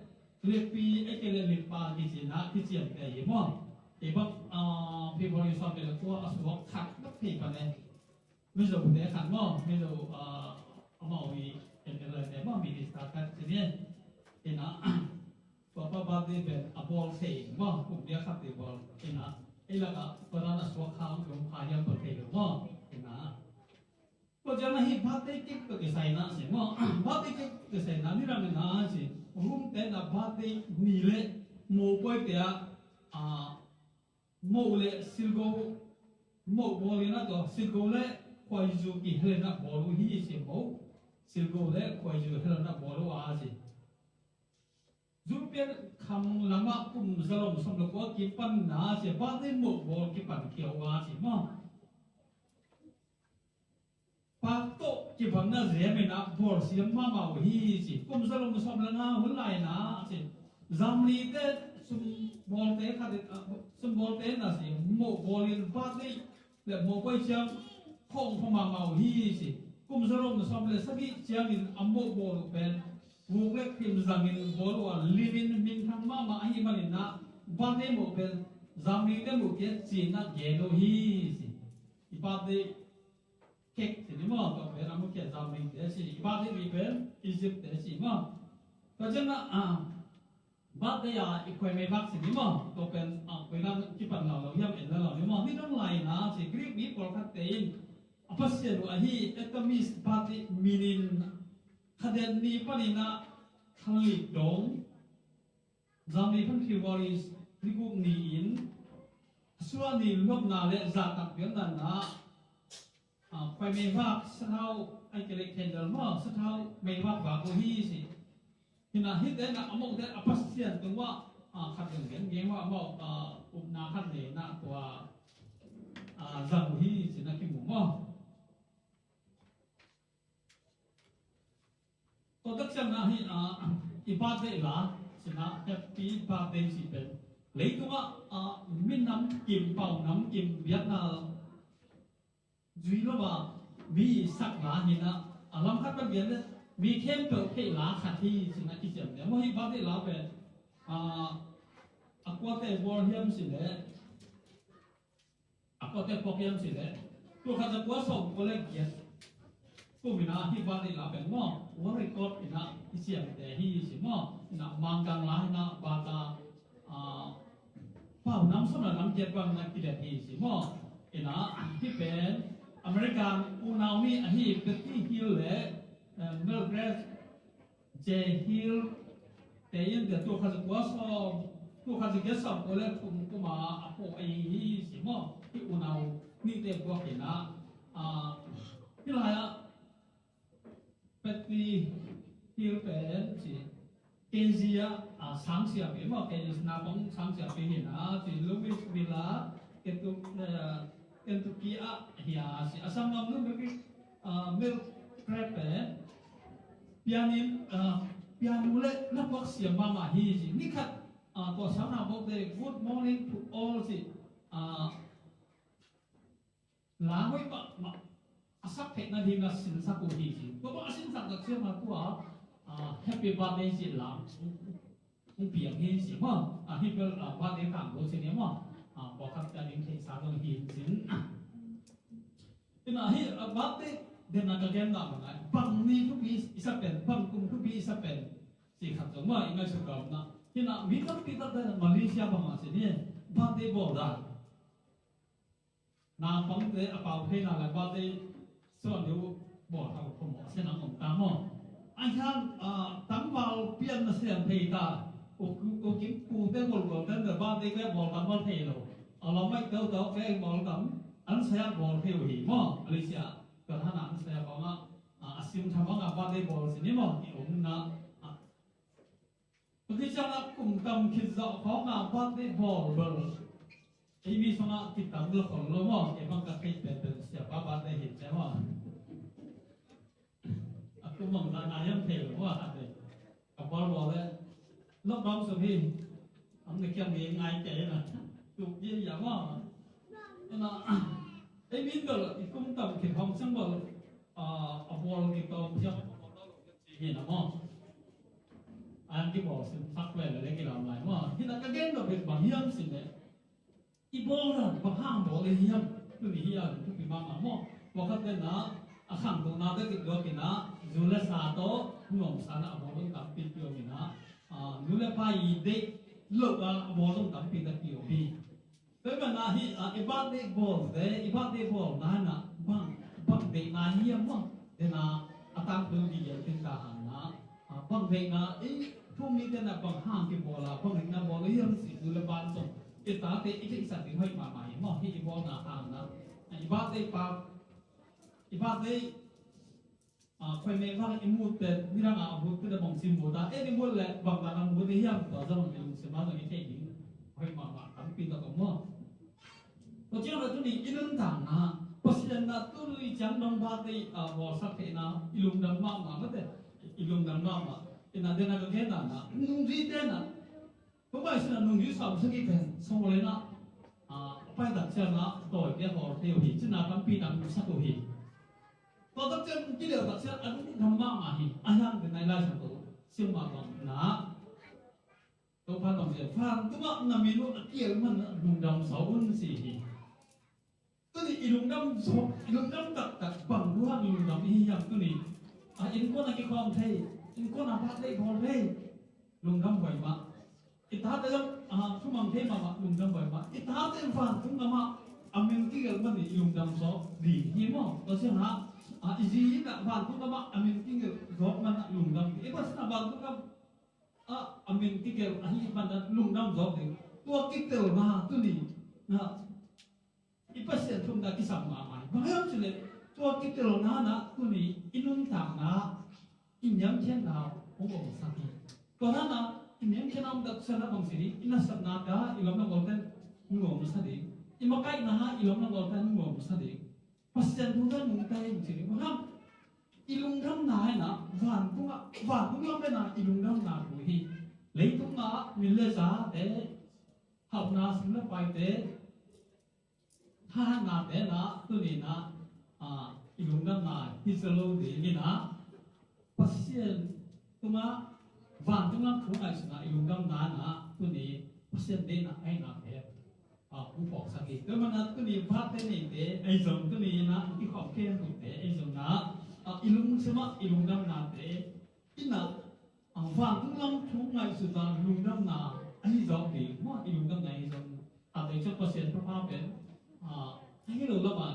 Lipi, a kei leh Lipa kici na kiciamte hi maw? Ei bang, ah, February sawmnih le kua a suak khat na thei pan e. Mizote khat maw, Mizo, ah, amau i en en lai te maw, minister khat ci ni. Ina, tua pa birthday pen a bawl thei maw, kum dia khat te bawl. Ina, ei lak ah tua dan a suak kha om kha hiam tua thei lo maw? Ina, tua ciang na hi birthday cake tawh kisai na si maw? Birthday cake tawh kisai na ni ram na si. Room te na birthday ni le mopawi te ah, ah, moh le silgo, moh bawl in a tua silgo le khuaizu kihel in a bawl uh hi si maw? Silgo le khuaizu hel in a bawl uh a si. Zu pian kham lam ah kum zalom sawm le kua kipan na si, birthday moh bawl kipan khia uh a si maw? Pak tawh kibang na zem in a bawl siam mahmah uh hi si. Kum zalom sawm le nga hun lai na si, Zamli te sum bawlte khat in, ah, sum bawlte na si, moh bawl in birthday le moh bawl ciang khawng pha mahmah uh hi si. Kum zalom sawm le sagih ciangin a moh bawl uh pen vuk le phim zangin bawl uh a, lim in minthang mahmah ahih manin a birthday moh pen Zamli te moh kia ci-in a gen uh hi si. I birthday cake ci ni maw, tua pen a mukhia Zamli te si. I birthday ni pen Egypt te si maw. Tua ciang a, ah, birthday a i khuai meivak ci ni maw, tua pen, ah, khuai dan kipan lo lo hiam en lo lo ni maw. Ni dong lai na si, Greek mi pawlkhat te in a pasian uh ahi Artemis birthday min in khaden ni panin a thalik dong, Zamli pan February ni guk ni-in a suah ni lopna le zahtak biakna na, ah, khuai meivak, sathau, ai kei le candle maw, sathau meivak vak uh hi si. Hi na hite na a moh te a pasian tungah, ah, khat geng geng geng uh a moh, ah, upna khat le na tua, ah, zang uh hi si na kimu maw. Tua tak ciang na hi, ah, i birthday la, ci na happy birthday ci pen. Leitung ah, ah, minam kim, pau nam kim, biakna zui lo a, mi sak la hi na, a lam khat pan gen le, mi khempeuh theih la khat hi, ci na kiciam le. Maw hi birthday la pen, ah, a kuate bawl hiam ci le, a kuate pawk hiam ci le, tul khat za kua sawm kua le giat kum in a hi birthday la pen maw, world record in a i ciamte hi ci maw. In a Mangkang la in a bata, ah, pau nam sawm le nam giat bang na kidet hi ci maw. In a hi pen American unau mi ahi Patty Hill le, eh, Mildred J Hill te in te tul khat za kua sawm, tul khat za giat sawm kua le thum kum a a pawh ahi hi ci maw. Hi unau nihte buak in a, ah, hi lai ah Patty Hill pen ci, K G ah, ah, sang siam hi maw, K G naupang sang siam hi na ci, Louisville ah, Kentucky, eh, Kentucky ah hi a ci, a sam lam nu bek, ah, Mildred pen pianin, ah, pianu le na puak siam mahmah hi ci. Ni khat, ah, tua sang na bawk de, "Good morning to all," ci, ah, la hoih mahmah a sak theihna ding a sinsak uh hi ci. Tua bang a sinsak tak ciang a tua, ah, happy birthday ci la hong piang hi ci maw. Ah, hi bel, ah, birthday tang lo ci ni maw. Ah, pawlkhat ka ding theihsa lo hi ci. Ina hi, ah, birthday den a ka gen na bang ai. Bang ni thupi i sa pen, bang kum thupi i sa pen. Ci khat zong maw, i ngaihsut ka om na. Ina mi tampi tak te Malaysia bang a ci ni. Birthday bawl dan. Naupangte a pau theihna le birthday suan deuh bawl hau phamawh a sian ang om ta maw. A hian, ah, tangval pianna sian thei ta. U Kim, U Kim pute golgol ten the birthday cake bawl tam bawl thei lo. A lam mai teu teu cake bawl tam, an saya bawl thei uh hi maw. Alicia, ka hana an saya bawl ma, a sim tham a birthday bawl sin hi maw. I om na. A, Alicia na kum tam khit zawh khawng a birthday bawl bawl. Ei mi sung a kitam lo khol lo maw. Ei bang ka thei pen pen sia pa birthday hi te maw. A kum bang zah na hiam thei lo a, a te. Ka bawl bawl le. Lockdown sung hi. Am ne kiam ni ngai te na. Tuk ye ya ma. Na. Ei min bawl i kum tam khit hong sang bawl. A, a bawl ki tom thiam. Hi na maw. An ki bawl sim sak le le ki lam lai maw. Hi na ka gen lo bit bang hiam sin le. I bawl dan bang hang bawl le hiam, tuni hi a thupi mahmah maw. Pakhat le na, a khangtona te dik luak in a, zu le sa tawh nuamsa na a bawl tampi piawm in a, a, nu le pa i deih lo a, a bawl tampi ta piawm hi. Tua hi ban a hi, a, i birthday bawl te, i birthday bawl na na, bang, bang deihna hiam maw. Deihna a tangthu ding hiam tin ka hang na. A, bang deihna, ei, thu mite na bang hang kibawl a, bang deihna bawl hiam si, nu le pa sung. I tate i deihsak ding hoih mahmah hi maw, hi i bawlna hang na. I birthday pa, i birthday, a, khoi me vang i mut te, nidang a mut te bang si mut a, ei, i mut le bang dan a mut te hiam, tua zong i lungsim a zong i thei ding hoih mahmah tampi tak om maw. Tua ciang le tuni i nuntakna, Pasian na tuni ciang nong birthday, a, bawlsak theihna, i lungdam mahmah mate, i lungdam mahmah. Ina dena ka genna na, nungzuite na, tua pai sina nungzui sam saki pen, song le na, a, pai tak ciang na, tawi ke hawl thei uh hi, cina tampi dang sak uh hi. Tua tak ciang, kiliau tak ciang, a lungdam mahmah hi, a hiang den nai lai sang tua, siang mahmah na. Topa tawh sia, vantungah na min uh a kial man a lungdam zo un ci hi. Tuni i lungdam zo, i lungdam taktak bang ruang i lungdam i hi hiam tuni. A innkuan a kikhawm thei, innkuan a birthday bawl thei, lungdam huai mah. I tate zong, a, thumang thei mahmah lungdam huai mah. I tate vantung lamah a min kigelh man i lungdam zo ding hi maw. Tua ciang ha, a, i zi in a vantung lamah a min kigelh zo man a lungdam ding. I pasin a vantung lam a, a min kitel ahi man a lungdam zawk ding. Tua kitelna tuni na i Pasian thumna kisam mahmah hi. Bang hiam cih leh tua kitelna na tuni i nuntakna, i niamkhiatna hong omsak hi. Tua na na i niamkhiatna hong omsak na bang ci ding, i nasepna ka i lomna golten hong omsak ding. I makaihna i lomna golten hong omsak ding. Pasian thu zan nungta hi ci ding. Bang hiam, i lungdamna hi na, vantung ah, vantung lam pen a i lungdamna thu hi. Leitung ah min le zate, hauhna sum le paite, thahatnate na, tuni na, a, i lungdamna hi sa lo ding hi na. Pasian tungah vantung lam thu ngaihsutna i lungdamna na, tuni Pasian deihna ahi nate, a, hong phawksak hi. Tua manin tuni birthday neite, ahi zong tuni na, i khawm khempeuhte, ahi zong na, a, i lungsim ah i lungdamnate, i na, a, vantung lam thu ngaihsutna lungdamna ahi zawk ding, maw, i lungdamna ahi zong. A, tei ciang Pasian thupha pen, a, ahi lo lamah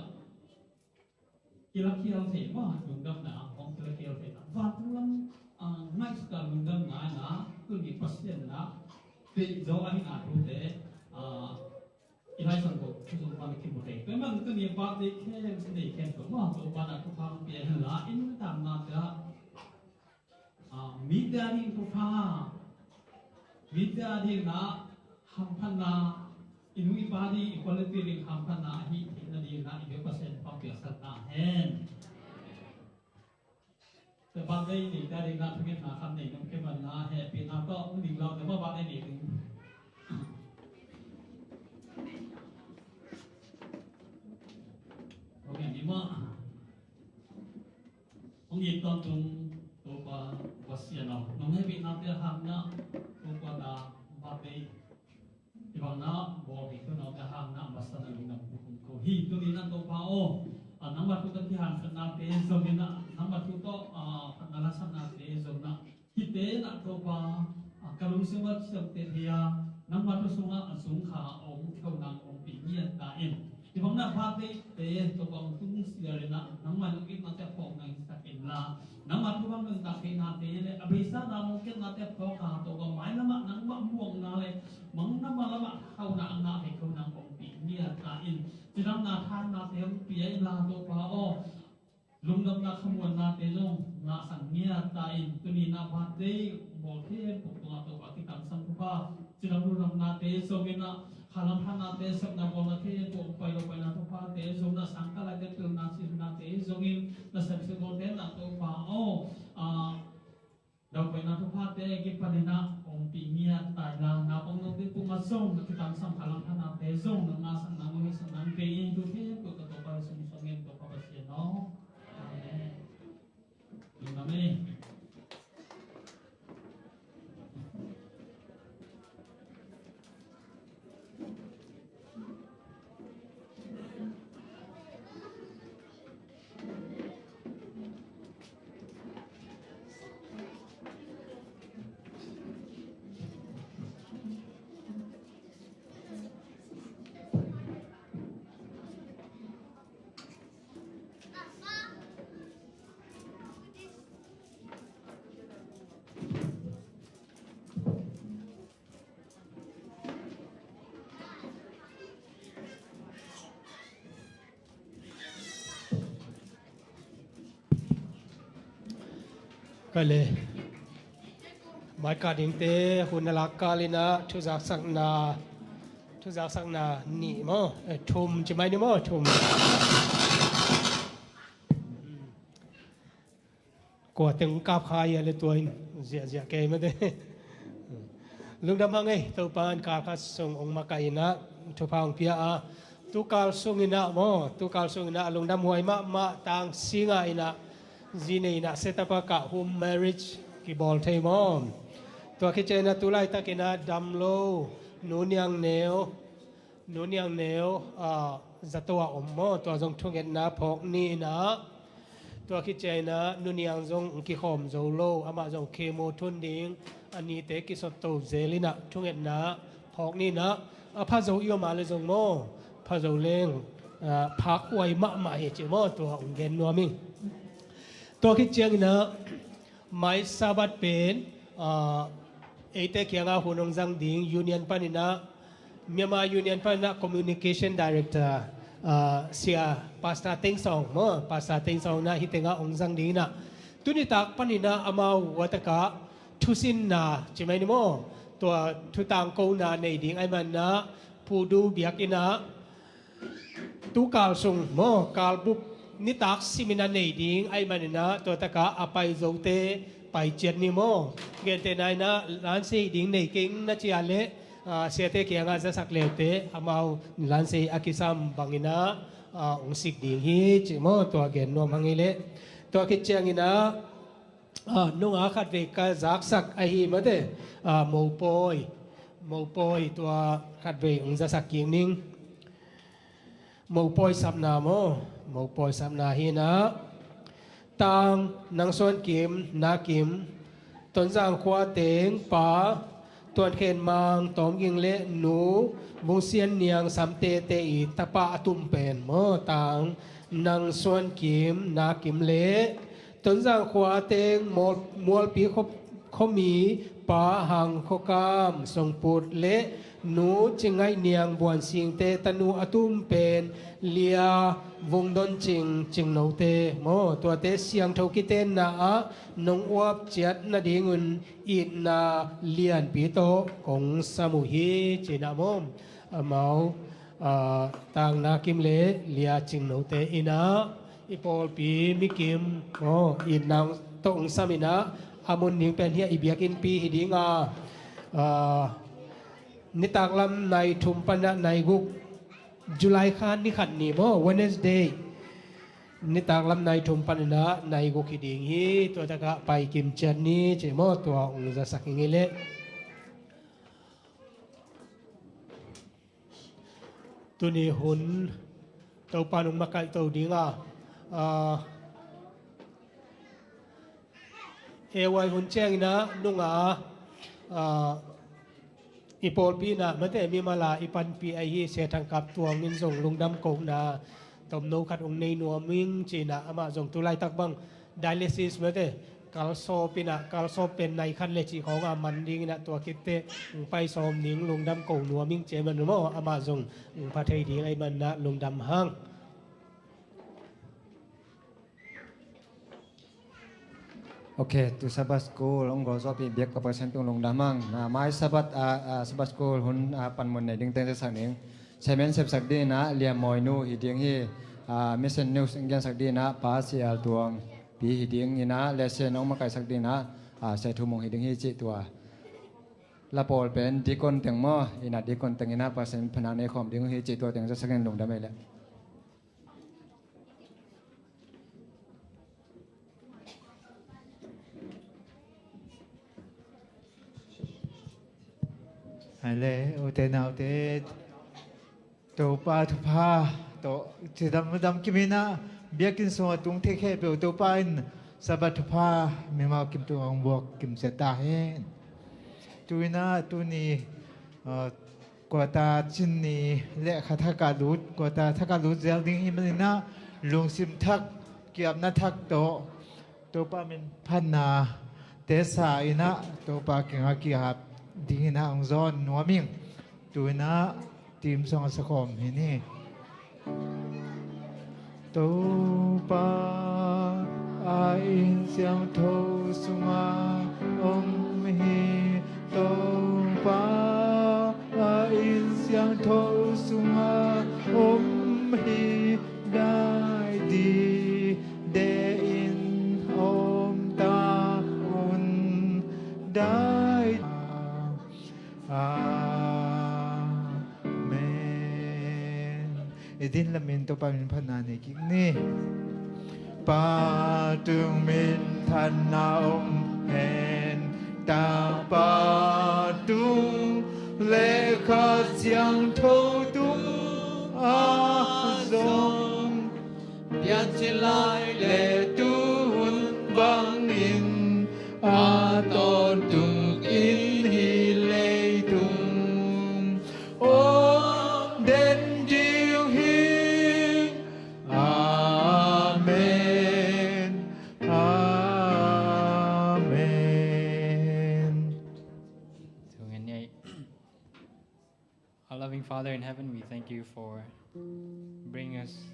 kilakhial thei maw, lungdamna hong kilakhial thei na. Vantung lam, a, ngaihsutna lungdamna na, tuni Pasian na, deih zaw ahihna thute, a, i Lai Siangtho Thuthung pan kimu thei. Tua man tuni birthday khempeuh, nei khempeuh maw, Topa na thupha hong pia hen la, i nuntakna te ah, a, mite a ding thupha, mite a ding na hamphatna, i nu i pa ding, i quality ding hamphatna ahi theihna ding na i biak Pasian thupha piaksakna hen. Tua birthday neite a ding na thungetna khat nei nong kimanna hehpihna tawh hong ding lau te maw, birthday nei ding. Hong en ni maw. Hong it tawntung Topa Pasian aw, nong hehpihnate hangin Topa na birthday i bang na bawl hi, tua nate hangin a masa na lungdam kong ko hi. Tuni na Topa aw, a, nangma thu tawh kihaksatnate zongin a, nangma thu tawh, a, phatna lasaknate zongin a, hihte na Topa, a, ka lungsim ah ciamteh hi a, nangma thu sungah a zung kha a om kheu nang ompih ngiat ta in. Hih bang na birthday te Topa hong tung sialin a, nangmah nong itnate phawk nang hisak inla, nangmah thu bang nuntak theihnate le a beisa na mawh khiatnate phawk a, Topa mailamah nangmah Pia in la Topa aw, lungdamna khamuannate zong ngahsak ngiat ta in, tuni na birthday bawl khempeuh tungah Topa kitangsam thupha, cidam lungdamnate zongin ah, khalam phatnate sepna bawlna khempeuh pai lo paina thuphate zongin ah, sangkah laite pilna silhnate zongin na sepsep lote na Topa aw, ah, Dawhpaina thuphate kipanin ah ompih ngiat ta in la, naupang note tungah zong na kitangsam khalam phatnate zong na ngahsak nang, na heisak nang pe in, tu khempeuh ka Topa Jesu min suangin Topa Pasian aw. Amen. Lungdam ei. Ka le. Mai ka dingte hun a lak kal in ah thuzaksakna, thuzaksakna nih maw? Eh, thum ci mai ni maw? Thum. Kua teng kap kha ia le tua in ziahziah kei mate. Lungdam hang ei, Topa in kal khat sung ong makaih in ah thupha ong pia a, tukal sung in ah maw, tukal sung in ah lungdam huai mahmah Tang Singa in ah zi nei in ah set up a kah home marriage kibawl thei maw. Tua khit ciang in ah tu laitak in ah dam lo Nu Niang Neu, Nu Niang Neu, ah, zato a om maw, tua zong thungetna phawk ni in ah, tua khit ciang in ah Nu Niang zong kikhawm zo lo, amah zong chemo thun ding, a nite kisot to zel in ah thungetna phawk ni in ah, a pha zo i om a le zong maw, pha zo leng, ah, phak huai mahmah hi ci maw, tua ong gen nuam ing. Tua khit ciang in ah, mai Sabbath pen, ah, eite kiangah hun ong zang ding Union panin ah, Myanmar Union panin ah Communication Director, ah, Sia Pastor Teng Sawng maw, Pastor Teng Sawng in ah hih tengah ong zang ding in ah, tuni tak panin ah amau ua takah thusinna ci mai ni maw, tua thutangkona nei ding ahih manin ah Pu Du biakinn ah tukal sung maw, kalbup nitak sim in ah nei ding ahih manin ah, tua takah a pai zote pai ciat ni maw. Gentehna in ah lansei ding nei keng na ci a leh, ah, siate kiangah zasak leute amau lansei a kisam bang in ah, ah, ong sik ding hi ci maw, tua gen nuam hang ei le. Tua khit ciang in ah, ah, nunga khatvei ka zaksak ahi mate, ah, Mopawi, Mopawi tua khatvei ong zasak kik ning. Mopawi sapna maw, Mopawi sapna hi in ah, Tang Nang Suan Kim, Na Kim, Tonzang khua teng Pa Tuan Khen Mang Tawm Ging le Nu Vung Sian Niang Sam Te te i tapa a tum pen maw, Tang Nang Suan Kim, Na Kim le Tonzang khua teng Mual-, Mualpi khuami Pa Hang Khua Kam Song Put le Nu Cing Ngaih Niang Buan Sing te tanu a tum pen Lia Vung Don Cing, Cing No te maw, tuate siangtho kitenna ah nong uap ciat nadingun itna lianpi tawh kong sam uh hi ci in ah maw. Amau, ah, Tang Na Kim le Lia Cing No te in ah i pawlpi mi kim, aw, itna tawh ong sam in ah, a mun ding pen hiah i biakinnpi hi ding a, ah, nitak lam nai thum pan ah nai guk, July kha ni khat ni maw, Wednesday, nitak lam nai thum pan in ah nai guk hi ding hi, tua takah pai kim ciat ni ci maw, tua ong zasak ing ei le. Tuni hun Topa nong makaih to ding a, ah, A Y hun ciang in ah nunga, ah, i pawlpi in ah mate mimal a i panpih ahi Sia Thang Kap Tuang in zong lungdam kohna tomno khat ong nei nuam ing ci in ah, amah zong tu laitak bang dialysis mate kalsawp in ah, kalsawp pen nai khat le cih khawng a man ding in ah, tua khit teh ong pai sawm ding, lungdam ko nuam ing ci ahih man maw, amah zong ong pha thei ding ahih man ah lungdam hang. Ok, tu Sabbath School hong gualzawhpih biak ka Pasian tung lungdam hang. Na mai Sabbath, ah, ah, Sabbath School hun, ah, panmun nei ding teng sak ning. Semen sepsak ding inah Liam Mawi nu hi ding hi. Ah, Mission News hong gensak ding inah Pa Sial Tuang Pi hi ding inah, lesson hong makaisak ding inah, ah, Sia Thu Mung hi ding hi cih tua. La pawl pen dikon teng maw, inah dikon teng inah Pasian phanak nei khawm ding hi cih tua teng zasak in lungdam ei leh. Hai le, ute naute, Topa thupha tawh cidam dam kim inah biakinn sungah tung thei khempeuh Topa in Sabbath thupha mimal kim tungah hong buak kim sia ta hen. Tu inah tuni, ah, kuata cin ni le kha thakah lut, kuata thakah lut zel ding hi maninah lungsim thak, kiapna thak tawh Topa min phatna te sa inah Topa kiangah kiap ding inah hong zawn nuam ing. Tu inah team song a sakhawm hi ni. Topa a inn siangtho sungah om hi. Topa a inn siangtho sungah om hi. Dai di de in om ta un. Dai. Amen. I din lamin Topa min phatna nei kik ni. Pa tung min phatna om hen. Tapa tung le Kha Siangtho tung a zong, piancil lai le tuhun bangin a tawntung in hih leitung om den ding hi. Amen. Amen. Our loving Father in heaven, we thank you for bringing us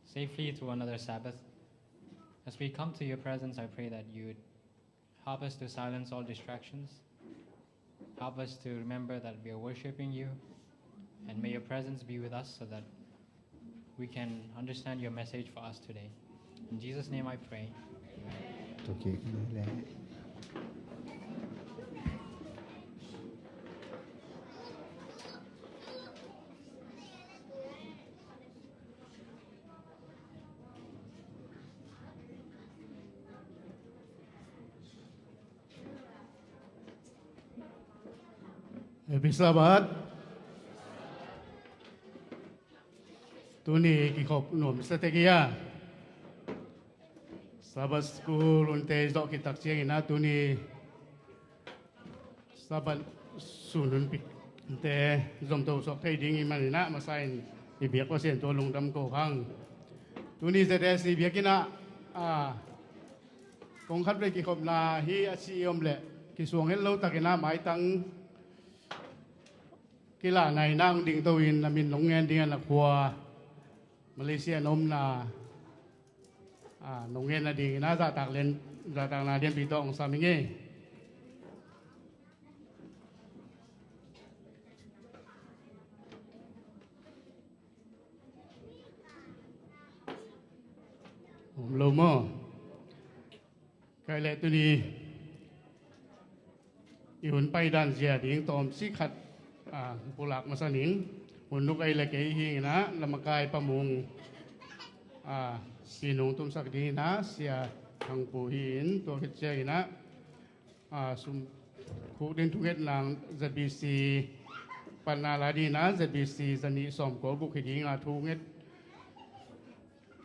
safely to another Sabbath. As we come to your presence, I pray that you would help us to silence all distractions. Help us to remember that we are worshiping you. And may your presence be with us so that we can understand your message for us today. In Jesus' name I pray. Amen. Happy Sabbath. Tuni kikhop nuam sa tek hi a. Sabbath School hunte zawh khit tak ciangin ah tuni Sabbath sun hunpite zomto suak thei ding i hih manin ah masa in i biak Pasian tungah lungdam ko hang. Tuni Z S i biakinn ah, ah, kong khat vei kikhopna hi a ci i om leh kisuang het lo takin ah maitang kilahna in ah hong dingto in a min nong ngen ding a, na khua Malaysia in omna, ah, nong ngen nadingin ah zahtak lian, zahtakna lianpi tawh hong sam ing ei. Om lo maw? Kei leh tuni i hun paidan zia ding tawmcik khat, ah, pulak masa ning. Hun nuk ei le kei hi ing ah, Lamakai Pa Mung, ah, sin hong tumsak dingin ah Sia Thang Pu hi in, tua khit ciangin ah, ah, sum khukdin thungetna Z B C panna la dingin ah Z B C zanih sawmkua guk hi ding a, thunget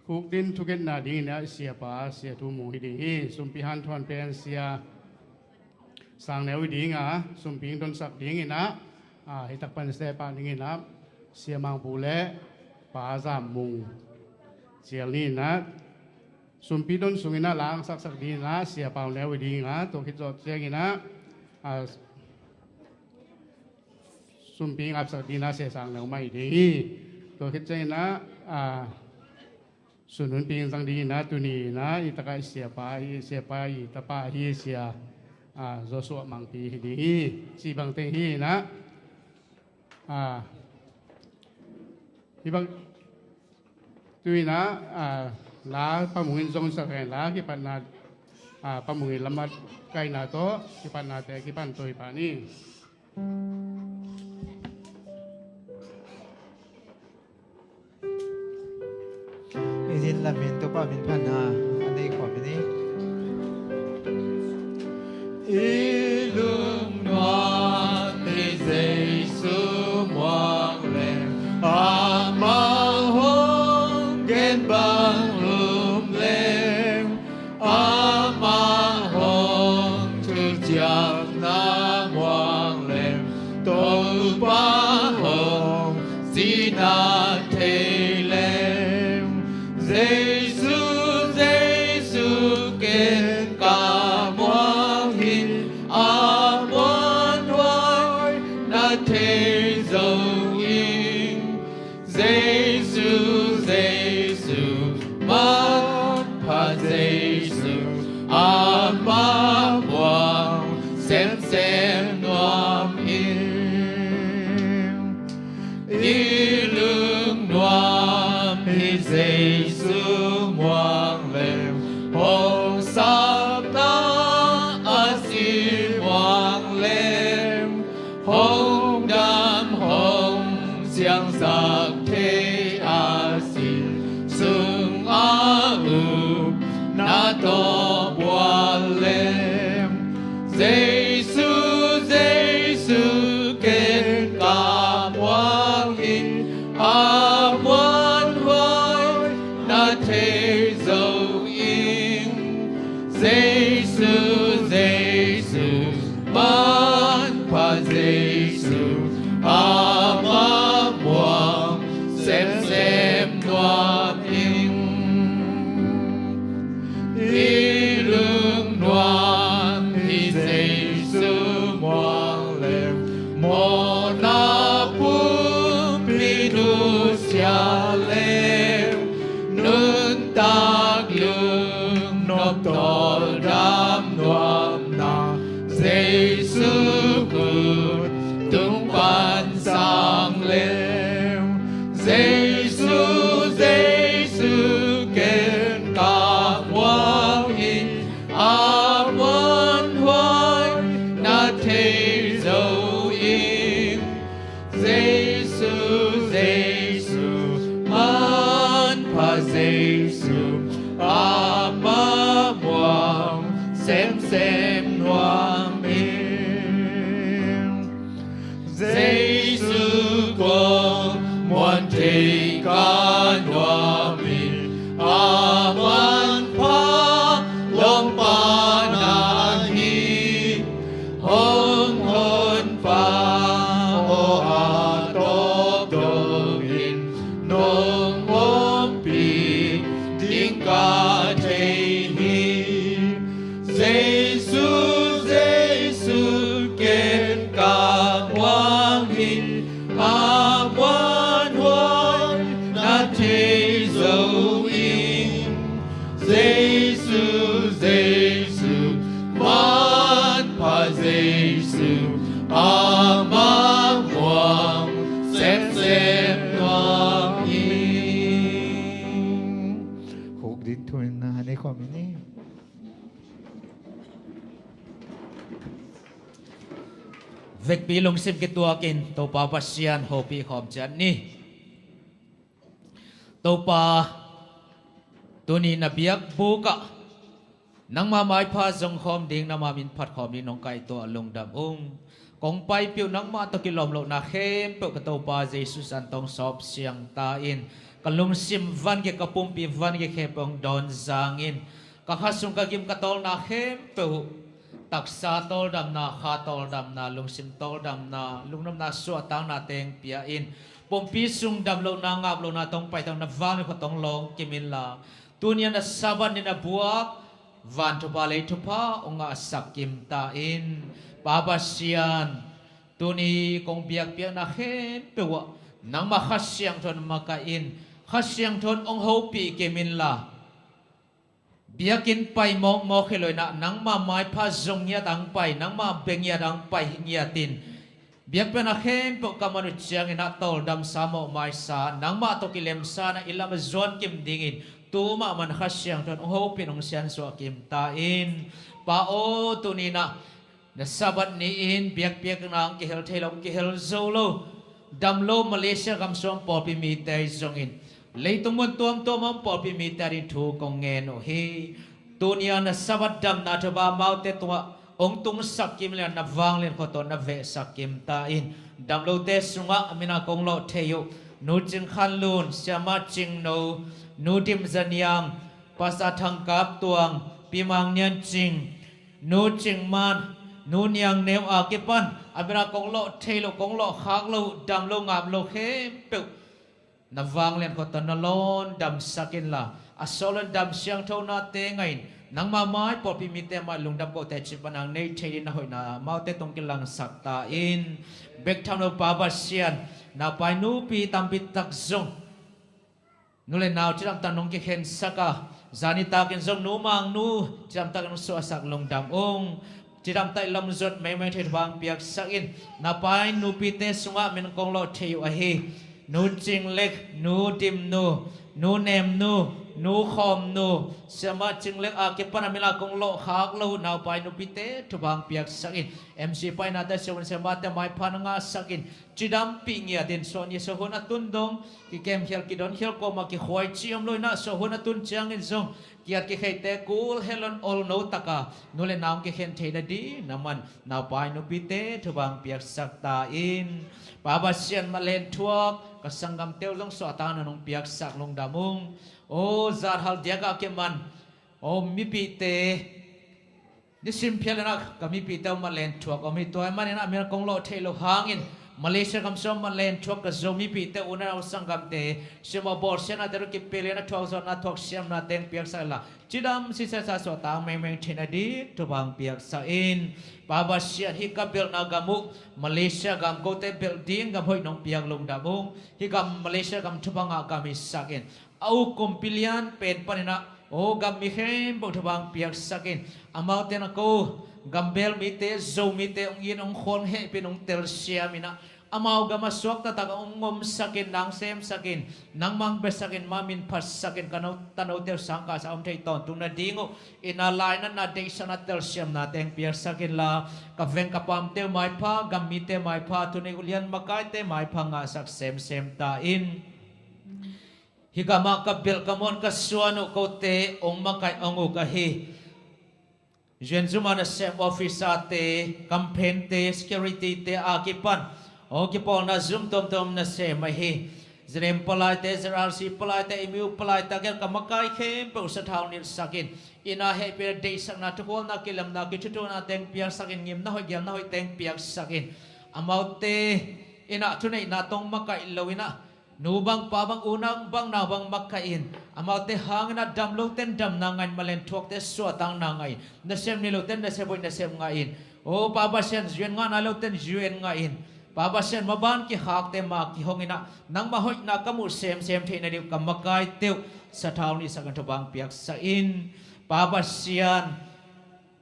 khukdin thungetna dingin ah siapa Sia Thu Mung hi ding hi. Sumpi hanthawn pen Sia Sang Neu hi ding a, sumpi hong donsak dingin ah, ah, hi tak pan sia pah dingin ah Sia Mang Pu le Pa Zam Mung cial ni in ah, sumpi don sungin ah la hong saksak dingin ah Sia Pau Neu hi ding a, tua khit zawh ciangin ah, ah, sumpi hong apsak dingin ah Sia Sang Neu mah hi ding hi. Tua khit ciangin ah, ah, Sun hun ping zang ding hi-in ah, tuni in ah i takah i siapa hi, siapa i tapa hi, sia, ah, Joshua Mangpi hi ding hi. Ci bang teng hi-in ah, ah, hi bang, tu-in ah, ah, la pamungin zong sak hen la, kipatna, ah, pamungin lamah kaihna tawh kipatnate kipan to hi pah ni. Ei zin lamin Topa min phatna a nei khawm hi ni. I lungnuam hi Jesu muang leng, amah hong gen bang um leng, amah hong thuciamna muang leng, Topa hong cihna thei leng, Jesu, Jesu ken ka muang hi, a muanhuai na thei zo ing. Jesu, Jesu, manpha Jesu, amah muang semsem nuam ing. I lungnuam hi Jesu muang leng, hong sapna a si muang leng, hong dam hong siangsak thei a si sung a upna tawh bual leng, Jesu, Jesu ken ka muang hi, a muanhuai na thei zo ing. Jesu, Jesu, manpha Jesu, amah muang semsem nuam ing. I lungnuam hi Jesu muang leng, mawhna pumpi nusia leng, nuntak lungnop tawldam nuamna, Jesu khut tung pan sang leng, Jesu, Jesu ken ka muang hi, a muanhuai na thei zo ing. Jesu, Jesu, manpha Jesu, amah muang semsem nuam ing. Jesu kong muan thei ka nuam hi, a manpha lawmpa na hi. Hong honpa aw a tawp dongin nong ompih ding ka thei hi. Jesu, Jesu ken ka muang hi, a muanhuai na thei zo ing. Jesu, Jesu, manpha Jesu, amah muang semsem nuam ing. Khuk ding thu-in na nei khawm hi ni. Vekpi lungsim kituakin Topa Pasian hopih khawm ciat ni. Topa, tuni na biakbuk ah nangma maipha zong khawm ding, nangma min phat khawm ding nong kaihtuah lungdam ung. Kong paipih uh nangma tawh kilawm lohna khempeuh ka Topa Jesu san tawh sawp siang ta in. Ka lungsim van gei, ka pumpi van gei khempeuh hong dawn zang in. Ka kha sung ka gim ka tawlna khempeuh uh, taksa tawldamna, kha tawldamna, lungsim tawldamna, lungnopna suahtakna teng pia in. Pumpi sung dam lohna, ngap lohna tawh hong paitak na vanmi khua tawh hong lawng kim inla, tuni a na Sabbath ni na buak van thupha, lei thupha hong ngahsak kim ta in. Pa Pasian, tuni kong biakpiakna khempeuh ah nangma Kha Siangtho na makaih in. Kha Siangtho in hong hopih kim inla, biakinn pai mawkmawk hi lo inah, nangma maipha zong ngiat ang pai, nangma bia ngiat ang pai ngiatin, biakpiakna khempeuh ka man uh cianginah tawldamsa mawhmaisa, nangmah tawh kilemsa na i lam a zuan kim dingin tu mahmah Kha Siangtho in hong hopih in hong siansuah kim ta in. Pa aw, tuni inah na Sabbath ni-in biakpiakna hong kihel thei lo, hong kihel zo lo, dam lo Malaysia gam sung pawlpi mite ahi zongin, leitung mun tuamtuam a om pawlpi mite ading thu kong ngen uh hi. Tuni a na Sabbath damna thupha amaute tungah hong tungsak kim le na vanglian khua tawh na vehsak kim ta in. Dam lote sungah a min a kong lawh thei uh Nu Cing Khan Lun, Siama Cing No, Nu Dim Za Niang, Pastor Thang Kap Tuang, Pi Mang Nian Cing, Nu Cing Man, Nu Niang Neu a kipan a min a kong lawh thei lo, kong lawh khak lo, dam lo ngap lo khempeuh na vanglian khua tawh na lawn damsak inla, a sawlun dam siangtho nate ngah in, nangma mai pawlpi mite mai lungdam kote cih pan a nei thei ding na hoihna amaute tung kilangsak ta in. Bek tham lo Pa Pasian, na pai nupi tampi tak zong nu le nau cidamtak nong kikhensak a, zani takin zong Nu Mang Nu cidamtak nong suahsak lungdam ung. Cidamtak i lamzot mengmeng thei thupha hong piaksak in. Na pai nupite sungah min kong lawh thei uh ahi Nu Cing Lek, Nu Dim Nu, Nu Nem Nu, Nu Khawm Nu, Siama Cing Lek a kipan a min a kong lawh khak lo uh na pai nupite thupha hong piaksak in. M C painate siamun siamate maipha na ngahsak in. Cidampih ngiatin suahni suahhun a tun dong, kikemkhial kidonkhial kuamah kikhuai ci om lo inah, suahhun a tun ciangin zong kiat kikheite kul helon olno taka nu le nau kikhen theina ding na man na pai nupite thupha hong piaksak ta in. Pa Pasian, mah lenthuak ka sanggamte uh zong suahtakna nong piaksak lungdam ung. Aw, zathal diakah kiman aw mipite nisim phial inah ka mipite uh mah lenthuak om hi. Tua ahih manin a min a kong lawh theih loh hangin Malaysia gam sung mah lenthuak ka Zo mipite uh, u le nau sanggamte, siamah bawlsiatnate uh kipia lian a thuak zawhna thuak siamnate hong piaksak inla, cidam sisasa suahtak mengmeng theihna ding thupha hong piaksak in. Pa Pasian, hih ka belhna gam uh Malaysia gam kote belh ding gam hoih nong piak lungdam ung. Hih gam Malaysia gam thupha ngah gam hisak in. A uk kumpi lian pen paninah aw gam mi khempeuh thupha hong piaksak in. Amaute na ko gambel mite, Zo mite hong it hong khual hong hehpih in hong telsiam inah, amau gam a suak taktak hong omsak in, nang semsak in, nangmah hong biasak in, mah min phatsak in, ka no tanote uh sangkahsa om thei tawntung nading uh, inn a lainatna, deihsakna, telsiamnate hong piaksak inla, ka veng ka paamte uh maipha, gam mite maipha, thunei ulian makaite maipha ngahsak semsem ta in. Hih gamah ka belh ka muan ka suan uh kote hong makaih hong uk ahi. Zuan zuma nasem officerte, kamphente, securityte a kipan aw kipawlna zum tuamtuam nasem ahi. Zinem palaite, Z R C palaite, M U palaite a kipan ka makai khempeuh sathau nilhsak in. Inn a hehpihna, deihsakna, thukhualna, kilemna, kithutuhna teng piaksak in, ngimna hoih, gelna hoih teng piaksak in. Amaute innah thuneihna tawh hong makaih lo inah, nu bang pa bang, u bang, nau bang makaih in. Amaute hangin a dam loten damna ngah in, malen thuakte suahtakna ngah in, nasem nei loten nasem hoih nasem ngah in. Aw Pa Pasian, U N ngah nai loten U N ngah in. Pa Pasian, maban kikhakte ma kihong inah, nangmah hoihna ka muh semsem theihna ding uh ka makaite uh sathau nilhsak in, thupha hong piaksak in. Pa Pasian,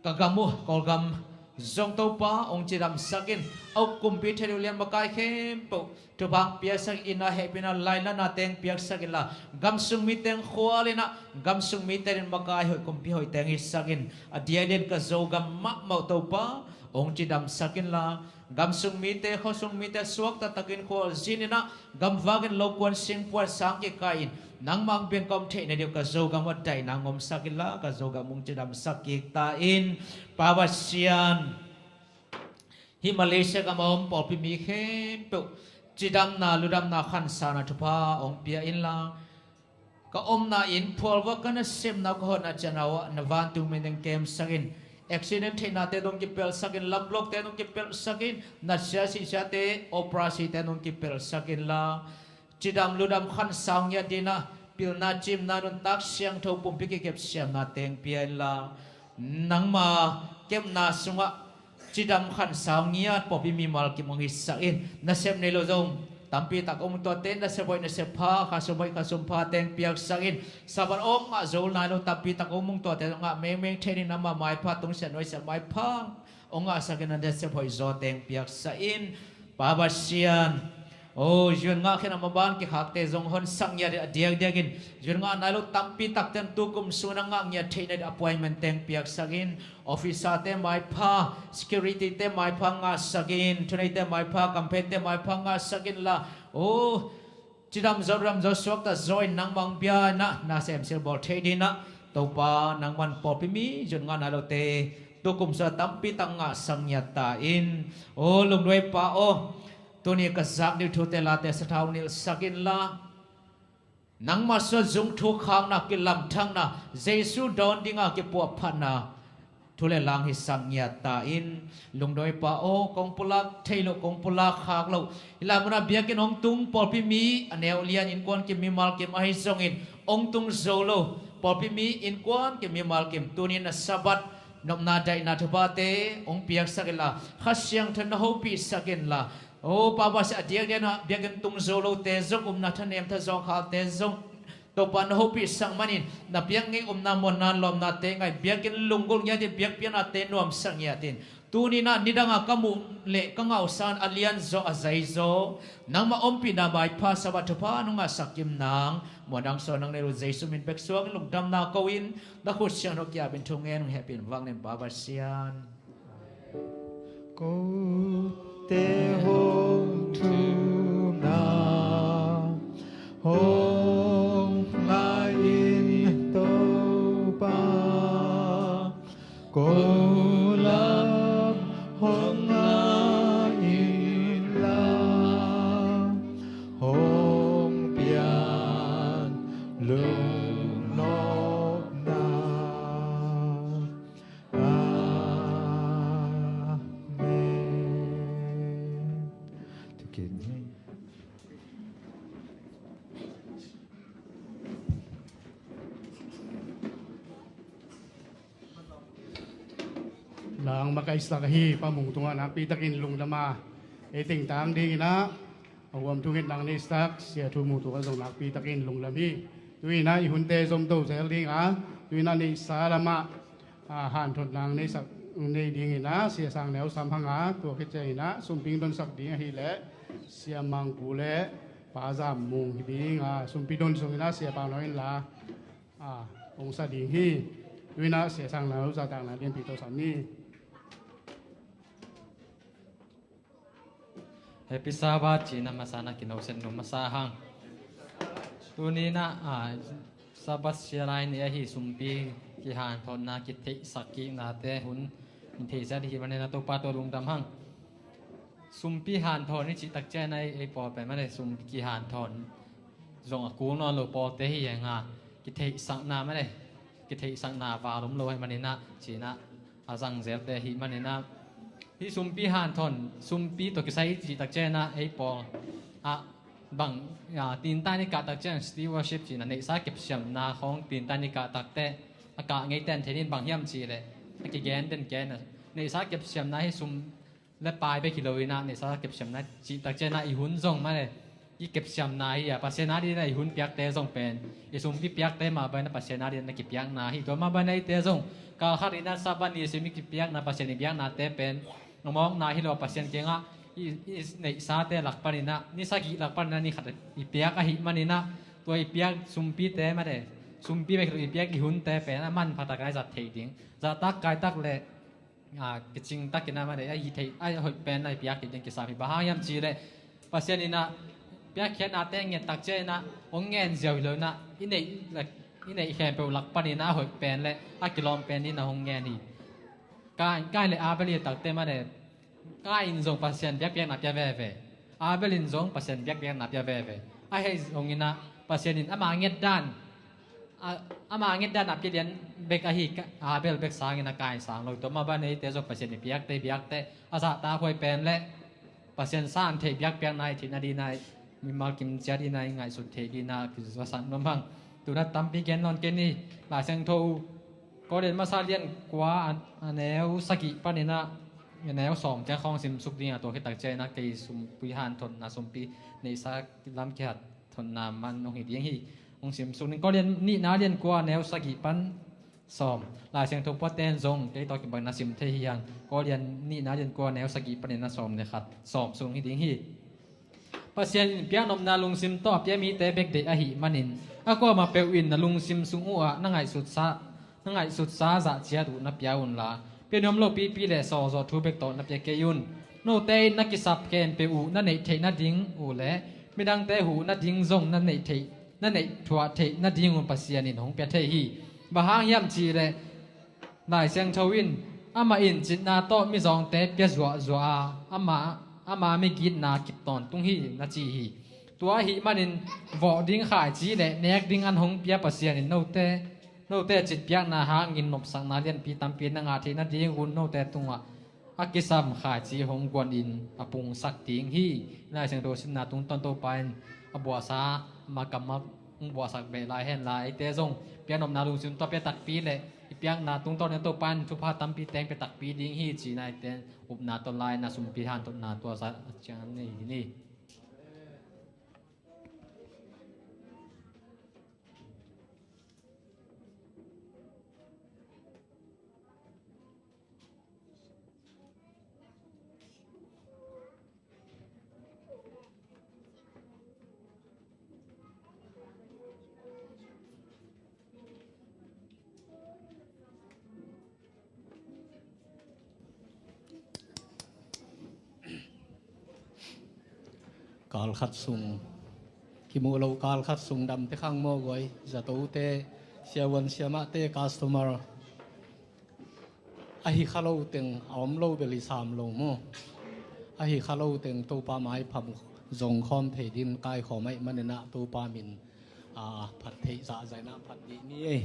ka gam uh Kawlgam zong Topa hong cidamsak in. A uk kumpi, thunei ulian makai khempeuh thupha hong piaksak in. Inn a hehpihna, lainatna teng piaksak inla, gam sung mi teng khual inah, gam sung mite in makai hoih, kumpi hoih teng hisak in. A diakdiakin ka Zogam mahmah uh Topa hong cidamsak inla, gam sung mite, khua sung mite suak taktakin khualzin inah, gamvak in, lokuan singpuan sang kikai in, nangmah hong biak ka om theihna ding uh ka Zogam uh a daihna hong omsak inla, ka Zogam hong cidamsak kik ta in. Pa Pasian, hih Malaysia gam a om pawlpi mi khempeuh cidamna, ludamna, khansauna thupha hong pia inla, ka omna inn, phualvak ka nasemna, ka hawhna ciahna uh ah na vantung min teng kemsak in. Accident theihnate tawh hong kipelhsak in, lamblokte tawh hong kipelhsak in, natsia sihsiate, operasite tawh hong kipelhsak inla, cidam ludam khansau ngiat dingin ah pilna, cimna, nuntak siangtho, pumpi kikepsiamna teng pia inla, nangma kepna sungah cidam khansau ngiat pawlpi mimal kim hong hisak in. Nasem nei lo zong tampi tak om tuate nasep hoih nasep pha, khasum hoih khasum pha teng piaksak in. Sabbath om ngah zo nai lo tampi tak om tuate ngah mengmeng thei ding, nangma maipha tungsiah nuaisiah maipha ong ngahsak in, a nasep hoih zaw teng piaksak in. Pa Pasian, o, zun ngah khin a maban kikhakte zong hon sak ngiat in, a diakdiakin zun ngah nai lo tampi takte in tukum sung a ngah ngiat theihna ding appointment teng piaksak in. Officer-te maipha, security-te maipha ngahsak in, thuneite maipha, campaign-te maipha ngahsak inla, o, cidam zo, dam zo, suakta zo in nangmah hong bia in ah, na sem silbawl thei ding ah, Topa nangman pawlpi mi zun ngah nai lote tukum sung a tampi tak ngahsak ngiat ta in. O lungduai Pa aw, tuni ka zak ding thute late sathau nilhsak inla, nangmah sung a zung thukkhakna, kilamthakna, Jesu dawn dinga kipuahphatna thu le lang hisak ngiat ta in. Lungduai Pa aw, kong pulak thei loh, kong pulak khak loh, hih lai munah biakinn hong tung pawlpi mi, a neu lian innkuan kim mimal kim ahi zongin hong tung zo lo pawlpi mi, innkuan kim mimal kim, tuni-in a Sabbath nopna daihna thuphate hong piaksak inla, Kha Siangtho in na hopihsak inla, o Pa Pasian, a diakdiak in ah biakinn tung zo lote zong, upna thanem thazawng khalte zong Topa na hopihsak manin, na biakinn upna muanna lawpnate ngai, biakinn lunggulh ngiat in, biakpiaknate nuamsak ngiat in. Tuni-in ah nidanga ka muh le ka ngah uh sangin a lianzaw, a zaizaw nangmah ompihna maipha Sabbath thupha nong ngahsak kim nang, muan dang suak nang nei lo Jesu min bek suangin lungdamna ko-in, na khut siangtho kiapin thungen hong hehpih in, vanglian Pa Pasian. Kote hong thumna hong ngah in Topa, ko lam hong ngah inla, hong pian lungnopna. Amen. Lang makaihsak ahi Pa Mung tungah nakpitakin lungdam a, ei tengtang dingin ah a huam thungetna neihsak Sia Thu Mung tungah zong nakpitakin lungdam hi. Tu-in ah i hunte zom to zel ding a, tu-in ah neihsa lamah a, hanthotna neisak, nei dingin ah Sia Sang Neu Sam hang a, tua khit ciangin ah sumpi hong donsak ding ahih leh Sia Mang Pu le Pa Zam Mung hi ding a, sumpi don sungin ah Sia Pau Nau in la, a, hong sa ding hi. Tu-in ah Sia Sang Neu zahtakna lianpi tawh sam ni. Happy Sabbath cihna masa na kinoset nung masa hang. Tuni-in ah, ah, Sabbath sia lai ni ahi, sumpi kihanthotna, kitheihsak kiknate hun in theihsiat hi manin ah Topa tawh lungdam hang. Sumpi hanthot ni cih takciang ah ei, ei pawl pen mah le sumpi kihanthot zong a kul nawn lo pawlte hi hang a, kitheihsakna mah le kitheihsakna val om lo hi manin ah, ci-in ah a zang zelte hi manin ah, hih sumpi hanthot, sumpi tawh kisai i cih takciang ah ei pawl ah bang, a, tintan i kah takciang stewardship ci-in ah neihsa kepsiamna khawng tintan i kah takteh a kah ngeite in thei ding bang hiam cih leh a kigen den ken a, neihsa kepsiamna hi sum le pai bek hi lo-in ah neihsa kepsiamna cih takciang ah i hun zong mah le i kepsiamna hi a, Pasian a dingin ah i hun piakte zong pen i sumpi piakte mah bangin ah Pasian a dingin ah na kipiakna hi. Tua mah bangin ah eite zong kal khat in ah Sabbath ni sim i kipiakna, Pasian i biaknate pen a mawkna hi lo a, Pasian kiangah i, i neihsate lak panin ah, ni sagih lak panin ah ni khat i piak ahih manin ah, tua i piak sumpite mah le sumpi bek hi lo i piak i hunte pen a manpha takin ah i zat theih ding, zahtak kaitak le a, kicing takin ah mah le a, i theih a, hoih pen a i piak theih ding kisam hi. Bang hang hiam cih leh Pasian in ah piakkhiatnate nget takciang ah hong ngen ziau hi lo-in ah i neih, i neih khempeuh lak panin ah a hoih pen le a kilawm pen in ah hong ngen hi. Kain, Kain le Abel i et takteh mah le Kain in zong Pasian biakpiakna pia veve, Abel in zong Pasian biakpiakna pia veve. Ahi zongin ah Pasian in ama ngetdan, a, ama ngetdan a pia lian bek ahi Ka-, Abel bek sangin ah Kain sang lo. Tua mah bangin ah eite zong Pasian i piakte, biakte a zahtak huai pen le Pasian san theih biakpiakna i theihna dingin ah, mimal kim ciat in ah i ngaihsut theih dingin ah kizasak nuam hang. Tu-in ah tampi gen nawn kei ni. Lai Siangtho Korin masa lian kua a, a neu sagih panin ah neu sawm ciang khawng simsuk ding a, tua khit tak ciangin a kei sumpi hanthotna, sumpi neihsa lam kihat thotna man hong hi ding hi. Hong simsuk ding, Korin nihna lian kua neu sagih pan sawm. Lai Siangtho puaten zong kei tawh kibang na sim thei hi hang. Korin nihna lian kua neu sagih panin a sawm le khat, sawm sung hi ding hi. Pasian in piaknopna lungsim tawh a pia mite bek deih ahih manin, a kuamah peuh in na lungsim sung uhah na ngaihsutsa, na ngaihsutsa zah ciat uh na pia unla, pianuam lopipi le sawlzawh thu bek tawh na pia kei un. Note in na kisap khempeuh uh na neih theih nading uh le midangte huh nading zong na neih theih, na neih thuah theih nadingun Pasian in hong pia thei hi. Bang hang hiam cihleh Lai Siangtho in, "Amah in citna tawh mizawngte pia zuahzuah a, ama, ama migitna kip tawntung hi," na ci hi. Tua ahih manin vawh ding khaici le nek ding an hong pia Pasian in note, note citpiakna hangin nopsakna lianpi tampi na ngah theih nadingun note tungah a kisam khaici hong guanin a pungsak ding hi. Lai Siangtho simna tungtawn Topa in a buahsa, ama kammal hong buahsak beh lai hen la, eite zong piaknopna lungsim tawh pia takpi le i piakna tungtawn in Topa in thupha tampi teng pia takpi ding hi cihna eite upna tawh lai na sumpi hanthotna tua zah ciang nei hi ni. Kal khat sung, kimuh loh kal khat sung damte khang maw guai, zatote, siavuan siamahte, customer. A hi kha lo teng, a om lo bel i sam lo maw. A hi kha lo teng Topa maipha mu zong khawm thei din kaikhawm ahih manin ah Topa min, a, phat theih zahzaihna phat dih ni ei.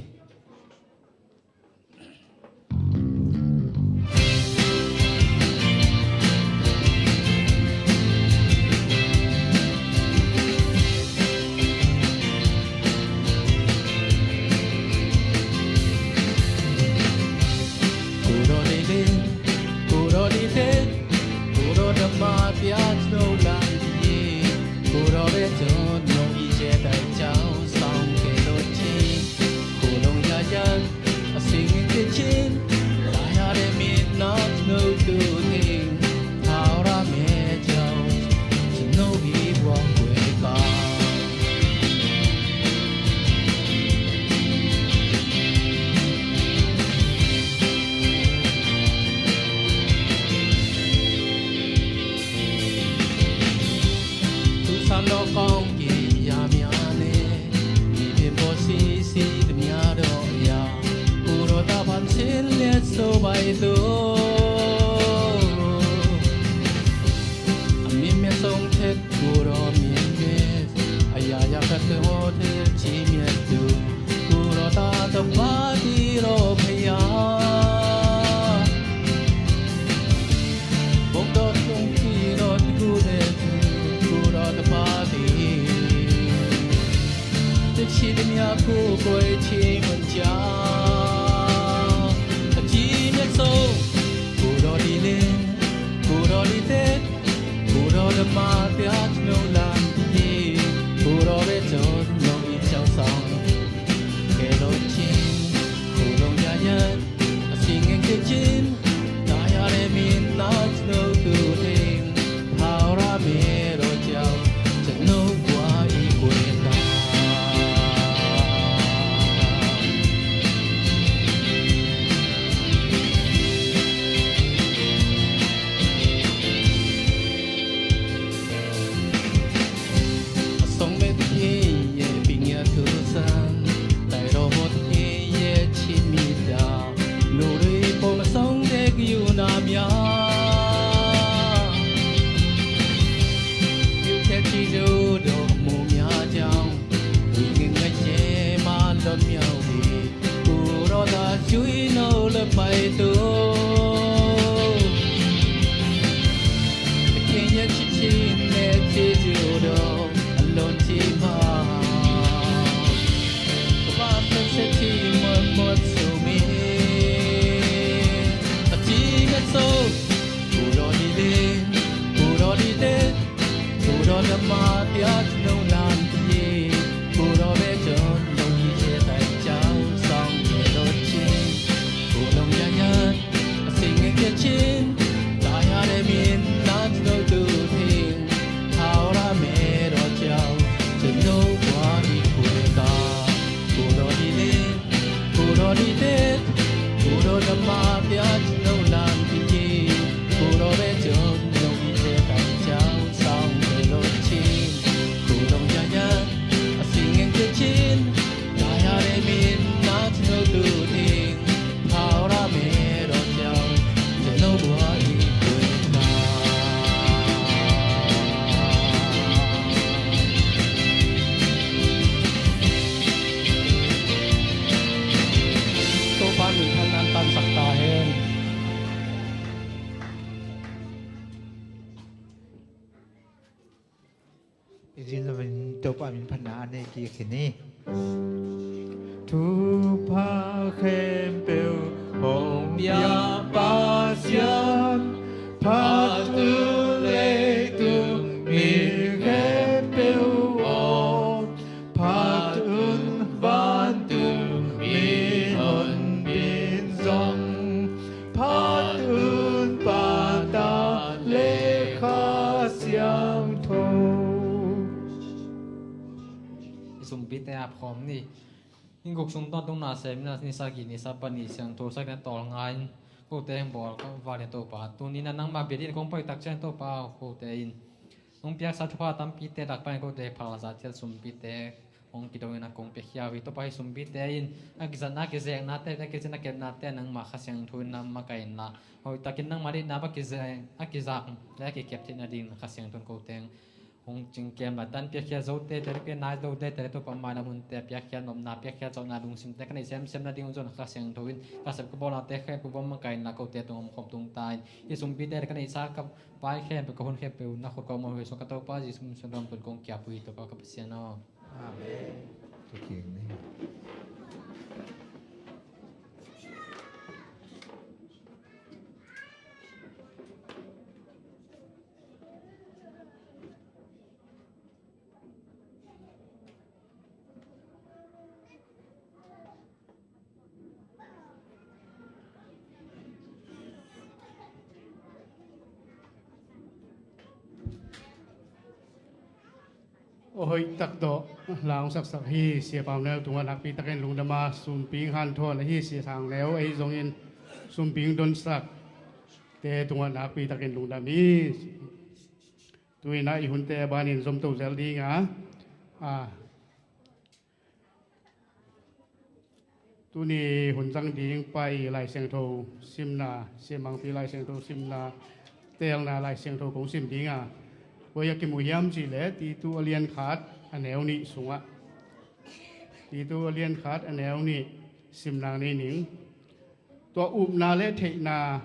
Matias no nan ye, puro be chon no ye che tai chao song ye lo chi, puro ya ya, sing ye chin, tai ya de min nat no tu ting, haora me ro chao, chen no wa i kue ka, puro di le. Puro di tet, puro da mafia, no nan tiki, puro be chon, no i te tai chao, sound melody, puro ya ya, a singing kitchen, kaya de min, not no do ting, paura me ro chao, te no bua i kue na. Topa min phatna an tansak ta hen. I zin lo in Topa min phatna an nei kik hi ni. Thupha khempeuh hong pia Pasian, phat un leitung mi khempeuh aw. Phat un vantung mi honpin zong, phat un Pa, Ta le Kha Siangtho. I sumpite ap khawm ni. Ni guk sung tawntung na sem, na ni sagih, ni sapa ni siangtho sak na tawl ngai in, kote heng bawl ka vak ni Topa. Tuni na nangma bia ding kong pai tak ciang Topa, kote in hong piaksa thupha tampite lak pan kote phalzah ciat sumpite hong kidong in a kong piakhia uh hi. Topa, hih sumpite in a kizatna, a kizeknate, a kizatna kepnate nangma Kha Siangtho in na makaihna, hoihtakin nangma deihna a kizek, a kizak le a kikep theihna ding Kha Siangtho in kote hong cingkem la tan piakhia zote, te le pia nai zote, te le Topa mailam hunte piakhia nopna, piakhia zawhna lungsimte ka neih semsem nading hong zon Kha Siangtho in ka sep ka bawlnate khempeuh bang makaihna kote tung om khawm tung ta in, hih sumpite le ka neihsa ka pai khempeuh, ka hun khempeuh na khut kong mawh huai suak ka Topa Jesu min suang dawm tun kong kiap uh hi Topa ka Pasian aw. Amen. Aw hoih tak tawh la hong saksak hi Sia Pau Neu tungah nakpi takin lungdam a, sumping hanthawn ahi Sia Sang Neu ahi zongin sumping donsakte tungah nakpi takin lungdam hi. Tu-in ah i hunte a banin zomto zel ding a, a, tuni hun zang ding pai Lai Siangtho simna, Sia Mangpi Lai Siangtho simna, teelna Lai Siangtho kong sim ding a, koi a kimu hiam cih leh Titu a lian khat a neu nih sungah, Titu a lian khat a neu nih simna nei ning. Tua upna le theihna,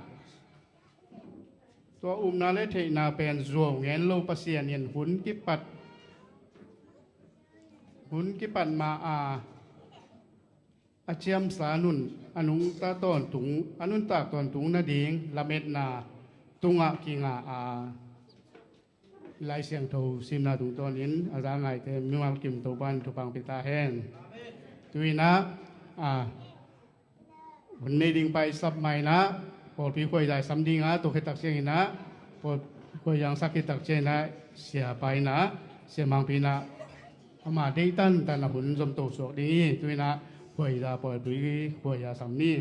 tua upna le theihna pen zuau ngen lo Pasian in hun kipat, hun kipat ma a, a ciamsa nun, a nungta tawntung, a nuntak tawntung nading lametna tungah kinga a, Lai Siangtho simna tungtawnin a za ngaite mimal kim Topa in thupha hong pia ta hen. Tu-in ah, a, hun nei ding pai sap ma-in ah, pawlpi khuaiza sam ding a, tua khit tak ciangin ah, pawl khuaiza sak khit tak ciangin ah, sia pa in ah, Sia Mangpi in ah, ama deih tantan a hun zomto suak ding hi. Tu-in ah khuaiza, pawlpi khuaiza sam ni.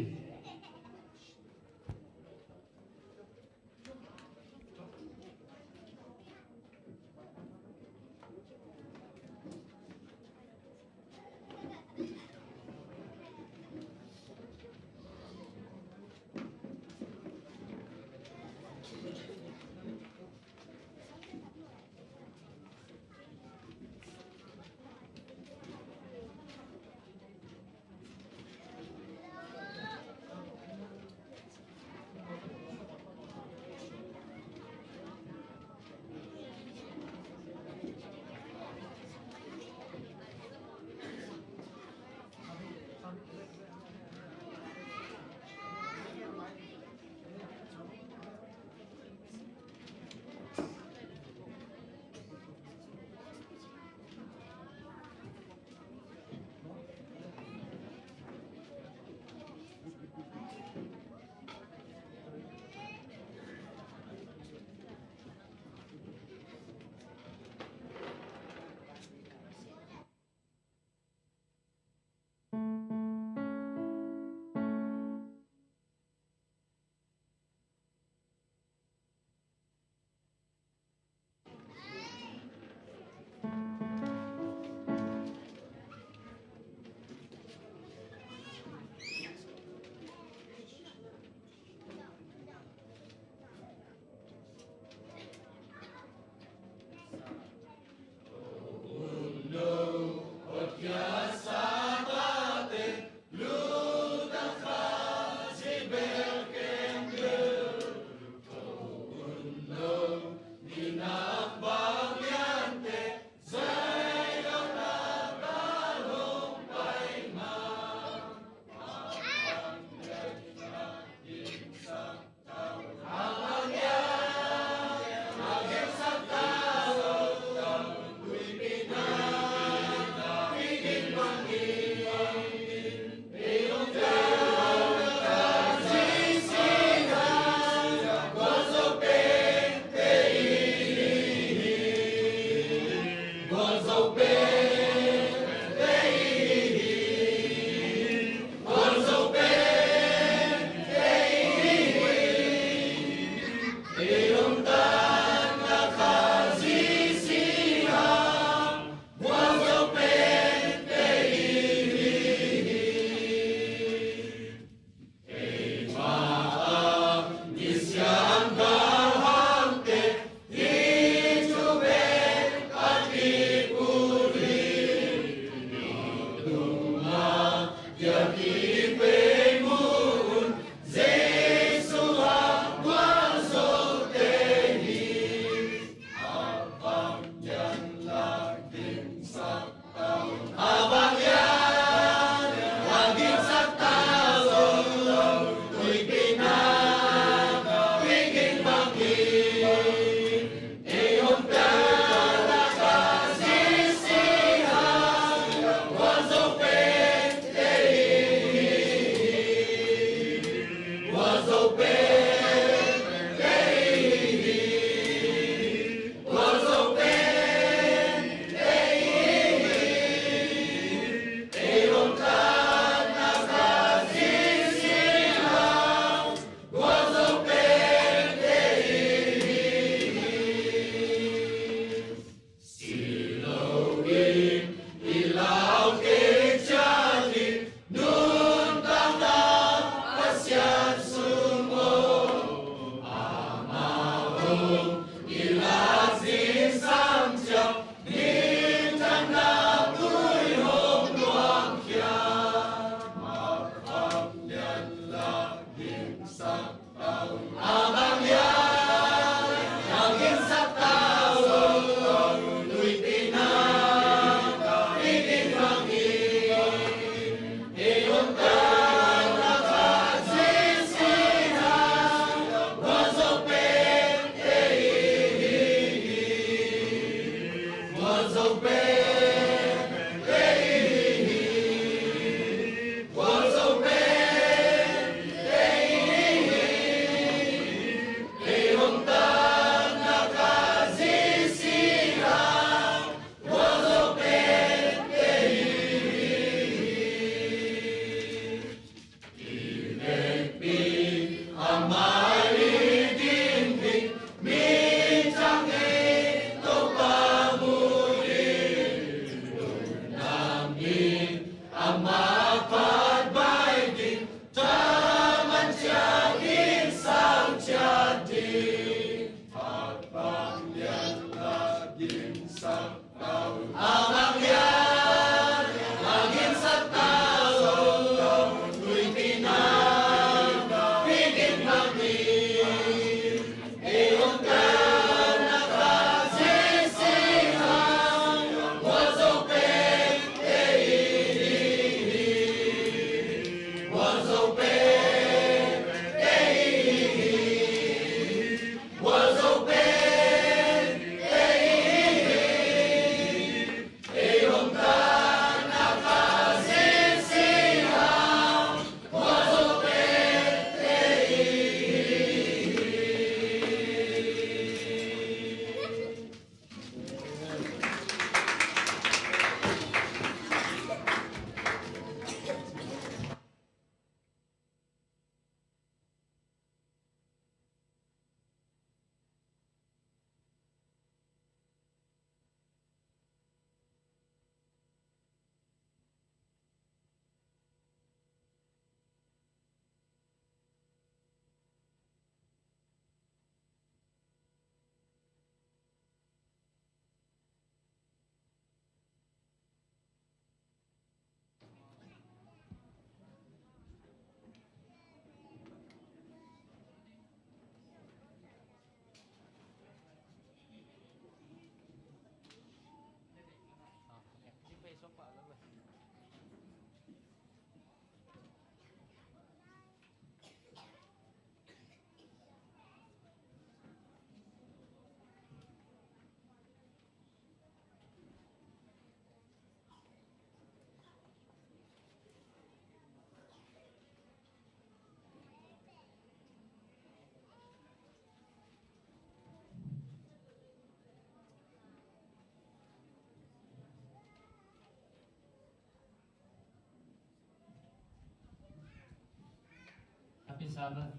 Sabbath.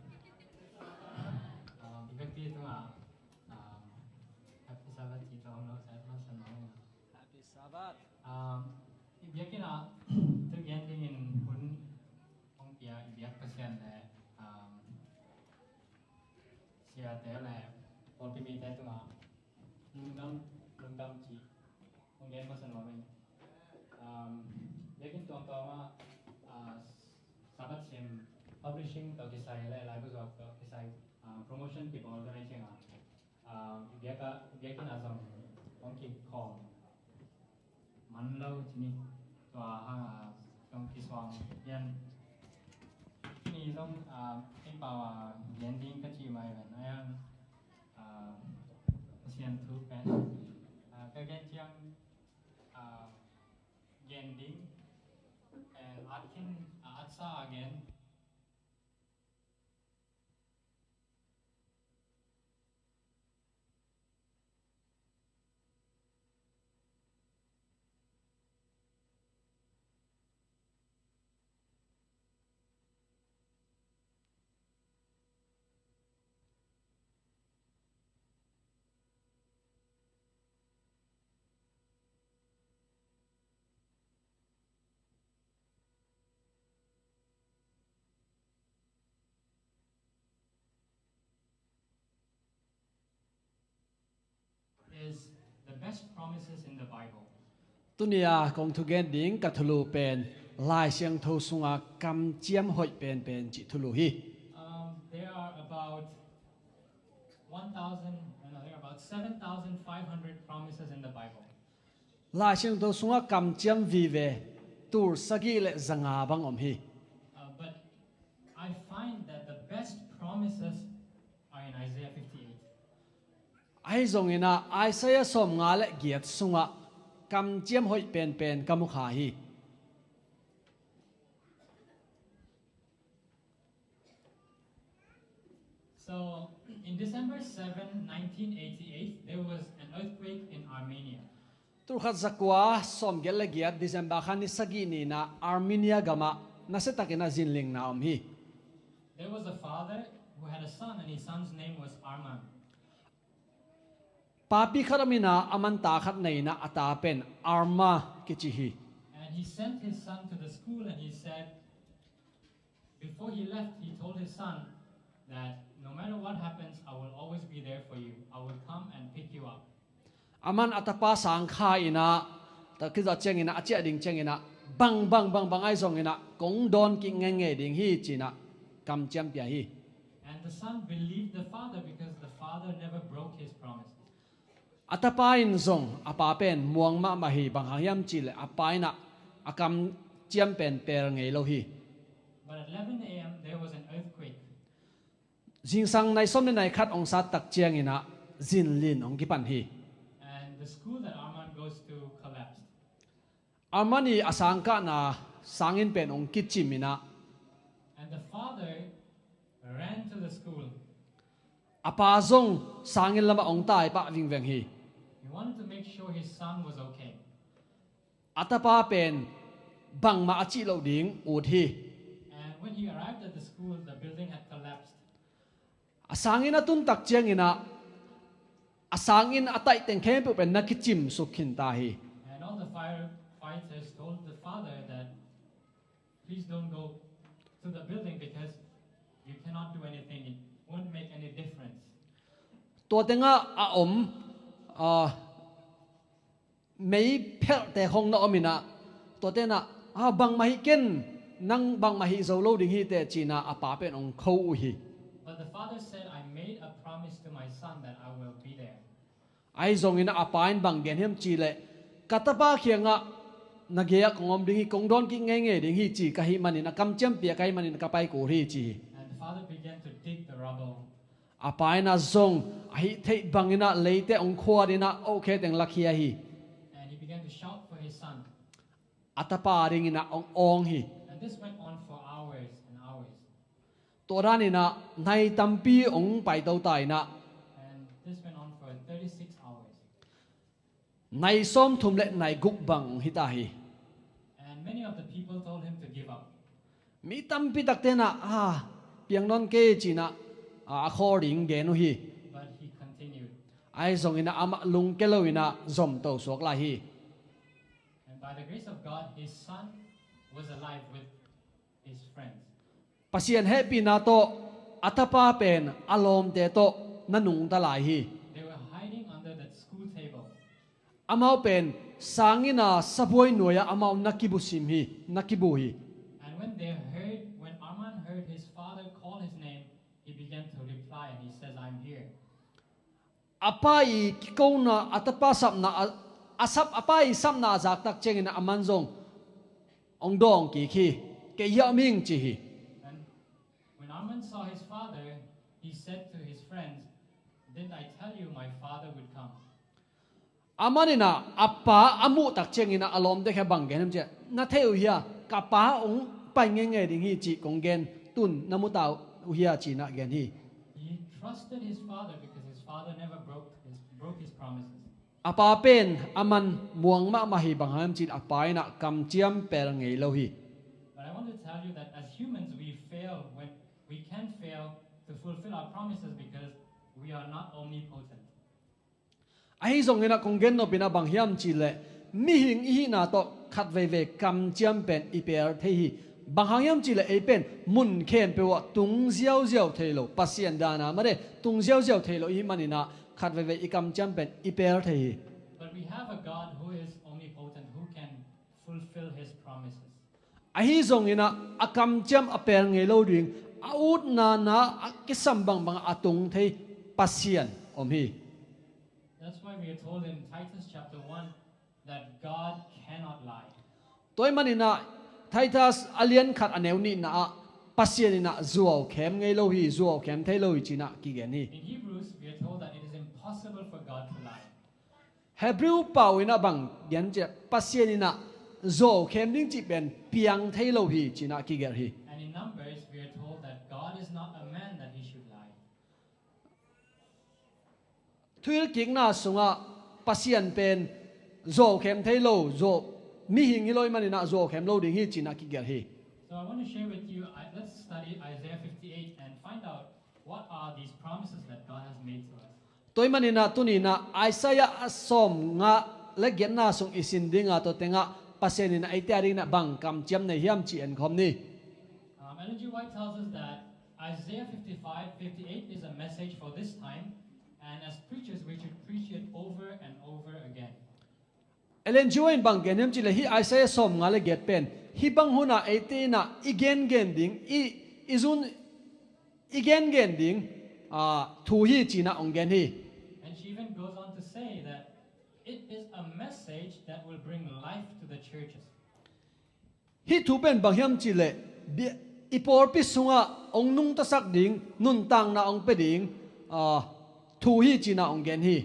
Um, i biakpi tungah, um, Happy Sabbath ci tawm lo, Sabbath masa mawng. Happy Sabbath. Um, i biakinn ah thugen dingin hun hong pia i biak Pasian le, um, siate le pawlpi mite tungah lungdam, lungdam ci hong gen masa nuam ing. Um, biakinn tuamtuam ah, uh, Sabbath Sim Publishing tawh kisai le Laibu Zuak tawh kisai, uh, promotion kibawl ka nei ciangah, uh, biak ah, biakinn ah zong hong kikhawm man lo ci ni. Tua hang, ah, zong kisuang pian. Ni zong, ah, ei pau, ah, gen ding ka ci mai ven. Ai hang, ah, Pasian thu pen, ah, ka gen ciang, ah, gen ding. And at khin, ah, at sa again. Is the best promises in the Bible. Tuni-a kong thugen ding ka thulu pen Lai Siangtho sunga kamciam hoih penpen cih thulu hi. Um, there are about one thousand, no, there are about seven thousand five hundred promises in the Bible. Lai Siangtho sungah kamciam vive tul sagih le zanga bang om hi. Uh, but I find that the best promises are in Isaiah fifty-eight. Ahi zongin ah Isaiah sawmnga le giat sungah kamciam hoih penpen ka mu kha hi. So, in December seven, nineteen eighty-eight, there was an earthquake in Armenia. Tul khat zakua sawmgiat le giat December kha ni sagih ni-in ah Armenia gamah nasiatakin ah zinlingna om hi. There was a father who had a son, and his son's name was Arman. Papi khat om in ah, aman ta khat nei in ah, a ta pen Arma kici hi. And he sent his son to the school and he said, before he left, he told his son that no matter what happens, I will always be there for you. I will come and pick you up. Aman a tapa sang kha in ah, ta kizat ciangin ah, a ciah ding ciangin ah, bang, bang, bang, bang ahi zongin ah, kong dawn kik ngeingei ding hi ci-in ah, kamciam pia hi. And the son believed the father because the father never broke his promise. A tapa in zong a pa pen muang mahmah hi, bang hang hiam cih leh a pa in ah a kamciam pen pel ngei lo hi. But at eleven a m there was an earthquake. Zingsang nai sawm le nai khat ong sat tak ciangin ah zinlin ong kipan hi. And the school that Arman goes to collapsed. Arman i a sangkahna sanginn pen ong kicim in ah. And the father ran to the school. A pa zong sanginn lamah ong tai pah vingveng hi. He wanted to make sure his son was okay. A tapa pen bangmah a cih loh ding ut hi. And when he arrived at the school, the building had collapsed. A sanginn a tun tak ciangin ah, a sanginn a taih teng khempeuh pen na kicim suk khin ta hi. And all the firefighters told the father that, please don't go to the building because you cannot do anything. It won't make any difference. Tua tengah a om, ah, mei phelhte khong na om in ah, tuate in ah, ah, bangmah hih ken, nang bangmah hih zo lo ding hi teh ci-in ah a pa pen ong kho uh hi. But the father said, I made a promise to my son that I will be there. Ahi zongin ah a pa in bang gen hiam cih leh, ka tapa kiangah na gei-ah kong om ding hi, kong dawn kik ngeingei ding hi ci ka hih manin, a kamciam pia ka hih manin ka pai kul hi ci hi. And the father began to dig the rubble. A pa in ah zong a hih theih bangin ah leite ong khuat in ah, ohkhe teng lakhia hi. And he began to shout for his son. A tapa dingin ah ong awng hi. And this went on for hours and hours. Tua danin ah nai tampi ong paito ta in ah. And this went on for thirty-six hours. Nai sawmthum le nai guk bang hi ta hi. And many of the people told him to give up. Mi tampi takte in ah, ah, piang nawn kei ci-in ah, a, a khawl ding gen uh hi. But he continued. Ahi zongin ah amah lungke loin ah zomto suak lai hi. And by the grace of God, his son was alive with his friends. Pasian hehpihna tawh a tapa pen a lawmte tawh na nungta lai hi. They were hiding under that school table. Amau pen sanginn a sabuai nuai-ah amau na kibusim hi, na kibu hi. And when they heard, when Arman heard his father call his name, he began to reply and he says, "I'm here." A pa i kikona, a tapa sapna, a, a sap, a pa i sapna a zak tak ciangin Arman zong hong dawng kik hi. "Kei hiam ing?" ci hi. And when Arman saw his father, he said to his friends, "Didn't I tell you my father would come?" Arman in ah a pa a muh tak ciangin ah a lawmte kiang bang gen hiam cih leh, "Na thei uh hia, ka pa hong pai ngeingei ding hi cih kong gen, tun na mu ta uh hia?" ci-in ah gen hi. He trusted his father because his father never broke his, broke his promises. A pa pen Arman muang mahmah hi. Bang hang hiam cih leh a pa in ah kamciam pel ngei lo hi. But I want to tell you that as humans, we fail when, we can fail to fulfill our promises because we are not omnipotent. Ahi zongin ah kong gen nop in ah bang hiam cih leh, mihing i hihna tawh khat veivei kamciam pen i pel thei hi. Bang hang hiam cih leh ei pen mun khempeuh ah tung ziauziau thei lo, Pasian dan a mah de tung ziauziau thei lo i hih manin ah khat veivei i kamciam pen i pel thei hi. But we have a God who is omnipotent, who can fulfill his promises. Ahi zongin ah a kamciam a pel ngei lo ding, a utna na a kisam bangbang a tung thei Pasian om hi. That's why we are told in Titus chapter one that God cannot lie. Tua ahih manin ah Titus a lian khat a neu nihna ah Pasian in ah zuaukhem ngei lo hi, zuaukhem thei lo hi ci-in ah kigen hi. In Hebrews, we are told that it is impossible for God to lie. Hebrew pau in ah bang gen cih leh, Pasian in ah zuaukhem ding cih pen piang thei lo hi ci-in ah kigelh hi. And in Numbers, we are told that God is not a man that he should lie. Thuhilhkikna sungah Pasian pen zuaukhem thei lo, zuau, mihing hi lo ahih manin ah zuaukhem lo ding hi ci-in ah kigelh hi. So I want to share with you, I, let's study Isaiah fifty-eight and find out what are these promises that God has made to us. Tua ahih manin ah tuni-in ah Isaiah a sawmnga le giatna sung i sin ding a, tua tengah Pasian in ah eite a dingin ah bang kamciam nei hiam cih enkhawm ni. Um, Ellen G. White tells us that Isaiah fifty-five, fifty-eight is a message for this time, and as preachers we should preach it over and over again. Ellen G. White in bang gen hiam cih leh, hih Isaiah sawmnga le giat pen hih bang hun ah eite in ah i gengen ding, i, i zun, i gengen ding, ah, thu hi ci-in ah hong gen hi. And she even goes on to say that it is a message that will bring life to the churches. Hih thu pen bang hiam cih leh, bia-, i pawlpi sungah hong nungtasak ding, nuntakna hong pia ding, ah, thu hi ci-in ah hong gen hi.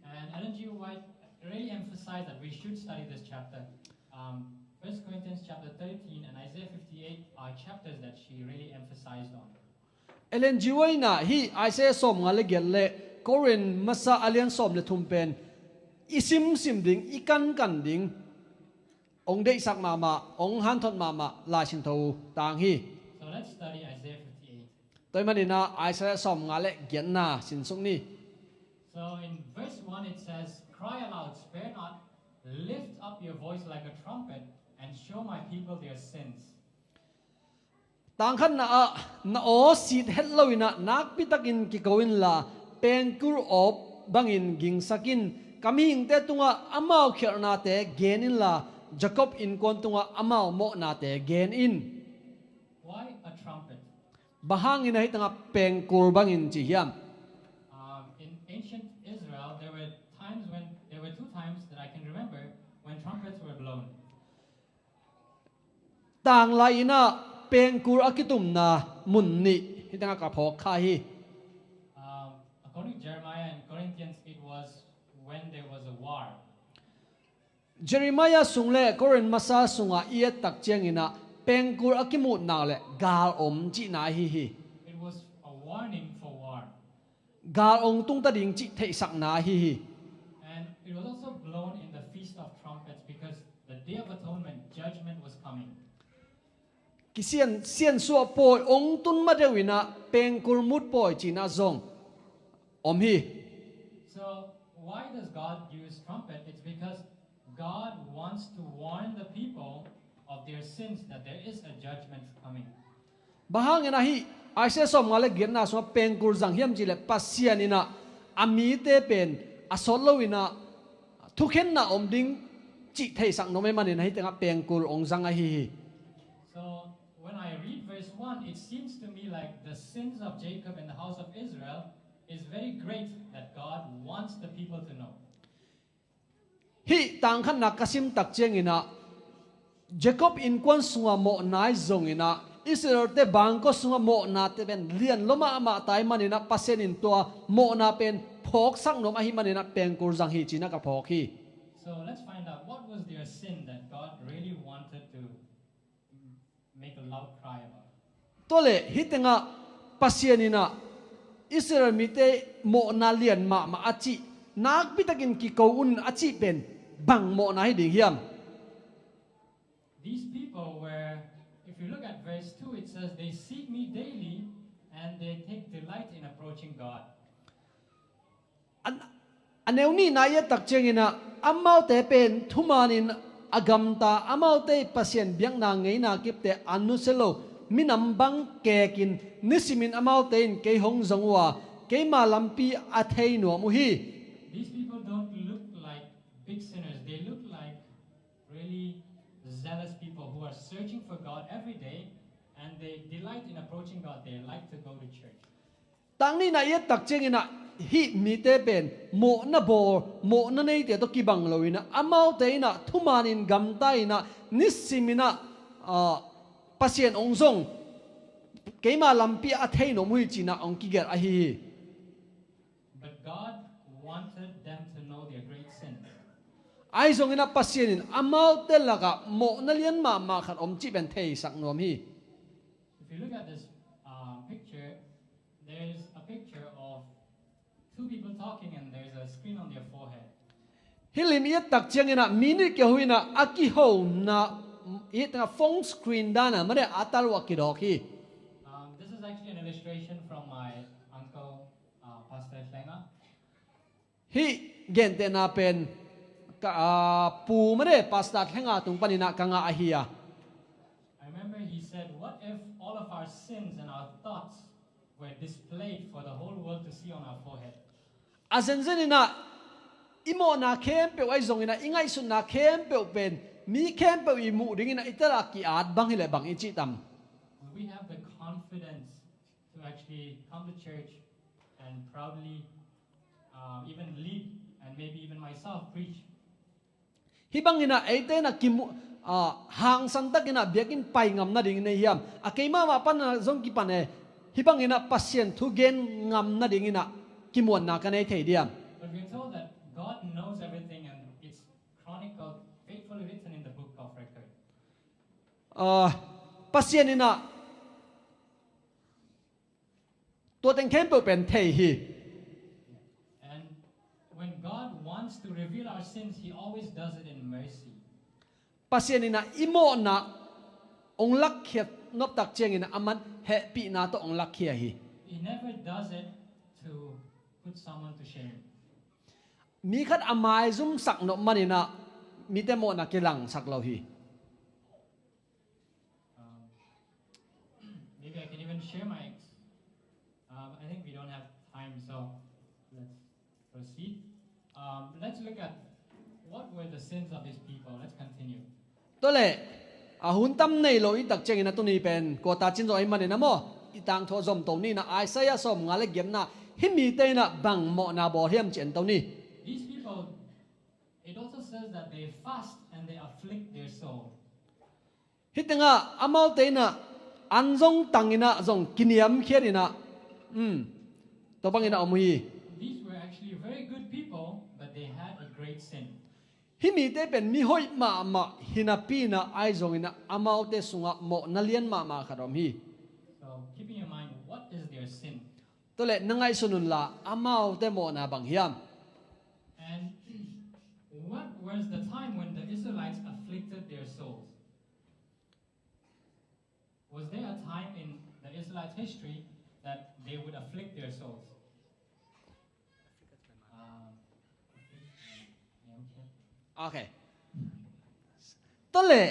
And Ellen G. White really emphasized that we should study this chapter. Um, First Corinthians chapter thirteen and Isaiah fifty-eight are chapters that she really emphasized on. Ellen G. White in ah hih Isaiah sawmnga le giat le Korin masa a lian sawm le thum pen i simsim ding, i kankan ding, hong deihsak mahmah, hong hanthot mahmah Lai Siangtho tang hi. So let's study Isaiah fifty-eight. Tua ahih manin ah Isaiah sawmnga le giatna sinsuk ni. So in verse one it says, "Cry aloud, spare not, lift up your voice like a trumpet, and show my people their sins." Tang khatna ah, na aw sit het loin ah nakpi takin kiko inla, pengkul awp bangin gingsak in. Ka mihingte tungah amau khialhnate gen inla, Jacob innkuan tungah amau mawhnate gen in. Why a trumpet? Bang hangin ah hih tengah pengkul bangin ci hiam? Um, in ancient Israel, there were times when, there were two times that I can remember when trumpets were blown. Tanglai in ah pengkul a kitumna mun nih hih tengah ka phawk kha hi. Um, according to Jeremiah and Corinthians, it was when there was a war. Jeremiah sung le Korin masa sungah i et tak ciangin ah pengkul a kimutna le gal om cihna ahi hi. It was a warning for war. Gal hong tungta ding cih theihsakna ahi hi. And it was also blown in the Feast of Trumpets because the Day of Atonement judgment was coming. kisian siansuah pawi ong tun ma deuh inah pengkul mut pawi cinah zong om hi. So why does God use trumpet? It's because God wants to warn the people of their sins, that there is a judgment coming. Bang hangin ahi Isaiah sawmnga le giatna sungah pengkul zang hiam cihleh Pasian inah a mite pen a sawt lo inah thukhenna om ding cih theisak nuam ahih manin ahi tengah pengkul ong zang ahi hi. So when I read verse one, it seems to me like the sins of Jacob and the house of Israel is very great that God wants the people to know. Hih tangkhatna ka sim tak cianginah Jacob innkuan sungah mawhna ahi zonginah Israel-te bangkua sungah mawhnate pen lian lua mahmah ta ahih maninah Pasian in tua mawhna pen phawksak nuam ahih maninah pengkul zang hi cinah ka phawk hi. So let's find out what was their sin that God really wanted to make a loud cry about. Tua leh hih tengah Pasian inah Israel mite mawhna lian mahmah a cih, nakpitakin kiko un a cih pen bang mawhna hi ding hiam? These people were, if you look at verse two, it says, "They seek me daily and they take delight in approaching God." A neu nihna i et tak cianginah amaute pen thumanin a gamta, amaute Pasian biakna ngeina kipte a nusia lo minam bang kekin nisimin amaute in kei hong zong uh a, keima lampi a thei nuam uh hi. These people don't look like big sinners. They look like really zealous people who are searching for God every day, and they delight in approaching God. They like to go to church. Tang nihna i et tak cianginah hih mite pen mawhna bawl, mawhna neite tawh kibang loinah amaute inah thumanin gamta inah nisiminah Pasian ong zong, keima lampi a thei nuam uh hi cinah ong kigelh ahi hi. But God wanted them to know their great sin. Ahi zonginah Pasian in amaute lakah mawhna lian mahmah khat om cih pen theisak nuam hi. If you look at this uh, picture, there is a picture of two people talking and there is a screen on their forehead. Hih lim i et tak cianginah mi nih kia huinah a kihona i et tengah phone screen dana mane a tal uh a kidawk hi. Um, this is actually an illustration from my uncle, uh, Pastor Hlenga. Hih gentehna pen ka, aa, pu mane Pastor Hlenga tung paninah ka ngah ahi a. I remember he said, "What if all of our sins and our thoughts were displayed for the whole world to see on our forehead?" A zenzeninah i mawhna khempeuh ahi zonginah i ngaihsutna khempeuh pen mi khempeuh i muh dinginah i tela ki-at bang hileh bang i cih tam? Will we have the confidence to actually come to church and proudly, uh, even lead and maybe even myself preach? Hih banginah eite inah kimu, ah, hangsan takinah biakinn pai ngam nading nei hiam? A keimah mah panah zong kipan e. Hih banginah Pasian thugen ngam nadinginah kimuanna ka nei thei diam? But we're told that God knows everything and it's chronicled, faithfully written in the book of record. Ah, Pasian inah tua teng khempeuh pen thei hi. And when God wants to reveal our sins, he always does it in mercy. Pasian inah i mawhna ong lakkhia noptak cianginah aman hehpihna tawh ong lakkhia hi. He never does it to put someone to shame. Mi khat a maizumsak nop maninah mite mawhna kilangsak lo hi. Um, maybe I can even share my ex-, um, I think we don't have time, so let's proceed. Um, let's look at what were the sins of these people. Let's continue. Tua leh a hun tam nei lo i tak ciangin a tuni pen kuata cin zaw ahih manin a maw, i tangthu a zom to ni. Na Isaiah sawmnga le giatna hih mite inah bang mawhna bawl hiam ci en to ni. These people, it also says that they fast and they afflict their soul. Hih tengah amaute inah an zong tang inah zong kiniamkhiat inah, um, tua bang inah om uh hi. These were actually very good people, but they had a great sin. Hih mite pen mi hoih mahmah hi napi inah ahi zong inah amaute sungah mawhna lian mahmah khat om hi. So keep in your mind, what is their sin? Tua leh na ngaihsun unla amaute mawhna bang hiam? And what was the time when the Israelites afflicted their souls? Was there a time in the Israelites' history that they would afflict their souls? Um, Okay. Tua leh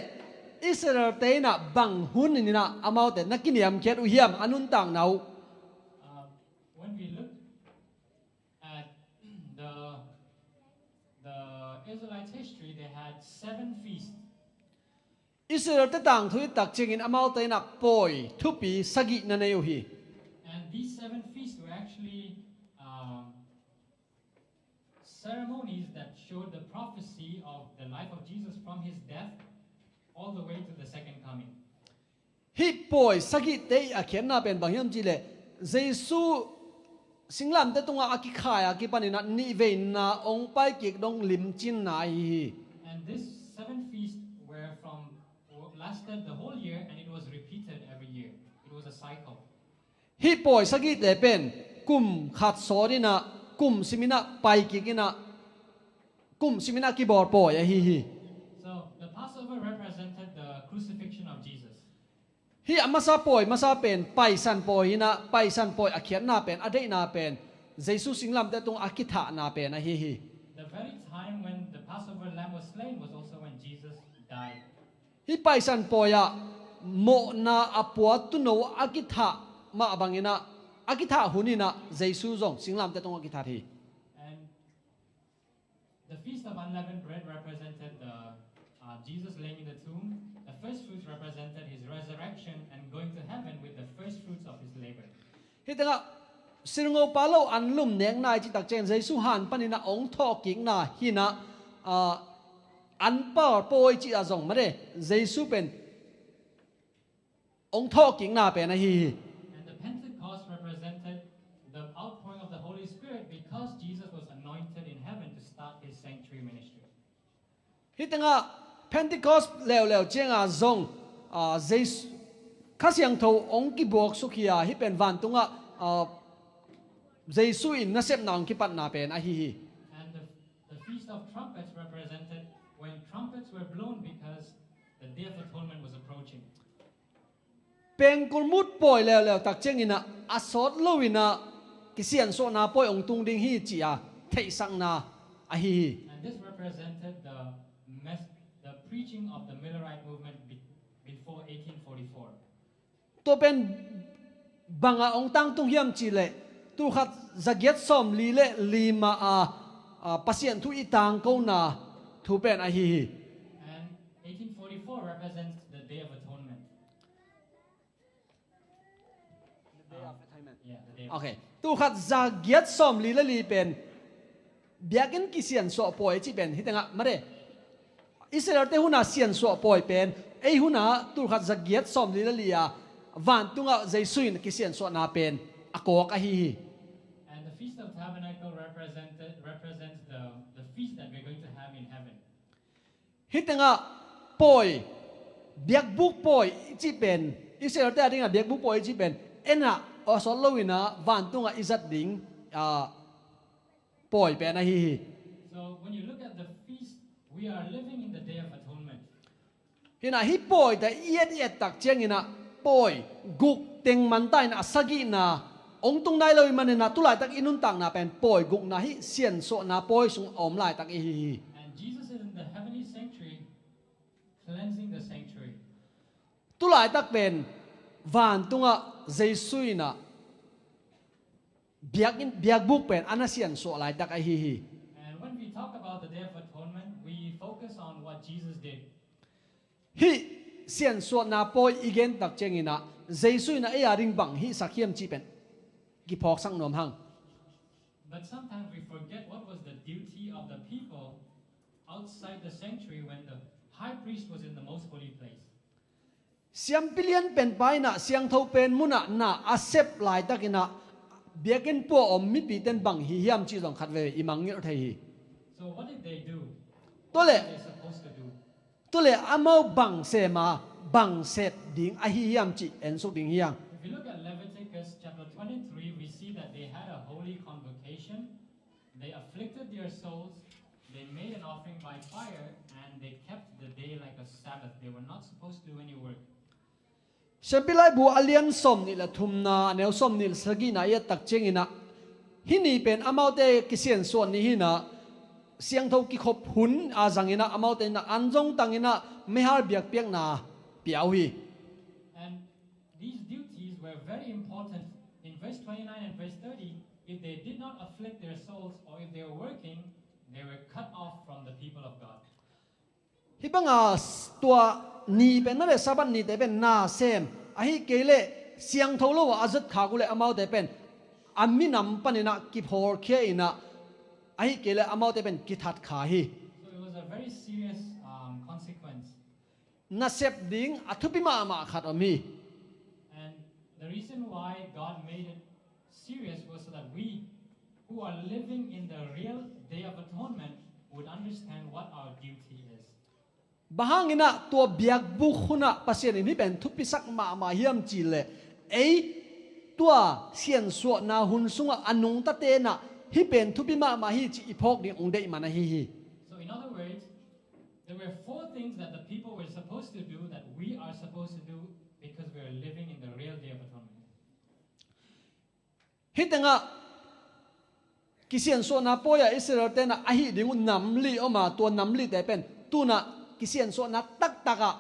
Israel-te in ah bang hun in ah amaute na kiniamkhiat uh hiam, a nuntakna uh? Um, when we look at the the Israelites' history, they had seven feasts. Israel-te tangthu i et tak ciangin amaute in ah pawi thupi sagih na nei uh hi. And these seven feasts were actually um, ceremonies that showed the prophecy of the life of Jesus from his death all the way to the second coming. Hih pawi sagihte i a khiatna pen bang hiam cih leh Jesu singlamteh tungah a kikhai a kipan in ah nihveina hong paikik dong limcinna ahi hi. And this seven feast were from lasted the whole year, and it was repeated every year. It was a cycle. Hih pawi sagihte pen kum khat sawt in ah kum sim in ah paikik in ah kum sim in ah kibawl pawi ahi hi. So the Passover represented the crucifixion of Jesus. Hih a masa pawi masa pen Paisan pawi in ah, Paisan pawi a khiatna pen, a deihna pen Jesu singlamteh tungah a kithahna pen ahi hi. The very time when the Passover lamb was slain was also when Jesus died. Hih Paisan pawi ah mawhna a pua tuuno a kithah mah bang in ah, a kithah hun in ah Jesu zong singlamteh tungah a kithat hi. And the Feast of Unleavened Bread represented the uh, Jesus laying in the tomb. The first fruits represented his resurrection and going to heaven with the first fruits of his labor. Hih tengah sirngopa lo anlum nekna i cih tak ciangin Jesu han panin ah hong thawhkikna hi in ah, ah, anpar pawi cih ah zong mate Jesu pen hong thawhkikna pen ahi hi. And the Pentecost represented the outpouring of the Holy Spirit because Jesus was anointed in heaven to start his sanctuary ministry. Hih tengah Pentecost leuleu ciangah zong ah, Jesu, Kha Siangtho hong kibuaksuk hi a, hih pen vantungah ah, Jesu in nasepna hong kipatna pen ahi hi. And the, the Feast of Trumpets represented when trumpets were blown because the Day of Atonement was approaching. Pengkulmut pawi leuleu tak ciangin ah a sawt lo in ah kisiansuahna pawi hong tung ding hi cih a theihsakna ahi hi. And this represented the mess, the preaching of the Millerite movement be, before eighteen forty-four. Tua pen bang ah hong tangtung hiam cih leh tul khat za giat sawmli le lima a, a Pasian thu i tangkona thu pen ahi hi. And eighteen forty-four represents the Day of Atonement. Yeah, the Day of Okay. Tul khat za giat sawmli le li pen biakinn kisiansuah pawi cih pen hih tengah mate Israel-te hun a siansuah pawi pen ei hun a tul khat za giat sawmli le li a vantungah Jesu in kisiansuahna pen a kawk ahi hi. And the Feast of Tabernacle represented, represents the, the feast that we're going to have in heaven. Hih tengah pawi, biakbuk pawi i cih pen, Israel-te a dingah biakbuk pawi i cih pen en ah a sawt lo in ah vantungah i zat ding ah, pawi pen ahi hi. So when you look at the feast, we are living in the Day of Atonement. Hi in ah hih pawite i et i et tak ciangin ah pawi guk teng manta in ah a sagihna hong tung nai lo ahih manin ah tu laitak i nuntakna pen pawi gukna hih siansuahna pawi sung a om laitak i hi hi. And Jesus is in the heavenly sanctuary, cleansing the sanctuary. Tu laitak pen vantungah Jesu in ah biakinn, biakbuk pen a na siansuah laitak ahi hi. And when we talk about the Day of Atonement, we focus on what Jesus did. Hih siansuahna pawi i gen tak ciangin ah Jesu in ah ei a ding bang hihsak hiam cih pen kiphawksak nuam hang. But sometimes we forget what was the duty of the people outside the sanctuary when the high priest was in the most holy place. Siampi lianpen pa in ah siangtho pen munah na a sep laitakin ah biakinn pua a om mipite'n bang hi hiam cih zong khat veve i mangngilh thei hi. So what did they do? Tua leh, What are they supposed to do? tua leh amau bang sem a, bang sep ding ahi hiam cih ensuk ding hi hang. If we look at Leviticus chapter twenty-three, we see that they had a holy convocation. They afflicted their souls. They made an offering by fire, and they kept the day like a Sabbath. They were not supposed to do any work. Siampi laibu a lian sawm nih le thumna, a neu sawm nih le sagihna i et tak ciangin ah, hih ni pen amaute kisiansuah ni hi-in ah, siangtho kikhop hun a zangin ah, amaute in ah an zong tangin ah meihal biakpiakna pia uh hi. And these duties were very important. In verse twenty-nine and verse thirty, if they did not afflict their souls or if they were working, they were cut off from the people of God. Hih banga s-, tua ni pen na le Sabbath nite pen na sem, ahih kei leh siangtho lo ah a zat khak uh leh amaute pen a minam panin ah kiphawlkhia in ah, ahih kei leh amaute pen kithat kha hi. So it was a very serious, um, consequence. Nasep ding a thupi mahmah khat om hi. And the reason why God made it serious was so that we who are living in the real Day of Atonement would understand what our duty is. Bang hangin ah tua biakbuk hun ah Pasian in hih pen thupisak mahmah hiam cih leh, ei tua siansuahna hun sungah a nungtate in ah hih pen thupi mahmah hi cih i phawk ding hong deih man ahi hi. So in other words, there were four things that the people were supposed to do that we are supposed to do because we are living in the real Day of Atonement. Hih tengah kisiansuahna pawi-ah Israel-te in ah a hih ding uh nam li om a, tua nam lite pen tu-in ah kisiansuahna taktak ah,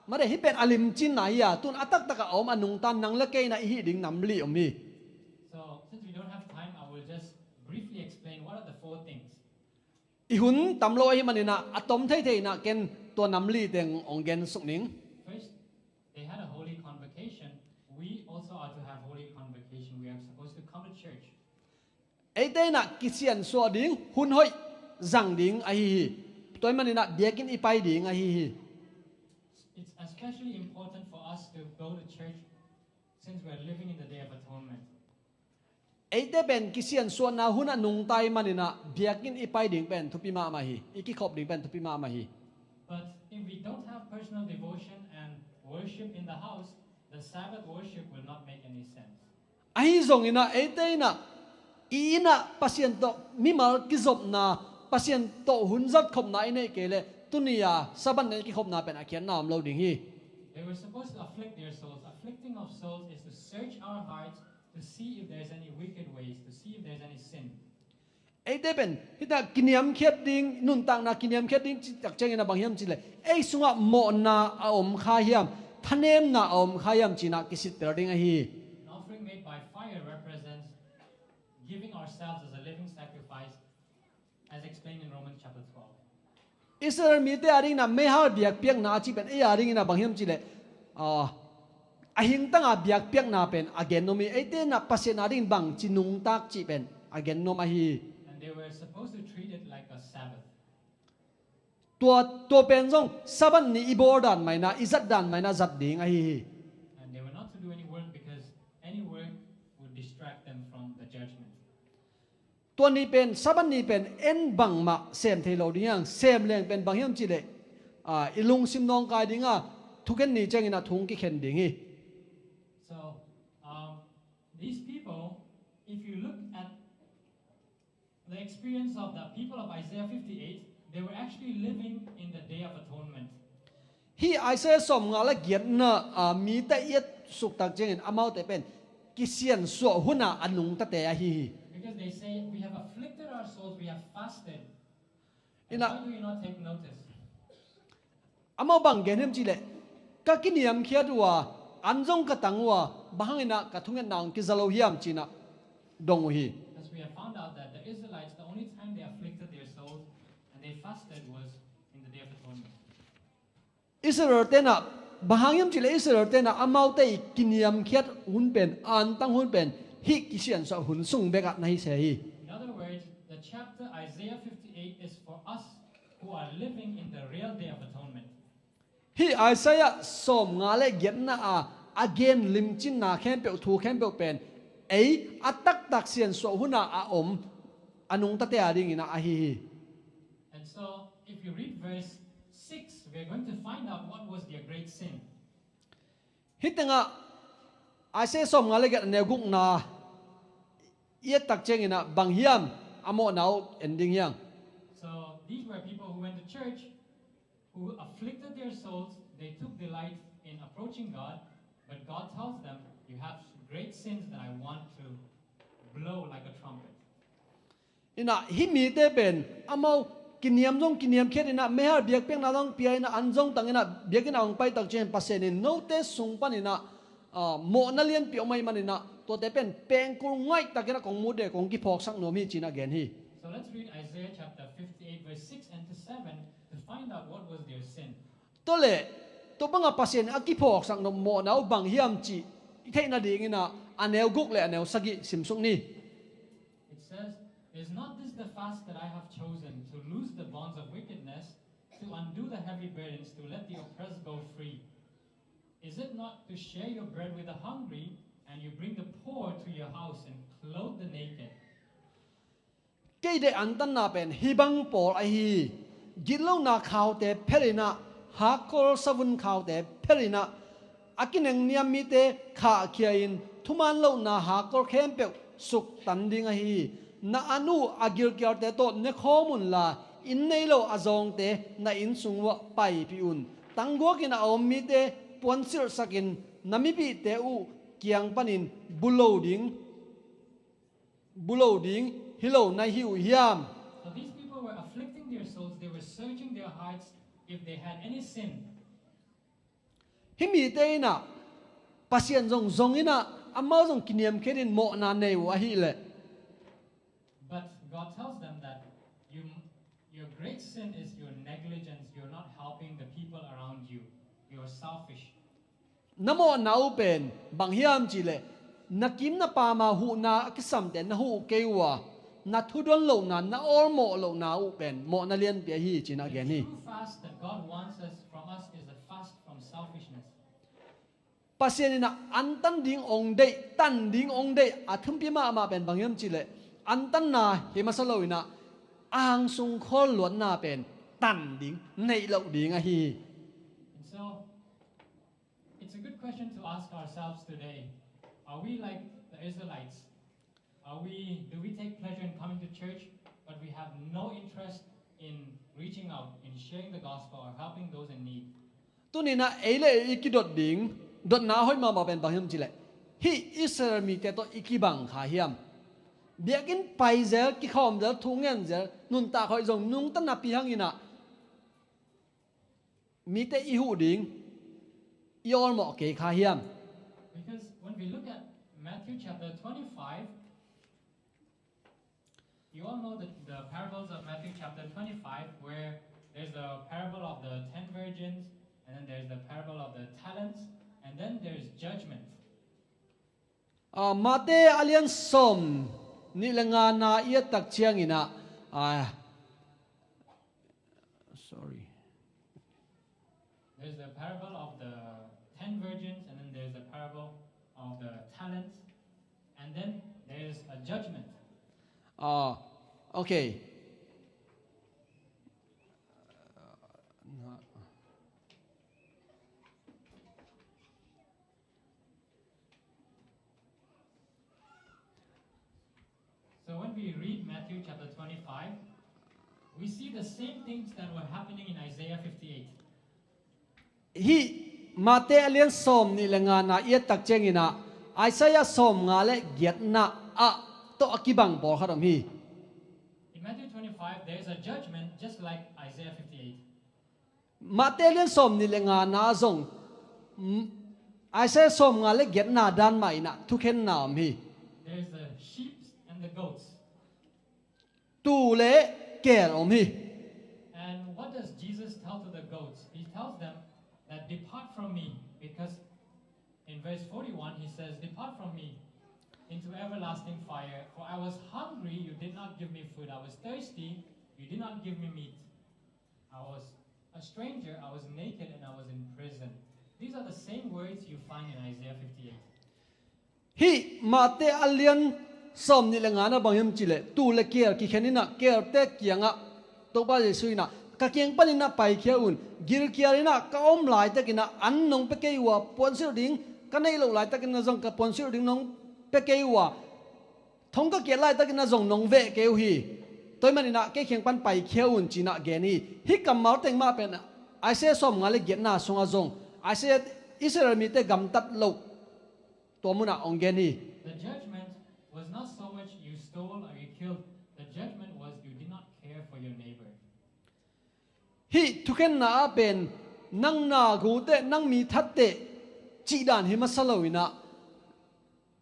mate, hih pen a limcinna hi a, tu-in ah a taktak ah a om a nungta nang le kei in ah i hih ding nam li om hi. So, since we don't have time, I will just briefly explain what are the four things. I hun tam lo ahih manin ah a tom theithei in ah ken tua nam li teng hong gen suk ning. First, they had a holy convocation. We also are to have holy convocation. We are supposed to come to church. Eite in ah kisiansuah ding hun hoih zang ding ahi hi. Tua ahih manin ah biakinn i pai ding ahi hi. It's especially important for us to go to church since we are living in the Day of Atonement. Eite pen kisiansuahna hun a nungta ahih manin ah biakinn i pai ding pen thupi mahmah hi. I kikhop ding pen thupi mahmah hi. But if we don't have personal devotion and worship in the house, the Sabbath worship will not make any sense. Ahi zongin ah eite in ah i inn ah Pasian tawh mimal kizopna, Pasian tawh hun zatkhopna i neih kei leh tuni-a Sabbath ni i kikhopna pen a khiatna om lo ding hi. They were supposed to afflict their souls. Afflicting of souls is to search our hearts to see if there's any wicked ways, to see if there's any sin. Eite pen hih tengah kiniamkhiat ding, nuntakna kiniamkhiat ding cih tak ciangin ah bang hiam cih leh, ei sungah mawhna a om kha hiam, thanemna a om kha hiam ci-in ah kisittel ding ahi hi. An offering made by fire represents giving ourselves as a living sacrifice, as explained in Romans chapter twelve. Israel mite a dingin ah meihal biakpiakna a cih pen ei a dingin ah bang hiam cih leh, ah, a hingtanga biakpiakna pen a gen nuam hi. Eite in ah Pasian a dingin bangci nungta cih pen a gen nuam ahi hi. And they were supposed to treat it like a Sabbath. Tua, tua pen zong Sabbath ni i bawl dan mah in ah, i zat dan mah in ah zat ding ahi hi. And they were not to do any work because any work would distract them from the judgment. Tua ni pen, Sabbath ni pen en bangmah sem thei lo ding hi hang, sem leng pen bang hiam cih leh, ah, i lungsim nawngkai ding a, thugen ni ciangin ah thu hong kikhen ding hi. So, um, these people, if you look at the experience of the people of Isaiah fifty-eight, they were actually living in the Day of Atonement. Hih Isaiah sawmnga le giatna, ah, mite i et suk tak ciangin amaute pen kisiansuah hun a a nungtate ahi hi. Because they say, "We have afflicted our souls, we have fasted. And why do you not take notice?" Amau bang gen hiam cih leh, ka kiniamkhiat uh a, an zong ka tang uh a, bang hangin ah ka thungetna hong kiza lo hiam ci-in ah dong uh hi. Because we have found out that the Israelites, the only time they afflicted their souls and they fasted was in the Day of Atonement. Israel-te in ah, bang hang hiam cih leh Israel-te in ah amaute i kiniamkhiat hun pen, antang hun pen, hih kisiansuah hun sung bekah na hi se hi. In other words, the chapter Isaiah fifty-eight is for us who are living in the real Day of Atonement. Hih Isaiah sawmnga le giatna a, a gen limcinna khempeuh, thu khempeuh pen, ei a taktak siansuah hun a a om a nungtate a dingin ah ahi hi. And so, if you read verse six, we are going to find out what was their great sin. Hih tengah Isaiah sawmnga le giat a neu gukna i et tak ciangin ah bang hiam a mawhna uh en ding hi hang. So, these were people who went to church, who afflicted their souls, they took delight in approaching God, But God tells them, "You have great sins that I want to blow like a trumpet." Inah hih mite pen amau kiniam zong kiniamkhiat inah meihal biakpiakna zong pia inah an zong tang inah biakinn a hong pai tak ciangin Pasian in note sung pan inah ah, mawhna lianpi om ahih man inah tuate pen pengkul ngaihtak inah kong mute kong kiphawksak nuam hi ci-in a gen hi. So let's read Isaiah chapter fifty-eight, verse six and to seven to find out what was their sin. Tua leh tua banga Pasian a kiphawksak nop mawhna uh bang hiam cih i theih nading inah a neu guk le a neu sagih simsuk ni. It says, "Is not this the fast that I have chosen, to loose the bonds of wickedness, to undo the heavy burdens, to let the oppressed go free? Is it not to share your bread with the hungry, and you bring the poor to your house and clothe the naked?" Kei deih antanna pen hih bang pawl ahi hi. Gitlohna khaute phel inah, hakkol savun khaute phel inah, a kinengniam mite khahkhia-in thuman lohna hakkol khempeuh suktan ding ahi hi. Na an uh a gilkialte tawh ne khawm unla, inn nei lo a zawngte na inn sung uah paipih un. Tangguakin a om mite puansilhsakin na mipihte uh kiang panin bu lo ding bu lo ding hi lo na hi uh hiam? So these people were afflicting their souls, they were searching their hearts if they had any sin. Hih mite inah Pasian zong zong inah amau zong kiniamkhiatin mawhna nei uh ahih leh. But God tells them that you, your great sin is your negligence, you're not helping the people around you, you're selfish. Na mawhna uh pen bang hiam cihleh, na kim na pama huhna a kisamte na huh kei uh a, na thudon lohna, na awlmawh lohna uh pen mawhna lianpi ahi hi ci-in a gen hi. The true fast that God wants us, from us, is a fast from selfishness. Pasian inah antan ding ong deih, tan ding ong deih a thumpi mahmah pen bang hiam cihleh, antanna hi masa lo inah a hang sungkhawl luatna pen tan ding, neih loh ding ahi hi. And so, it's a good question to ask ourselves today. Are we like the Israelites? Are we, do we take pleasure in coming to church, but we have no interest in reaching out, in sharing the gospel or helping those in need? Tuni inah ei le ei i kidot ding, dotna hoih mahmah pen bang hiam cihleh, hih Israel mite tawh i kibang kha hiam? Biakinn pai zel, kikhawm zel, thu ngen zel, nuntak hoih zong nungta napi hang inah mite i huh ding i awlmawh kei kha hiam? Because when we look at Matthew chapter twenty-five, you all know the, the parables of Matthew chapter twenty-five, where there's the parable of the ten virgins, and then there's the parable of the talents, and then there's judgment. Ah, Mate a lian sawm nih le ngana i et tak ciangin ah, ah, sorry. There's the parable of the ten virgins, and then there's the parable of the talents, and then there's a judgment. Ah, okay. So when we read Matthew chapter twenty-five, we see the same things that were happening in Isaiah fifty-eight. Hih Mate a lian sawm nih le ngana i et tak ciangin ah, Isaiah sawm nga le giatna ah tawh a kibang pawlkhat om hi. In Matthew twenty-five, there is a judgment just like Isaiah fifty-eight. Mate lian sawm nih le ngana zong, mm, Isaiah sawm nga le giatna dan mah in ah thukhenna om hi. There's the sheep and the goats. Tuu le keel om hi. And what does Jesus tell to the goats? He tells them that, "Depart from me," because in verse forty-one he says, "Depart from me into everlasting fire, for I was hungry, you did not give me food. I was thirsty, you did not give me meat. I was a stranger, I was naked, and I was in prison." These are the same words you find in Isaiah fifty-eight. Hih Mate a lian sawm nih le ngana bang hiam cihleh, tuu le keel kikhen in ah keelte kiangah Topa Jesuh in ah, "Ka kiang panin ah paikhia un, gilkial in ah ka om laitakin ah an nong pia kei uh a, puansilh ding ka neih loh laitakin ah zong ka puansilh ding nong pia kei uh a, thong ka kiat laitakin ah zong nong veh kei uh hi. Tua ahih manin ah kei kiang pan paikhia un," ci-in ah gen hi. Hih kammal teng mah pen Isaiah sawm nga le giatna sungah zong, Isaiah Israel mite gamtat loh tua munah hong gen hi. The judgment was not so much you stole or you killed. The judgment was you did not care for your neighbor. Hih thukhenna ah pen nang na gute, nang mi thatte cihdan hi masa lo inah,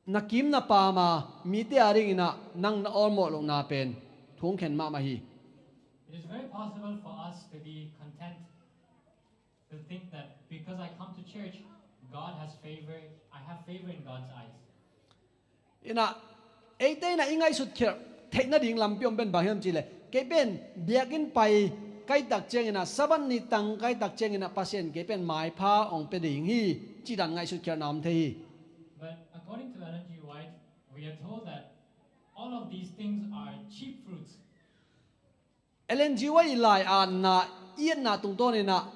na kim na paam a mite a dinginah nang na awlmawh lohna pen thu hong khen mahmah hi. It is very possible for us to be content, to think that because I come to church, God has favor, I have favor in God's eyes. Inah, eite inah i ngaihsut khialh theih nading lampi om pen bang hiam cihleh, kei pen biakinn pai kaitak cianginah, Sabbath ni tang kaitak cianginah Pasian kei pen maipha hong pia ding hi, cihdan ngaihsut khialhna om thei hi. But according to Ellen G. White, we are told that all of these things are cheap fruits. Ellen G. White i lai-atna, i etna tungtawninah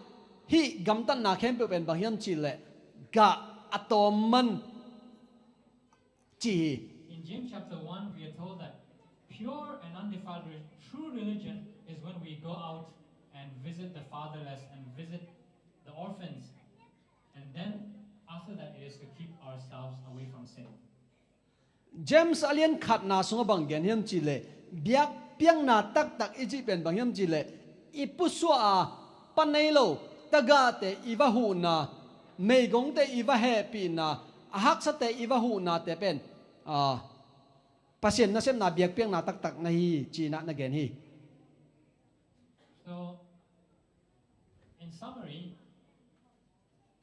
hih gamtatna khempeuh pen bang hiam cihleh, gah a tawm man ci hi. In James chapter one, we are told that pure and undefiled re- true religion is when we go out and visit the fatherless and visit the orphans. And then after that, it is to keep ourselves away from sin. James a lian khatna sungah bang gen hiam cihleh, biakpiakna taktak i cih pen bang hiam cihleh, i pusuah a pa nei lo tagahte i va huhna, meigongte i va hehpihna, a haksate i va huhnate pen, a, Pasian nasepna biakpiakna taktak na hi cinah na gen hi. So, in summary,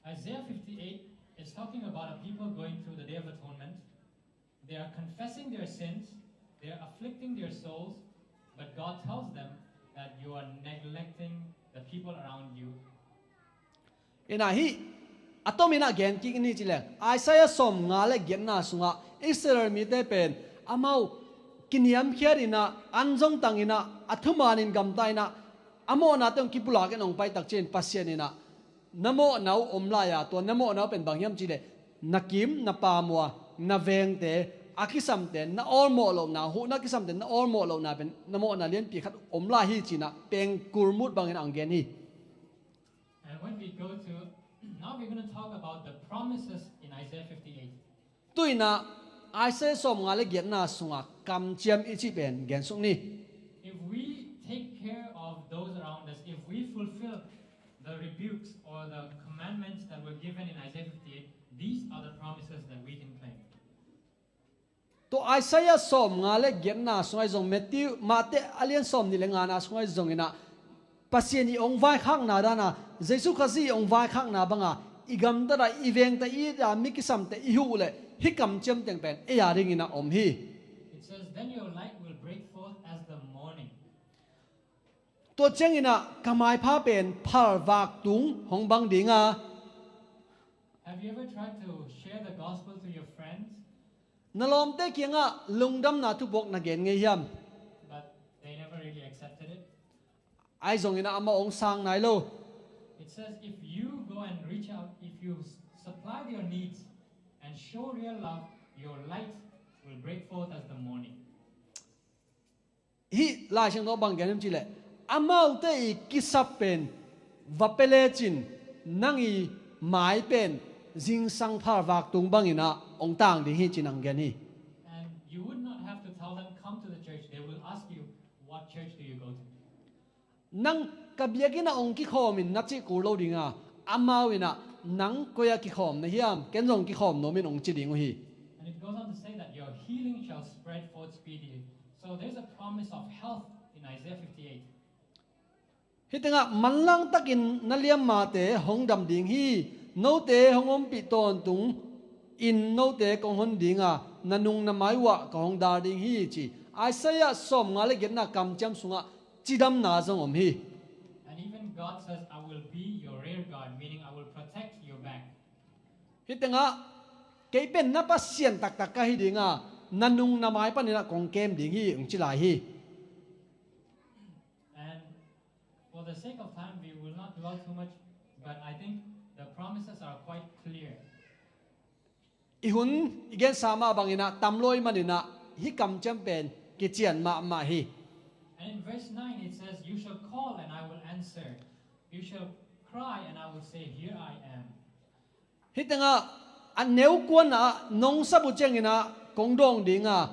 Isaiah fifty-eight is talking about a people going through the Day of Atonement. They are confessing their sins, they are afflicting their souls, but God tells them that you are neglecting the people around you. Inah hih a tomin ah gen kik in hi cileh, Isaiah sawmnga le giatna sungah Israel mite pen amau kiniamkhiat inah, an zong tang inah, a thumanin gamta inah, a mawhnate hong kipulak in hong paitak ciangin Pasian inah na mawhna uh om lai-a, tua na mawhna uh pen bang hiam cihleh, na kim na paam uh a, na vengte, a kisamte na awlmawh lohna, huhna kisamte na awlmawh lohna pen na mawhna lianpi khat om lai hi cinah pengkul mut bangin hong gen hi. And when we go to, now we're going to talk about the promises in Isaiah fifty-eight. Tu inah Isaiah sawmnga le giatna sungah kamciam i cih pen gensuk ni. If we take care of those around us, if we fulfill the rebukes or the commandments that were given in Isaiah fifty-eight, these are the promises that we can claim. Tua Isaiah sawmnga le giatna sungah i zong, Matthew, Mate a lian sawmnih le ngana sungah i zong inah, Pasian i hong vaikhakna dana, Jesu Khazih i hong vaikhakna banga, i gamtata, i vengta, i ita mi kisamte i huh leh hih kamciam teng pen ei a dinginah om hi. It says, then your light will break forth as the morning. Tua cianginah ka maipha pen phalvak tung hong bang dinga. Have you ever tried to share the gospel to your friends? Na lawmte kiangah lungdamna thupuak na gen ngei hiam? But they never really accepted it. Ahi zongin amau hong sang nai lo. It says if you go and reach out, if you s- supply their needs and show real love, your light will break forth as the morning. Hih Lai Siangtho bang gen hiam cihleh, amaute i kisap pen va pia lecin nang i mai pen zingsang phalvak tung banginah hong tang ding hi ci-in hong gen hi. And you would not have to tell them, come to the church. They will ask you, what church do you go to? Nang ka biakinn ah hong kikhawm in na cih kul lo dinga, amau inah nang koi-ah kikhawm na hiam, ken zong kikhawm nuam in hong ci ding uh hi. And it goes on to say that your healing shall spread forth speedily. So there's a promise of health in Isaiah fifty-eight. Hih tengah manlang takin na liammate hong dam ding hi. Note hong ompih tawntung in note kong hon dinga, na nung na mai uhah ka hong dal ding hi ci. Isaiah sawmnga le giatna kamciam sungah cidamna zong om hi. And even God says, I will be your rear guard, meaning I will protect your back. Hih tengah kei pen na Pasian taktak ka hi dinga, na nung na mai paninah kong kem ding hi, hong ci lai hi. And for the sake of time, we will not dwell too much, but I think the promises are quite clear. I hun i gensa mah banginah tam lo ahih maninah hih kamciam pen kician mahmah hi. And in verse nine it says, you shall call and I will answer. You shall cry and I will say, here I am. Hih tengah a neu kuana ah nong sap uh ciangin ah kong dawng ding a,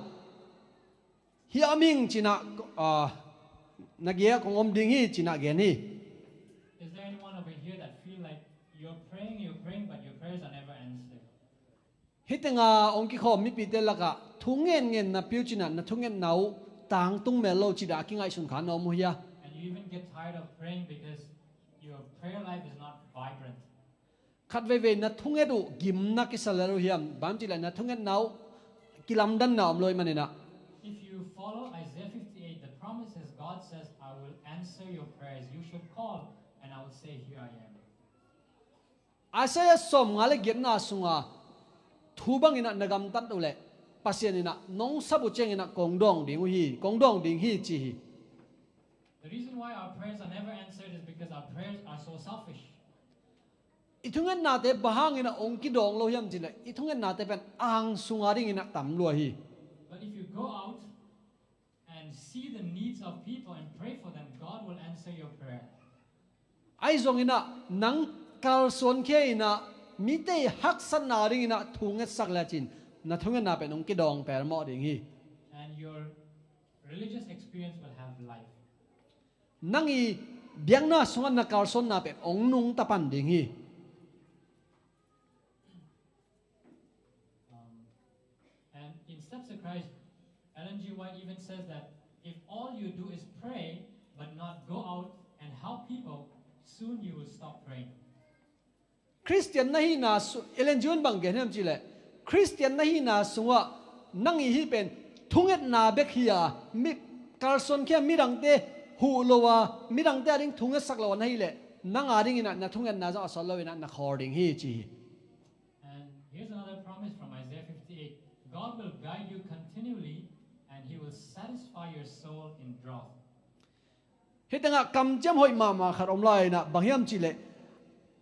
hih a ming cinah, ah, na gei-ah kong om ding hi cinah gen hi. Is there anyone over here that feel like you're praying, you're praying, but your prayers are never answered? Hih tengah hong kikhawm mipite lakah thu ngenngen na piu cinah na thungetna uh tangtung mel lo cidah a kingaihsun kha na om uh hia? And you even get tired of praying because your prayer life is not vibrant. Khat veivei na thunget uh gimna kisa lel uh hiam? Bang hang hiam cih leh na thungetna uh kilamdanna om lo ahih maninah. If you follow Isaiah fifty-eight, the promise is God says, "I will answer your prayers. You should call, and I will say, 'Here I am.'" Isaiah sawmnga le giatna sunga thu banginah na gamtat uh leh Pasian inah nong sap uh cianginah kong dawng ding uh hi, kong dawng ding hi ci hi. The reason why our prayers are never answered is because our prayers are so selfish. I thungetnate bang hanginah hong kidawng lo hiam cih leh i thungetnate pen ang sunga dinginah tam lua hi. But if you go out and see the needs of people and pray for them, God will answer your prayer. Ahi zonginah nang kalsuan khia inah mite haksatna dinginah thungetsak lecin na thungetna pen hong kidawng pelmawh ding hi. And your religious experience will have life. Nang i biakna sungah na kalsuanna pen hong nungta pan ding hi. Um, and in Steps to Christ, Ellen G. White even says that if all you do is pray but not go out and help people, soon you will stop praying. Khristian na hihna su-, Ellen G. White bang gen hiam cih leh, Khristian na hihna sungah nang i hih pen thungetna bek hi a, mi, kalsuan khia midangte huh lo a, midangte ading thungetsak lo a na hih leh, nang adinginah na thungetna zong a sawt loinah na khawl ding hi ci hi. And here's another promise from Isaiah fifty-eight. God will guide you continually and he will satisfy your soul in drought. Hih tengah kamciam hoih mahmah khat om lai inah bang hiam cih leh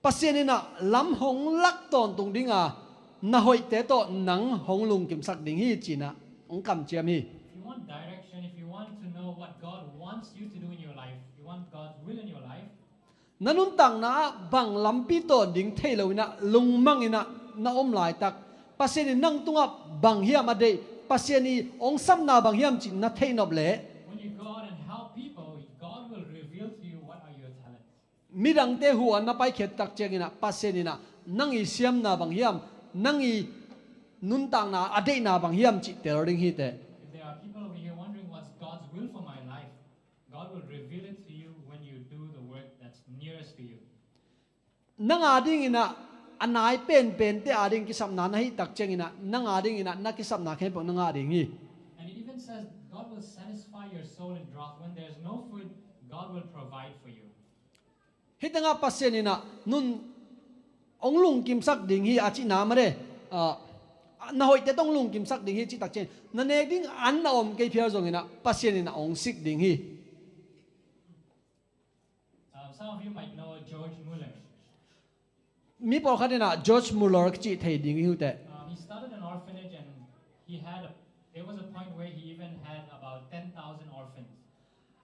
Pasian inah lam hong lak tawntung dinga na hoihte tawh nang hong lungkimsak ding hi cinah hong kamciam hi. If you want direction, if you want to know what God wants you to do in your life, you want God's will in your life, na nuntakna ah bang lampi tawn ding thei loinah lungmanginah na om laitak Pasian in nang tungah bang hiam a deih, Pasian i hong sapna bang hiam cih na theihnop leh. When you go out and help people, God will reveal to you what are your talents. Midangte huh a na paikhiat tak cianginah Pasian inah nang i siamna bang hiam, nang i nuntakna a deihna bang hiam cih tel ding hi teh. If there are people over here wondering what's God's will for my life, God will reveal it to you when you do the work that's nearest to you. Nang adinginah a nai penpente ading kisapna na hih tak cianginah nang adinginah na kisapna khempeuh na ngah ding hi. And it even says God will satisfy your soul in drought. When there's no food, God will provide for you. Hih tengah Pasian inah nun hong lungkimsak ding hi a cihna mah de, ah, na hoihte tawh hong lungkimsak ding hi cih tak ciang na nek ding an na om kei phial zonginah Pasian inah hong sik ding hi. Uh, some of you might know George Muller. Mi pawlkhat inah George Muller cih thei ding hi uh teh. Um, he started an orphanage and he had a, there was a point where he even had about ten thousand orphans.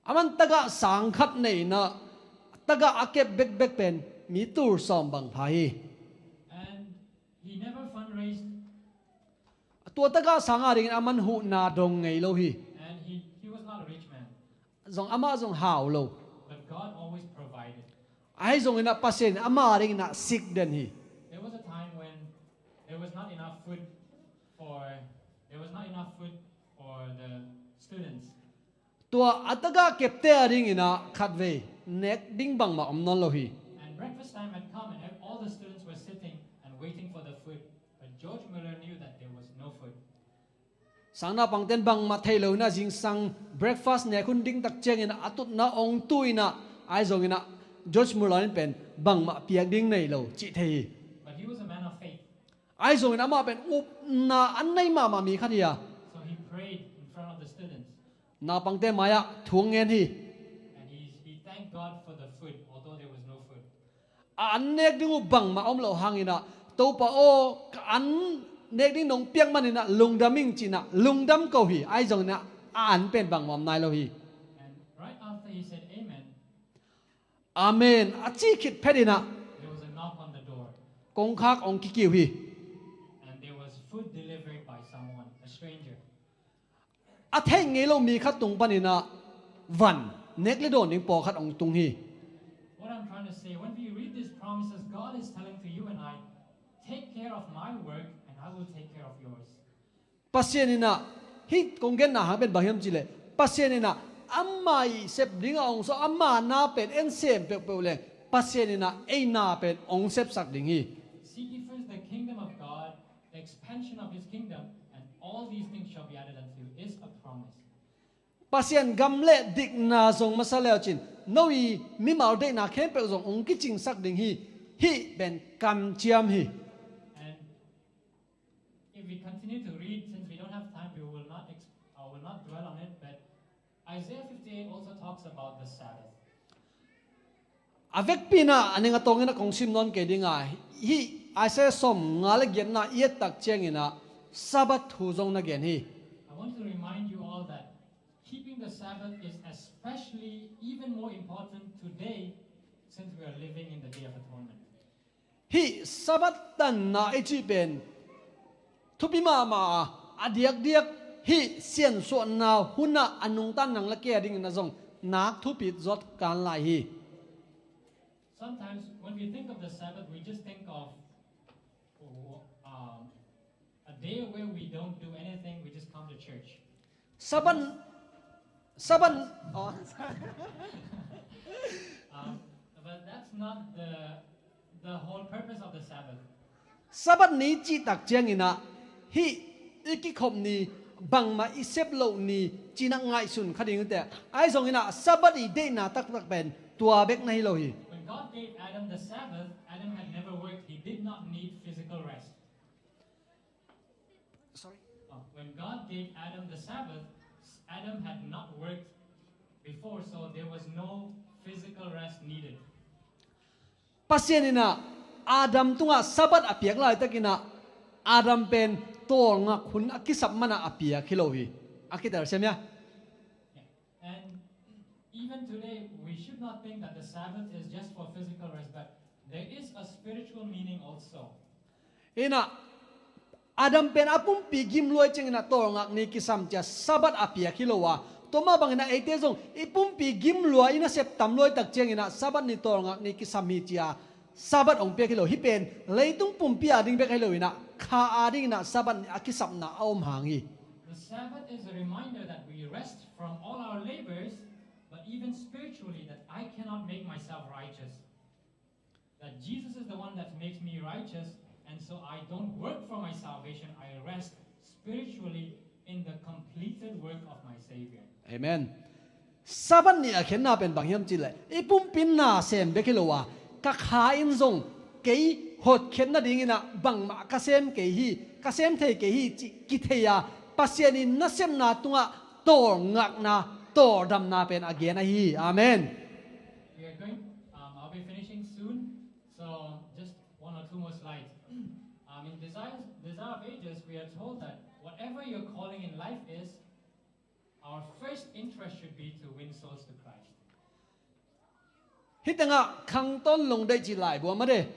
Aman tagah sang khat nei inah tagah a kep bekbek pen mi tul sawm bang pha hi. And he never fundraised. Tua tagah sang adingin aman huhna dong ngei lo hi. And he, he was not a rich man. Zong amah zong hau lo. But God always provided. Ahi zonginah Pasian amah adinginah sik den hi. There was a time when there was not enough food for, there was not enough food for the students. Tua a tagah kepte adinginah khatvei nek ding bangmah om nawn lo hi. And breakfast time had come and all the students were sitting and waiting for the food. But George Muller knew that there was no food. Sangnaupangte in bangmah thei lo inah zingsang breakfast nek hun ding tak ciangin a tutna hong tu inah ahi zonginah George Muller in pen bangmah piak ding nei lo cih thei hi. But he was a man of faith. Ahi zongin amah pen upna a nei mahmah mi khat hi a. So he prayed in front of the students. Naupangte mai-ah thu hong ngen hi. And he, he thanked God for the food, although there was no food. A an nek ding uh bangmah om loh hanginah, Topa aw, ka an nek ding nong piak maninah lungdam ing cinah lungdam ko hi. Ahi zonginah a an pen bangmah om nai lo hi. And right after he said amen, Amen a ci khit phetinah, there was a knock on the door. kongkhak hong kikiu hi. And there was food delivered by someone, a stranger. A theih ngei lo mi khat tung panin ah van, nek le dawn ding pawlkhat hong tung hi. What I'm trying to say, when we read these promises, God is telling to you and I, "Take care of my work and I will take care of yours." Pasian in ah, hih kong genna hang pen bang hiam cih leh, Pasian in ah ama i sep ding a hong sawm, ama na pen en sem peuhpeuh leh Pasian in ah ei na pen hong sepsak ding hi. Seek ye first the kingdom of God, the expansion of his kingdom, and all these things shall be added unto you, is a promise. Pasian gam le dikna zong masa le uh cin, no i mimal deihna khempeuh zong hong kicingsak ding hi. Hih pen kamciam hi. And if we continue to read, since we don't have time, we will not ex-, I will not dwell on it, but Isaiah fifty-eight also talks about the Sabbath. A vekpi in ah a ning a tawng in ah kong sim nawn kei ding a, hih Isaiah sawmnga le giatna i et tak ciangin ah Sabbath thu zong na gen hi. I want to remind you all that keeping the Sabbath is especially even more important today, since we are living in the Day of Atonement. Hih Sabbath tanna i cih pen thupi mahmah a, a diakdiak hih siansuahna hun ah a nungta nang le kei a dingin ah zong nak thupit zawt kan lai hi. Sometimes when we think of the Sabbath, we just think of, um, a day where we don't do anything, we just come to church. Sabbath, Sabbath, oh. Um, but that's not the, the whole purpose of the Sabbath. Sabbath ni cih tak ciangin ah hih i kikhop ni, bangmah i sep loh ni ci-in ah ngaihsun kha ding uh teh. Ahi zongin ah Sabbath i deihna taktak pen tua bek na hi lo hi. When God gave Adam the Sabbath, Adam had never worked. He did not need physical rest. Sorry? Uh, when God gave Adam the Sabbath, Adam had not worked before, so there was no physical rest needed. Pasian in ah Adam tungah Sabbath a piak laitakin ah Adam pen tawlngak hun a kisap man ah a piak hi lo hi. A kitelsiam hia? Yeah. And even today, we should not think that the Sabbath is just for physical rest, but there is a spiritual meaning also. In ah Adam pen a pumpi gim lua i ciangin ah tawlngak ni kisam ci-a Sabbath a piak hi lo a, tua mah bangin ah eite zong i pumpi gim lua, i nasep tam lua i tak ciangin ah Sabbath ni tawlngak ni kisam hi ci-a Sabbath hong piak hi lo. Hih pen leitung pumpi a ding bek hi lo in ah kha a dingin ah Sabbath ni a kisapna a om hang hi. The Sabbath is a reminder that we rest from all our labors, but even spiritually, that I cannot make myself righteous. That Jesus is the one that makes me righteous, and so I don't work for my salvation, I rest spiritually in the completed work of my Savior. Amen. Sabbath ni a khenna pen bang hiam cih leh i pumpi in na sem bek hi lo a, ka kha in zong kei hotkhiat nadingin ah bangmah ka sem kei hi, ka sem thei kei hi cih kithei a, Pasian in nasepna tungah tawlngakna, tawldamna pen a gen ahi hi. Amen. We are going, um, I'll be finishing soon, so just one or two more slides. Um, in Desire, Desire of Ages, we are told that whatever your calling in life is, our first interest should be to win souls to Christ. Hih tengah khangtawn lungdeih cih laibu a mah de.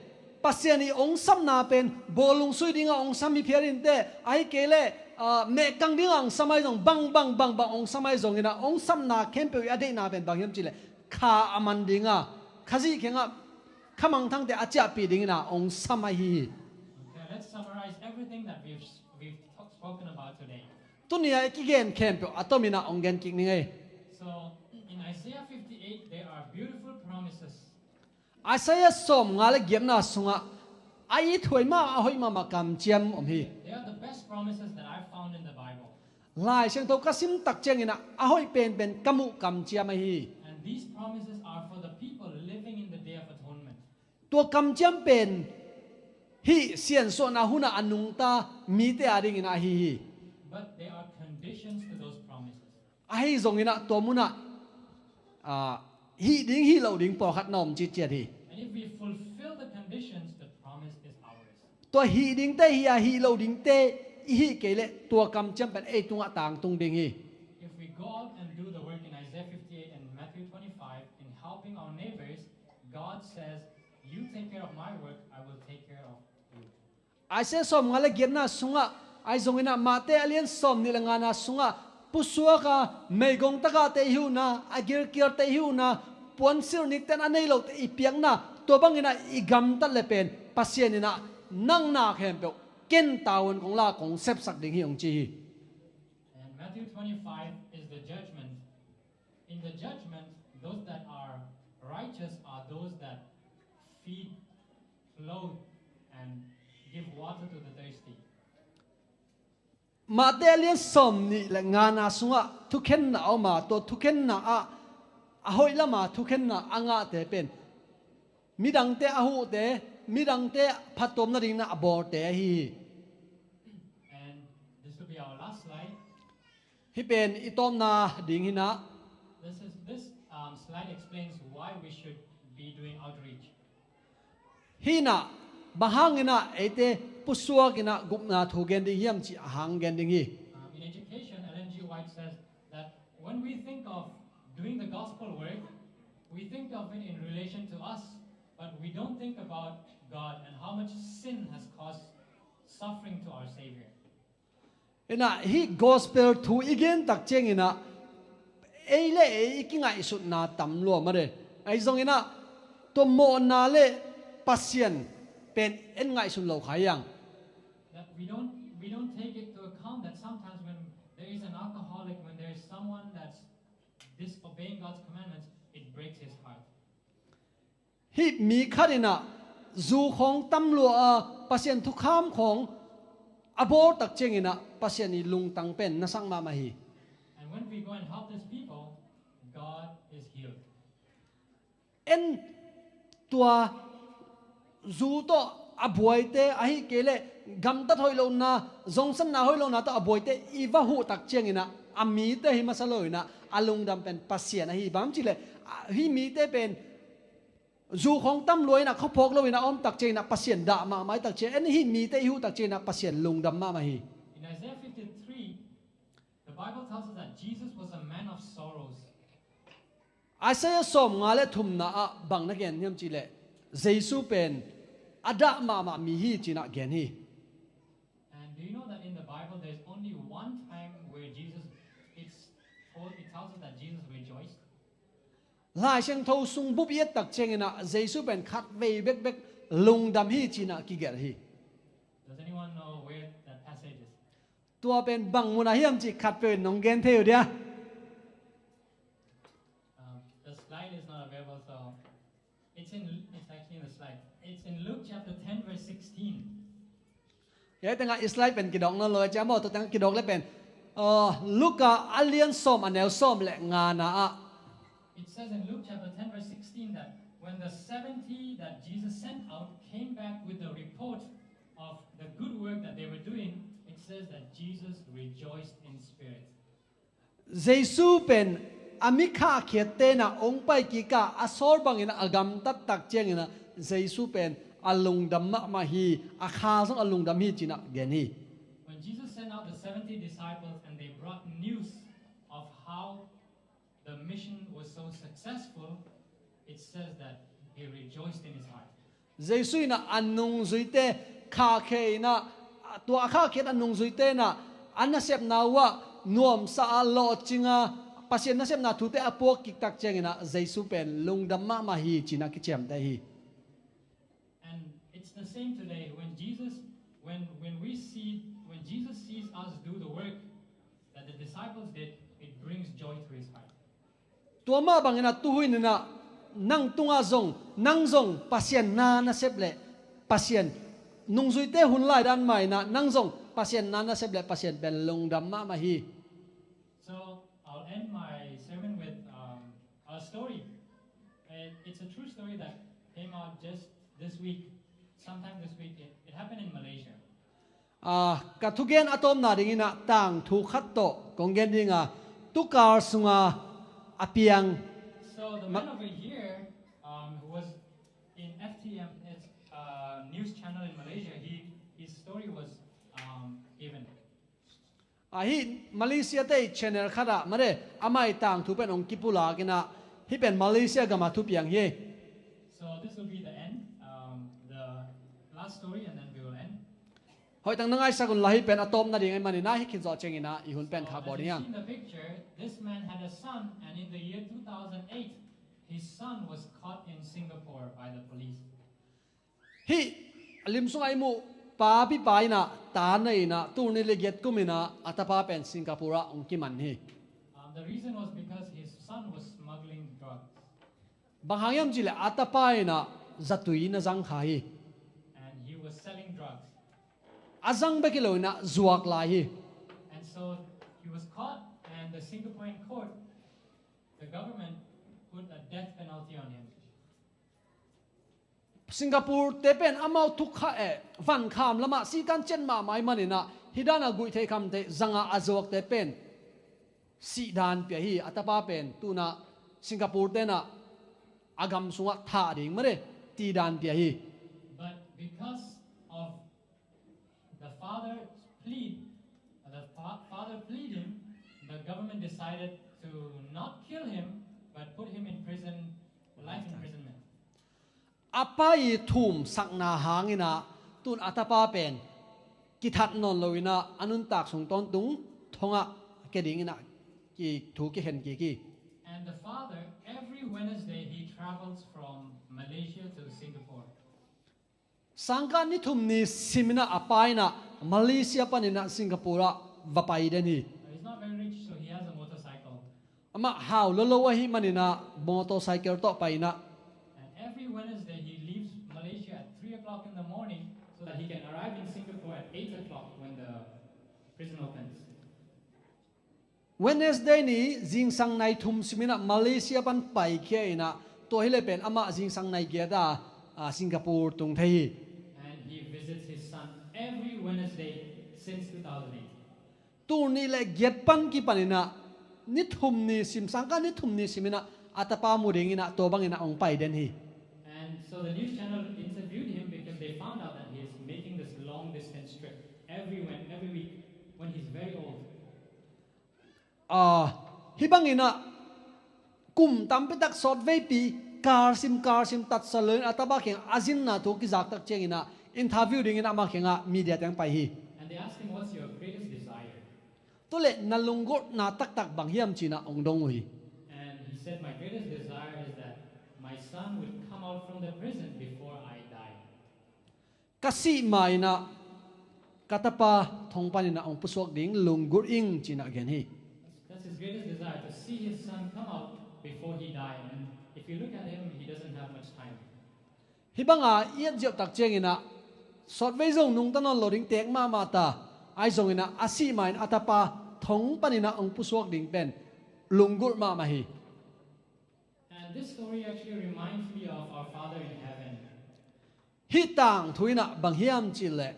Pasian i hong samna pen bawlung sui dingah hong sam hi phial inteh, ahih kei leh, ah, mehkang dingah hong sam ahi zong, bang bang bang bang hong sam ahi zongin ah hong samna khempeuh i a deihna pen bang hiam cih leh kha a man dingah, Khazih kiangah kha mangthangte a ciahpih dingin ah hong sam ahi hi. Okay, let's summarize everything that we've, we've talk, spoken about today. Tuni a i kigen khempeuh a tomin ah hong gen kik ning ei. So, in Isaiah fifty-eight, there are beautiful promises. Isaiah sawmnga le giatna sungah a ithuai mah, a hoih mahmah kamciam om hi. They are the best promises that I've found in the Bible. Lai Siangtho ka sim tak ciangin ah a hoih penpen ka muh kamciam ahi hi. And these promises are for the people living in the Day of Atonement. Tua kamciam pen hih siansuahna hunah a nungta mite a dingin ahi hi. But there are conditions to those promises. Ahi zongin ah tua munah, ah, hih ding hih loh ding pawlkhat na om citciat hi. And if we fulfill the conditions, the promise is ours. Tua hih dingte hi a, hih loh dingte i hih kei leh tua kamciam pen ei tungah tangtung ding hi. If we go out and do the work in Isaiah fifty-eight and Matthew twenty-five in helping our neighbors, God says, "You take care of my work, I will take care of you. Isaiah sawmnga le giatna sungah, ahi zonginah Mate a lian sawmnih le ngana sungah, pusuaka meigong takahte i hi uhna, a girkialte i hi uhna, puansilh nikten a nei lote i piakna, tua banginah i gamtat le pen Pasian inah nang na khempeuh ken tavuan kong la kong sepsak ding hi, hong ci hi. And Matthew twenty-five is the judgment. In the judgment, those that are righteous are those that feed, clothe, and give water to the thirsty. Mate a lian sawmnih le ngana sungah thukhenna a om a, tua thukhenna ah a hoih lama thukhenna a ngahte pen midangte a huhte, midangte phattuam nadingin a bawlte ahi hi. And this will be our last slide. Hih pen i tawpna ding hinah. This is, this, um, slide explains why we should be doing outreach. Hinah, bang hanginah eite pusuakinah gupna thu gen ding hiam cih a hang gen ding hi. Um, in education, Ellen G. White says that when we think of doing the gospel work, we think of it in relation to us, but we don't think about God and how much sin has caused suffering to our Savior. Inah hih gospel thu i gen tak cianginah ei le ei i kingaihsutna tam lua mah de. Ahi zonginah tua mawhna le Pasian pen en ngaihsun lo kha hiang. That we don't, we don't take it to account that sometimes when there is an alcoholic, when there is someone that's disobeying God's commandments, it breaks his heart. Hih mi khat inah zu khawng tam lua a, Pasian thukham khawng a bawl tak cianginah Pasian i lungtang pen na sak mahmah hi. And when we go and help these people, God is healed. En tua zu tawh a buaite, ahih kei leh gamtat hoih lohna, zongsanna hoih lohna tawh a buaite i va huh tak cianginah a mite hi masa loinah a lungdam pen Pasian ahi. Bang cih leh, a, hih mite pen zu khawng tam lua inah khuaphawk loinah a om tak cianginah Pasian dah mahmah hi tak ciang, en hih mite i huh tak cianginah Pasian lungdam mahmah hi. In Isaiah fifty-three, the Bible tells us that Jesus was a man of sorrows. Isaiah sawmnga le thumna ah bang na gen hiam cih leh Jesu pen a dah mahmah mi hi cinah gen hi. And do you know that in the Bible there's only one time where Jesus, it's told, it tells us that Jesus rejoiced? Lai Siangtho sung bup i et tak cianginah Jesu pen khat vei bekbek lungdam hi cinah kigelh hi. Does anyone know where that passage is? Tua pen bang munah hiam cih khatpeuh in nong gen thei uh dia. Um, the slide is not available, so it's in, it's actually in the slide. It's in Luke chapter ten, verse sixteen. Hih tengah i slide pen kidawk nawn lo a cia maw, tua tengah kidawk le pen, uh, Luka a lian sawm a neu sawm le ngana ah. It says in Luke chapter ten, verse sixteen, that when the seventy that Jesus sent out came back with the report of the good work that they were doing, it says that Jesus rejoiced in spirit. Jesu pen a mi khahkhiat tenah hong pai kikah a sawl bangin a gamtat tak cianginah Jesu pen a lungdam mahmah hi, a kha zong a lungdam hi cinah gen hi. When Jesus sent out the seventy disciples and they brought news of how the mission was so successful, it says that he rejoiced in his heart. Jesu inah a nungzuite khahkhia inah, tua a khahkhiat a nungzuite inah a nasepna uhah nuamsa a lawhcinga Pasian nasepna thute a puak kik tak cianginah Jesu pen lungdam mahmah hi cinah kiciamteh hi. And it's the same today. When Jesus, when, when we see, when Jesus sees us do the work that the disciples did, it brings joy to his heart. Tua mah bangin a tuhuin inah nang tungah zong, nang zong Pasian na nasep le Pasian nungzuite hun lai dan mah inah nang zong Pasian na nasep le Pasian pen lungdam mahmah hi. So I'll end my sermon with, um, a story. It, it's a true story that came out just this week. Sometime this week, it, it happened in Malaysia. Ah, ka thugen a tawpna dinginah tangthu khat tawh kong gen dinga, tukal sunga a piang. So the man over here, um, who was in F T M, it's a news channel in Malaysia. He, his story was, um, given. Ahi Malaysia te channel khatah made amah i tangthu pen hong kipulak inah hih pen Malaysia gama thupiang hi. So this will be the end. Um, Last story and then we will end. Hoih tak na ngaisak un la, hih pen a tawpna ding ahih manin ah hih khit zawh ciangin ah i hun pen khak bawl ding hiam? So, as you see in the picture, this man had a son, and in the year two thousand eight, his son was caught in Singapore by the police. Hih a lim sungah i muh papi pa in ah, ta nei in ah, tul nih le giat kum in ah a tapa pen Singapore ah hong kiman hi. Um, the reason was because his son was smuggling drugs. Bang hang hiam cih leh a tapa in ah zatui na zang kha hi. And he was selling drugs. A zang bek hi lo in ah zuak lai hi. And so he was caught, and the Singaporean court, the government put a death penalty on him. Singapore te pen amau thukham, eh, vankham lamah sikan ciat mahmah ahih manin ah, hih dan a guihtheih khamtheih zang a a zuakte pen sih dan pia hi. A tapa pen tu-in ah Singapore te in ah a gam sungah thah ding mah de ti dan pia hi. But because of the father plead, the fa-, father plead him, the government decided to not kill him, but put him in prison, life imprisonment. A pa i thumsakna hangin ah tu-in a tapa pen kithat nawn lo in ah a nuntak sung tawntung thongah kia ding in ah ki thu kikhen kik hi. And the father, every Wednesday, he travels from Malaysia to Singapore. Sangkah ni thum ni sim in ah a pa in ah Malaysia panin ah Singapore ah va pai den hi. He's not very rich, so he has a motorcycle. Amah hau lolo ahih manin ah motorcycle tawh pai in ah. And every Wednesday he leaves Malaysia at three o'clock in the morning so that he can arrive in Singapore at eight o'clock when the prison opens. Wednesday ni zingsang nai thum sim in ah Malaysia pan paikhia in ah, tua hi leh pen amah zingsang nai giat a, a, Singapore tung thei hi. And he visits his son every Wednesday since two thousand eight. Tul nih le giat pan kipan in ah ni thum ni sim, sangkah ni thum ni sim in ah a tapa mu ding in ah tua bangin ah hong pai den hi. And so the news channel interviewed him because they found out that he is making this long distance trip every, when, every week when he's very old. Ah, hih bangin ah kum tampi tak sawtveipi kal sim kal sim tatsa lo in a tapa kiang a zinna thu kizak tak ciangin ah interview dingin amah kiangah media teng pai hi. And they asked him, "What's your greatest desire?" Tu leh na lunggulhna taktak bang hiam ci-in ah hong dong uh hi. And he said, "My greatest desire is that my son would come out from the prison before I die." Ka sih ma-in ah ka tapa thong panin ah hong pusuak ding lunggulh ing ci-in ah gen hi. That's his greatest desire, to see his son come out before he died. And if you look at him, he doesn't have much time. Hih banga i et ziau tak ciangin ah sawtvei zong nungta nawn lo ding tek mahmah ta, ahi zongin ah a sih ma-in a tapa thong panin ah hong pusuak ding pen lunggulh mahmah hi. And this story actually reminds me of our Father in heaven. Hih tangthu in ah bang hiam cih leh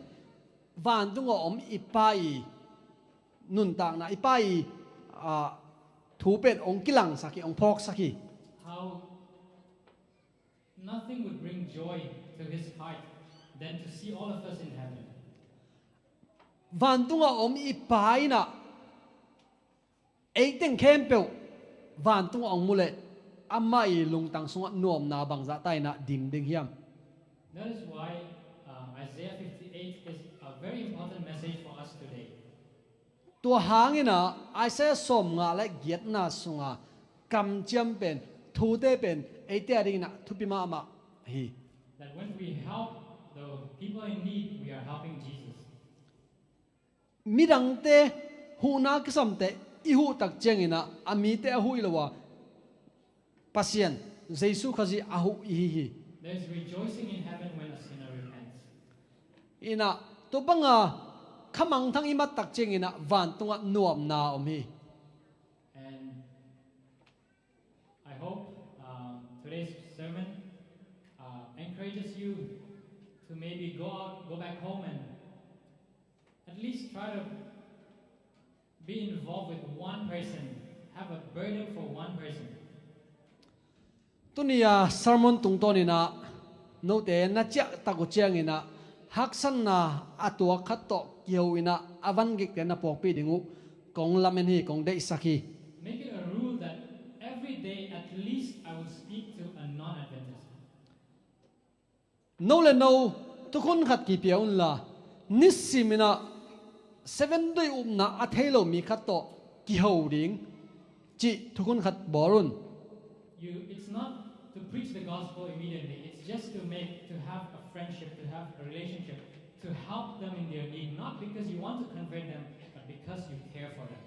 vantung a om i Pa i nuntakna, i Pa i, ah, thu pen hong kilangsak hi, hong phawksak hi. How nothing would bring joy to his heart than to see all of us in heaven. Vantung a om i Pa in ah ei teng khempeuh vantung a hong mu leh amah i lungtang sungah nuamna bangzah ta in ah dim ding hiam? That is why, uh, Isaiah fifty-eight is a very important message for us today. Tua hangin ah Isaiah sawmnga le giatna sunga kamciam pen, thute pen eite a dingin ah thupi mahmah hi. That when we help the people in need, we are helping Jesus. Midangte huhna kisamte i huh tak ciangin ah a mite a huh hi lo a, Pasian Jesu Khazih a huh i hi hi. There is rejoicing in heaven when a sinner repents. In ah tua banga khamangthang i mat tak ciangin ah vantungah nuamna a om hi. And I hope, um, today's sermon, uh, encourages you to maybe go out, go back home and at least try to be involved with one person, have a burden for one person. Tuni a sermon tungtawn in ah note na ciahtak uh ciangin ah haksatna a tuak khat tawh kiho in ah a van gekte na puakpih ding uh kong lamen hi, kong deihsak hi. Make it a rule that every day at least I will speak to a non-Adventist. No le no Thukhun khat kipia unla, nisimin ah Seven Day upna a thei lo mi khat tawh kiho ding cih thukhun khat bawl un. You, it's not to preach the gospel immediately. It's just to make, to have a friendship, to have a relationship, to help them in their need, not because you want to convert them, but because you care for them.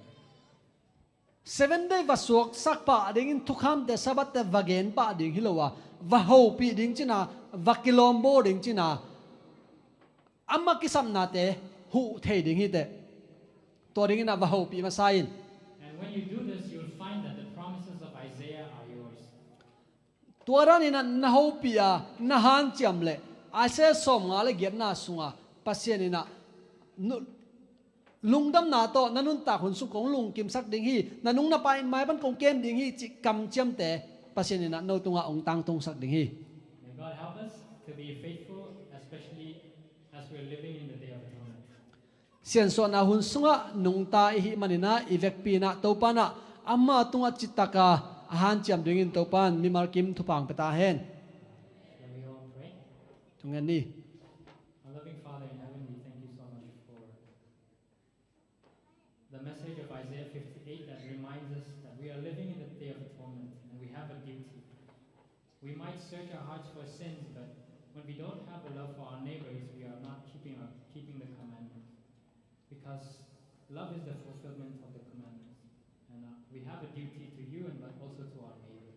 Seven Day va suaksak pah dingin thukhamte, Sabbath-te va gen pah ding hi lo a, va hopih ding cina, va kilawmbaw ding cina, ama kisapnate huh thei ding hi teh. Tua dingin ah va hopih masa in. And when you do this, you'll find that the promises of Isaiah are yours. Tua danin ah na hopih a, na hanciam leh Isaiah sawmnga le giatna sunga Pasian in ah nu-, lungdamna tawh na nuntak hun sung kong lungkimsak ding hi, na nung na pa in mai pan kong kem ding hi cih kamciamte Pasian in ah no tungah hong tangtungsak ding hi. May God help us to be faithful, especially as we're living in the Day of Atonement. Siansuahna hun sungah nungta i hih manin ah, i vekpi in ah Topa in ah ama tungah citaka a hanciam dingin Topa in mimal kim thupha hong pia ta hen. Shall we all pray? Thungen ni. Our loving Father in heaven, we thank you so much for the message of Isaiah fifty-eight that reminds us that we are living in the Day of Atonement and we have a duty. We might search our hearts for sins, but when we don't have a love for our neighbors, we are not keeping our, keeping the commandment. Because love is the fulfillment of the commandments. And, uh, we have a duty to you and but also to our neighbor.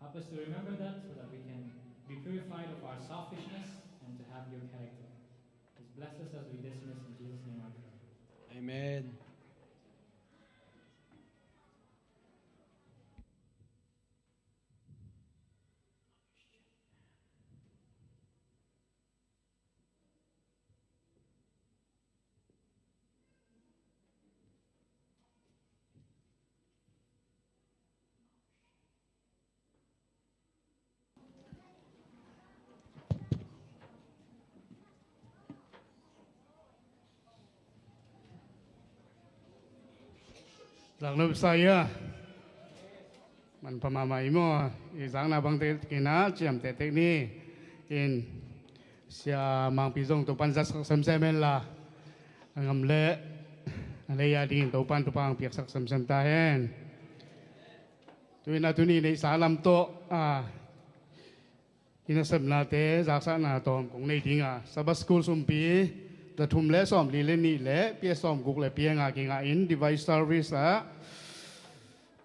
Help us to remember that so that we can be purified of our selfishness and to have your character. Please bless us as we dismiss. In Jesus' name I pray. Amen. Zang lo sa ia. Manpha mahmah i maw, i zakna bang tektek in ah ciam tektek ni. In Sia Mangpi zong Topan zatsak semsem hen la, a ngam le a lei a dingin Topan thupha hong piaksak semsem ta hen. Tu-in ah tuni neihsa lam tawh, a, i nasepnate zaksakna tawm kong nei ding a, Sabbath School sumpi za thum le sawmli le nih le pia sawmguk le pia nga kingah in, device service ah,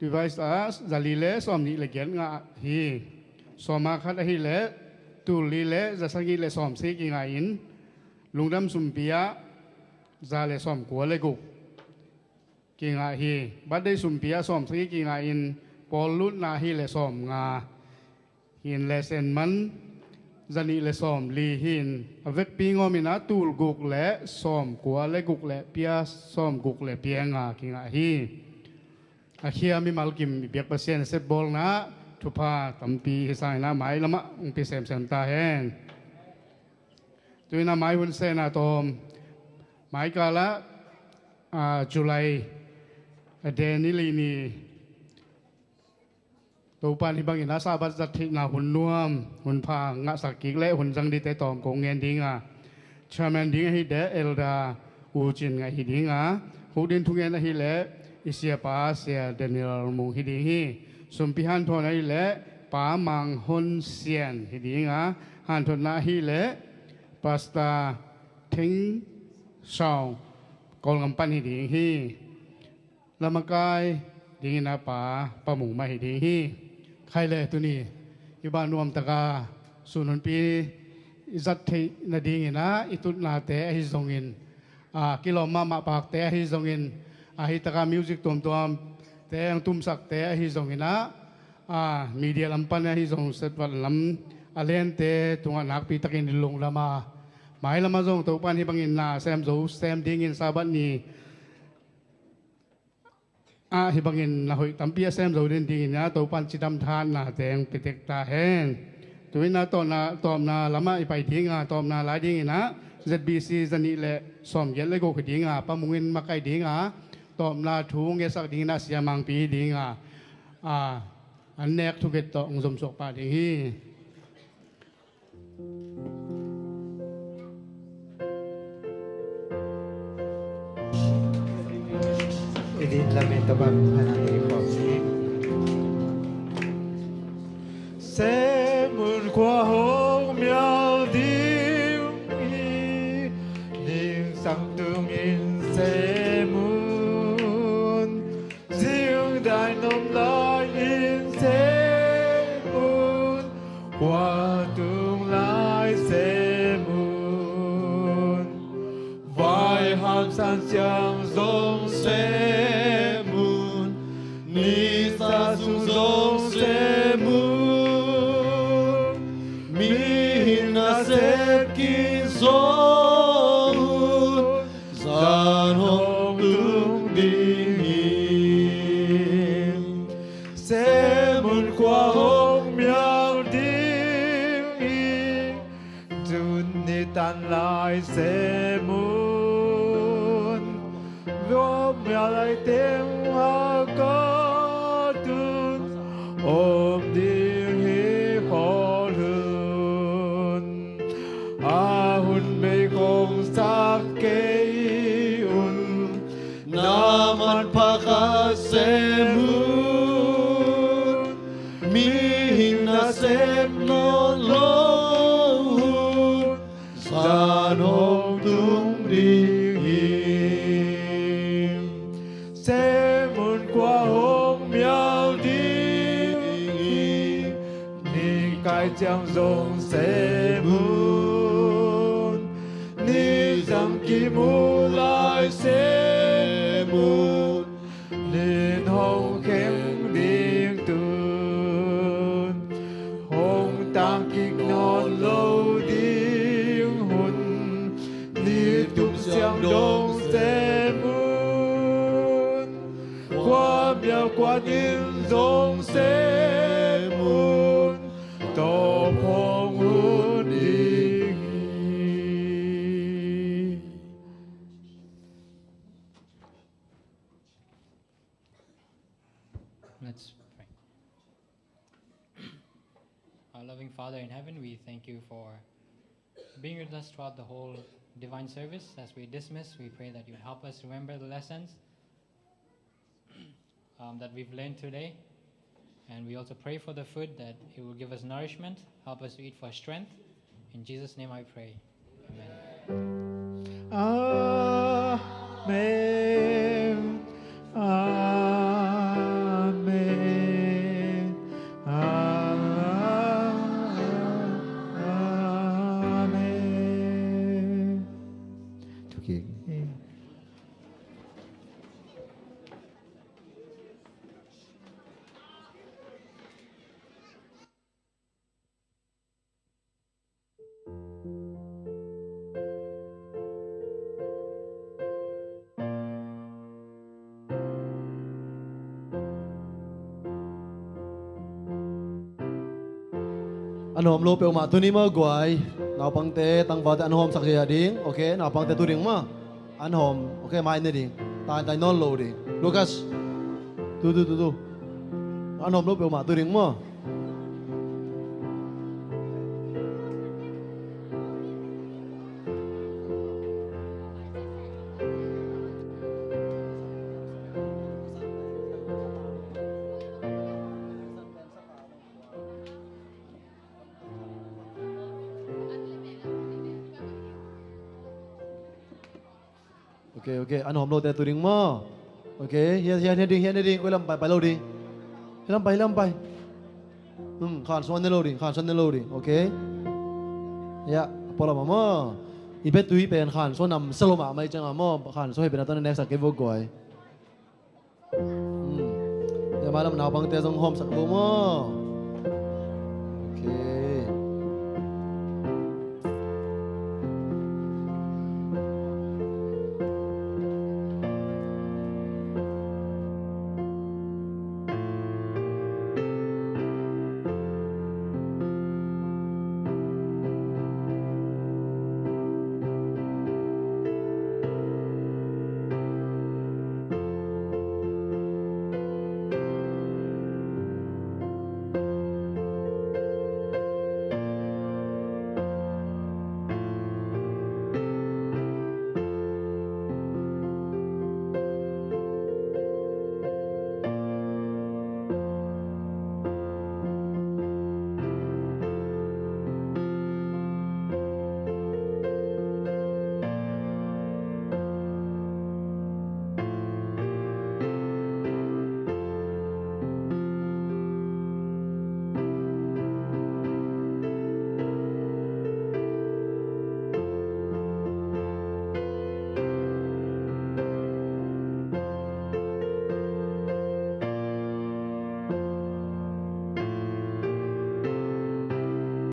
device ah zali le sawmnih le giat ngah hi. Sawma khat ahih leh tul li le za sagih le sawmsagih kingah in, lungdam sumpi ah za le sawmkua le guk kingah hi. Birthday sumpi ah sawmsagih kingah in, pawl lutna ahih leh sawmnga hi in, lesson man zanih le sawmli hi in, a vekpi ngawm in ah tul guk le sawmkua le guk le pia sawmguk le pia nga kingah hi. A khia mimal kim i biak Pasian a sepbawlna thupha tampi hi sangin ah mai lamah hong pia semsem ta hen. Tu-in ah mai hun sena tawm, mai kal ah, a, July, a, Daniel i ni, Topan hih bangin a Sabbath zat theihna hun nuam, hun pha ngahsak kik le hun zang dingte tawm kong ngen ding a, chairman ding ahih leh Elder U Cin Ngaih hi ding a, huk ding thungen ahih leh i siapa Sia Daniel Mung hi ding hi. Sumpi hanthawn ahih leh Pa Mang Hon Sian hi ding a, hanthotna ahih leh Pastor Theng Saung Kawlgam pan hi ding hi. Lamakai dingin a Pa, Pa Mung mah hi ding hi. Khai le tuni i bah nuamtaka sun hunpi i zat theih nadingin ah i tutnate ahi zongin, a, kilawm mahmah pakte ahi zongin, a, hih taka music tuamtuamte ang tumsakte ahi zongin ah, a, media lam pan ahi zong setvat lam a lente tungah nakpi takin i lungdam a, mailam ah zong Topan hih bangin na sem zo sem dingin Sabbath ni ah hih bangin na hoih tampi a sem zo den dingin ah Topan cidam thahatna teng pitek ta hen. Tu-in ah tawpna, tawpna lamah i pai ding a, tawpna lai dingin ah Z B C zanih le sawmgiat le guk hi ding a, Pa Mung in makaih ding a, tawpna thu ngetsak dingin ah Sia Mangpi hi ding a, a, an nek thunget tawh hong zomsuak pah ding hi. Lamen tawh bang hana ni khawm ni. Semun khua hong mial ding hi, ning sang tungin semun, zingdai nop lai-in semun, khua tung lai semun, vai hamsan ciang zong semun, nisa sung zong semun, mihing nasep kik zong un, zan hong tung ding hi. Semun khua hong mial ding hi, tuni tan lai semun, hong mial lai teng a ka tun om ding hi khawl hun. A hun bei kong sak kei un, na manpha khat semun, mihing nasep nawn lo hun, zan hong tung ding hi. Semun khua hong mial ding hi, ni kai ciang zong semun, ni zang kimu lai semun, nin hong kheng ding tun, hong tang kik nawn lo ding hun, ni tum siang dong semun, khua mial khua nin zong semun, tawp hong hun ding hi. Let's pray. Our loving Father in heaven, we thank you for being with us throughout the whole divine service. As we dismiss, we pray that you would help us remember the lessons, um, that we've learned today. And we also pray for the food, that it will give us nourishment, help us to eat for strength. In Jesus' name I pray. Amen. Amen. Amen. Amen. Thukik. An hawm lo peuhmah tuni maw guai? Naupangte, tangvalte an hawmsak hi a ding. Ok, naupangte tu ding maw? An hawm, ok, mai ne ding. Tai, tai nawn lo ding. Lucas. Tu, tu, tu, tu. An hawm lo peuhmah tu ding maw? Ok, ok. An hawm lote tu ding maw? Ok. Hian, hian, hian ding, hian ding. Koi lam pai, pai lo ding. Hian lam pai, hian lam pai. Hmm, khan suan ne lo ding, khan suan ne lo ding. Ok. Ya, pua lam ah maw? I pe tui pen khan suan nam sa lo mahmah i ciang ah maw? Khan suan hi pen a tawh na neksak kei vo guai. Hmm. Ya, mailam naupangte zong hawmsak vo maw? Ok.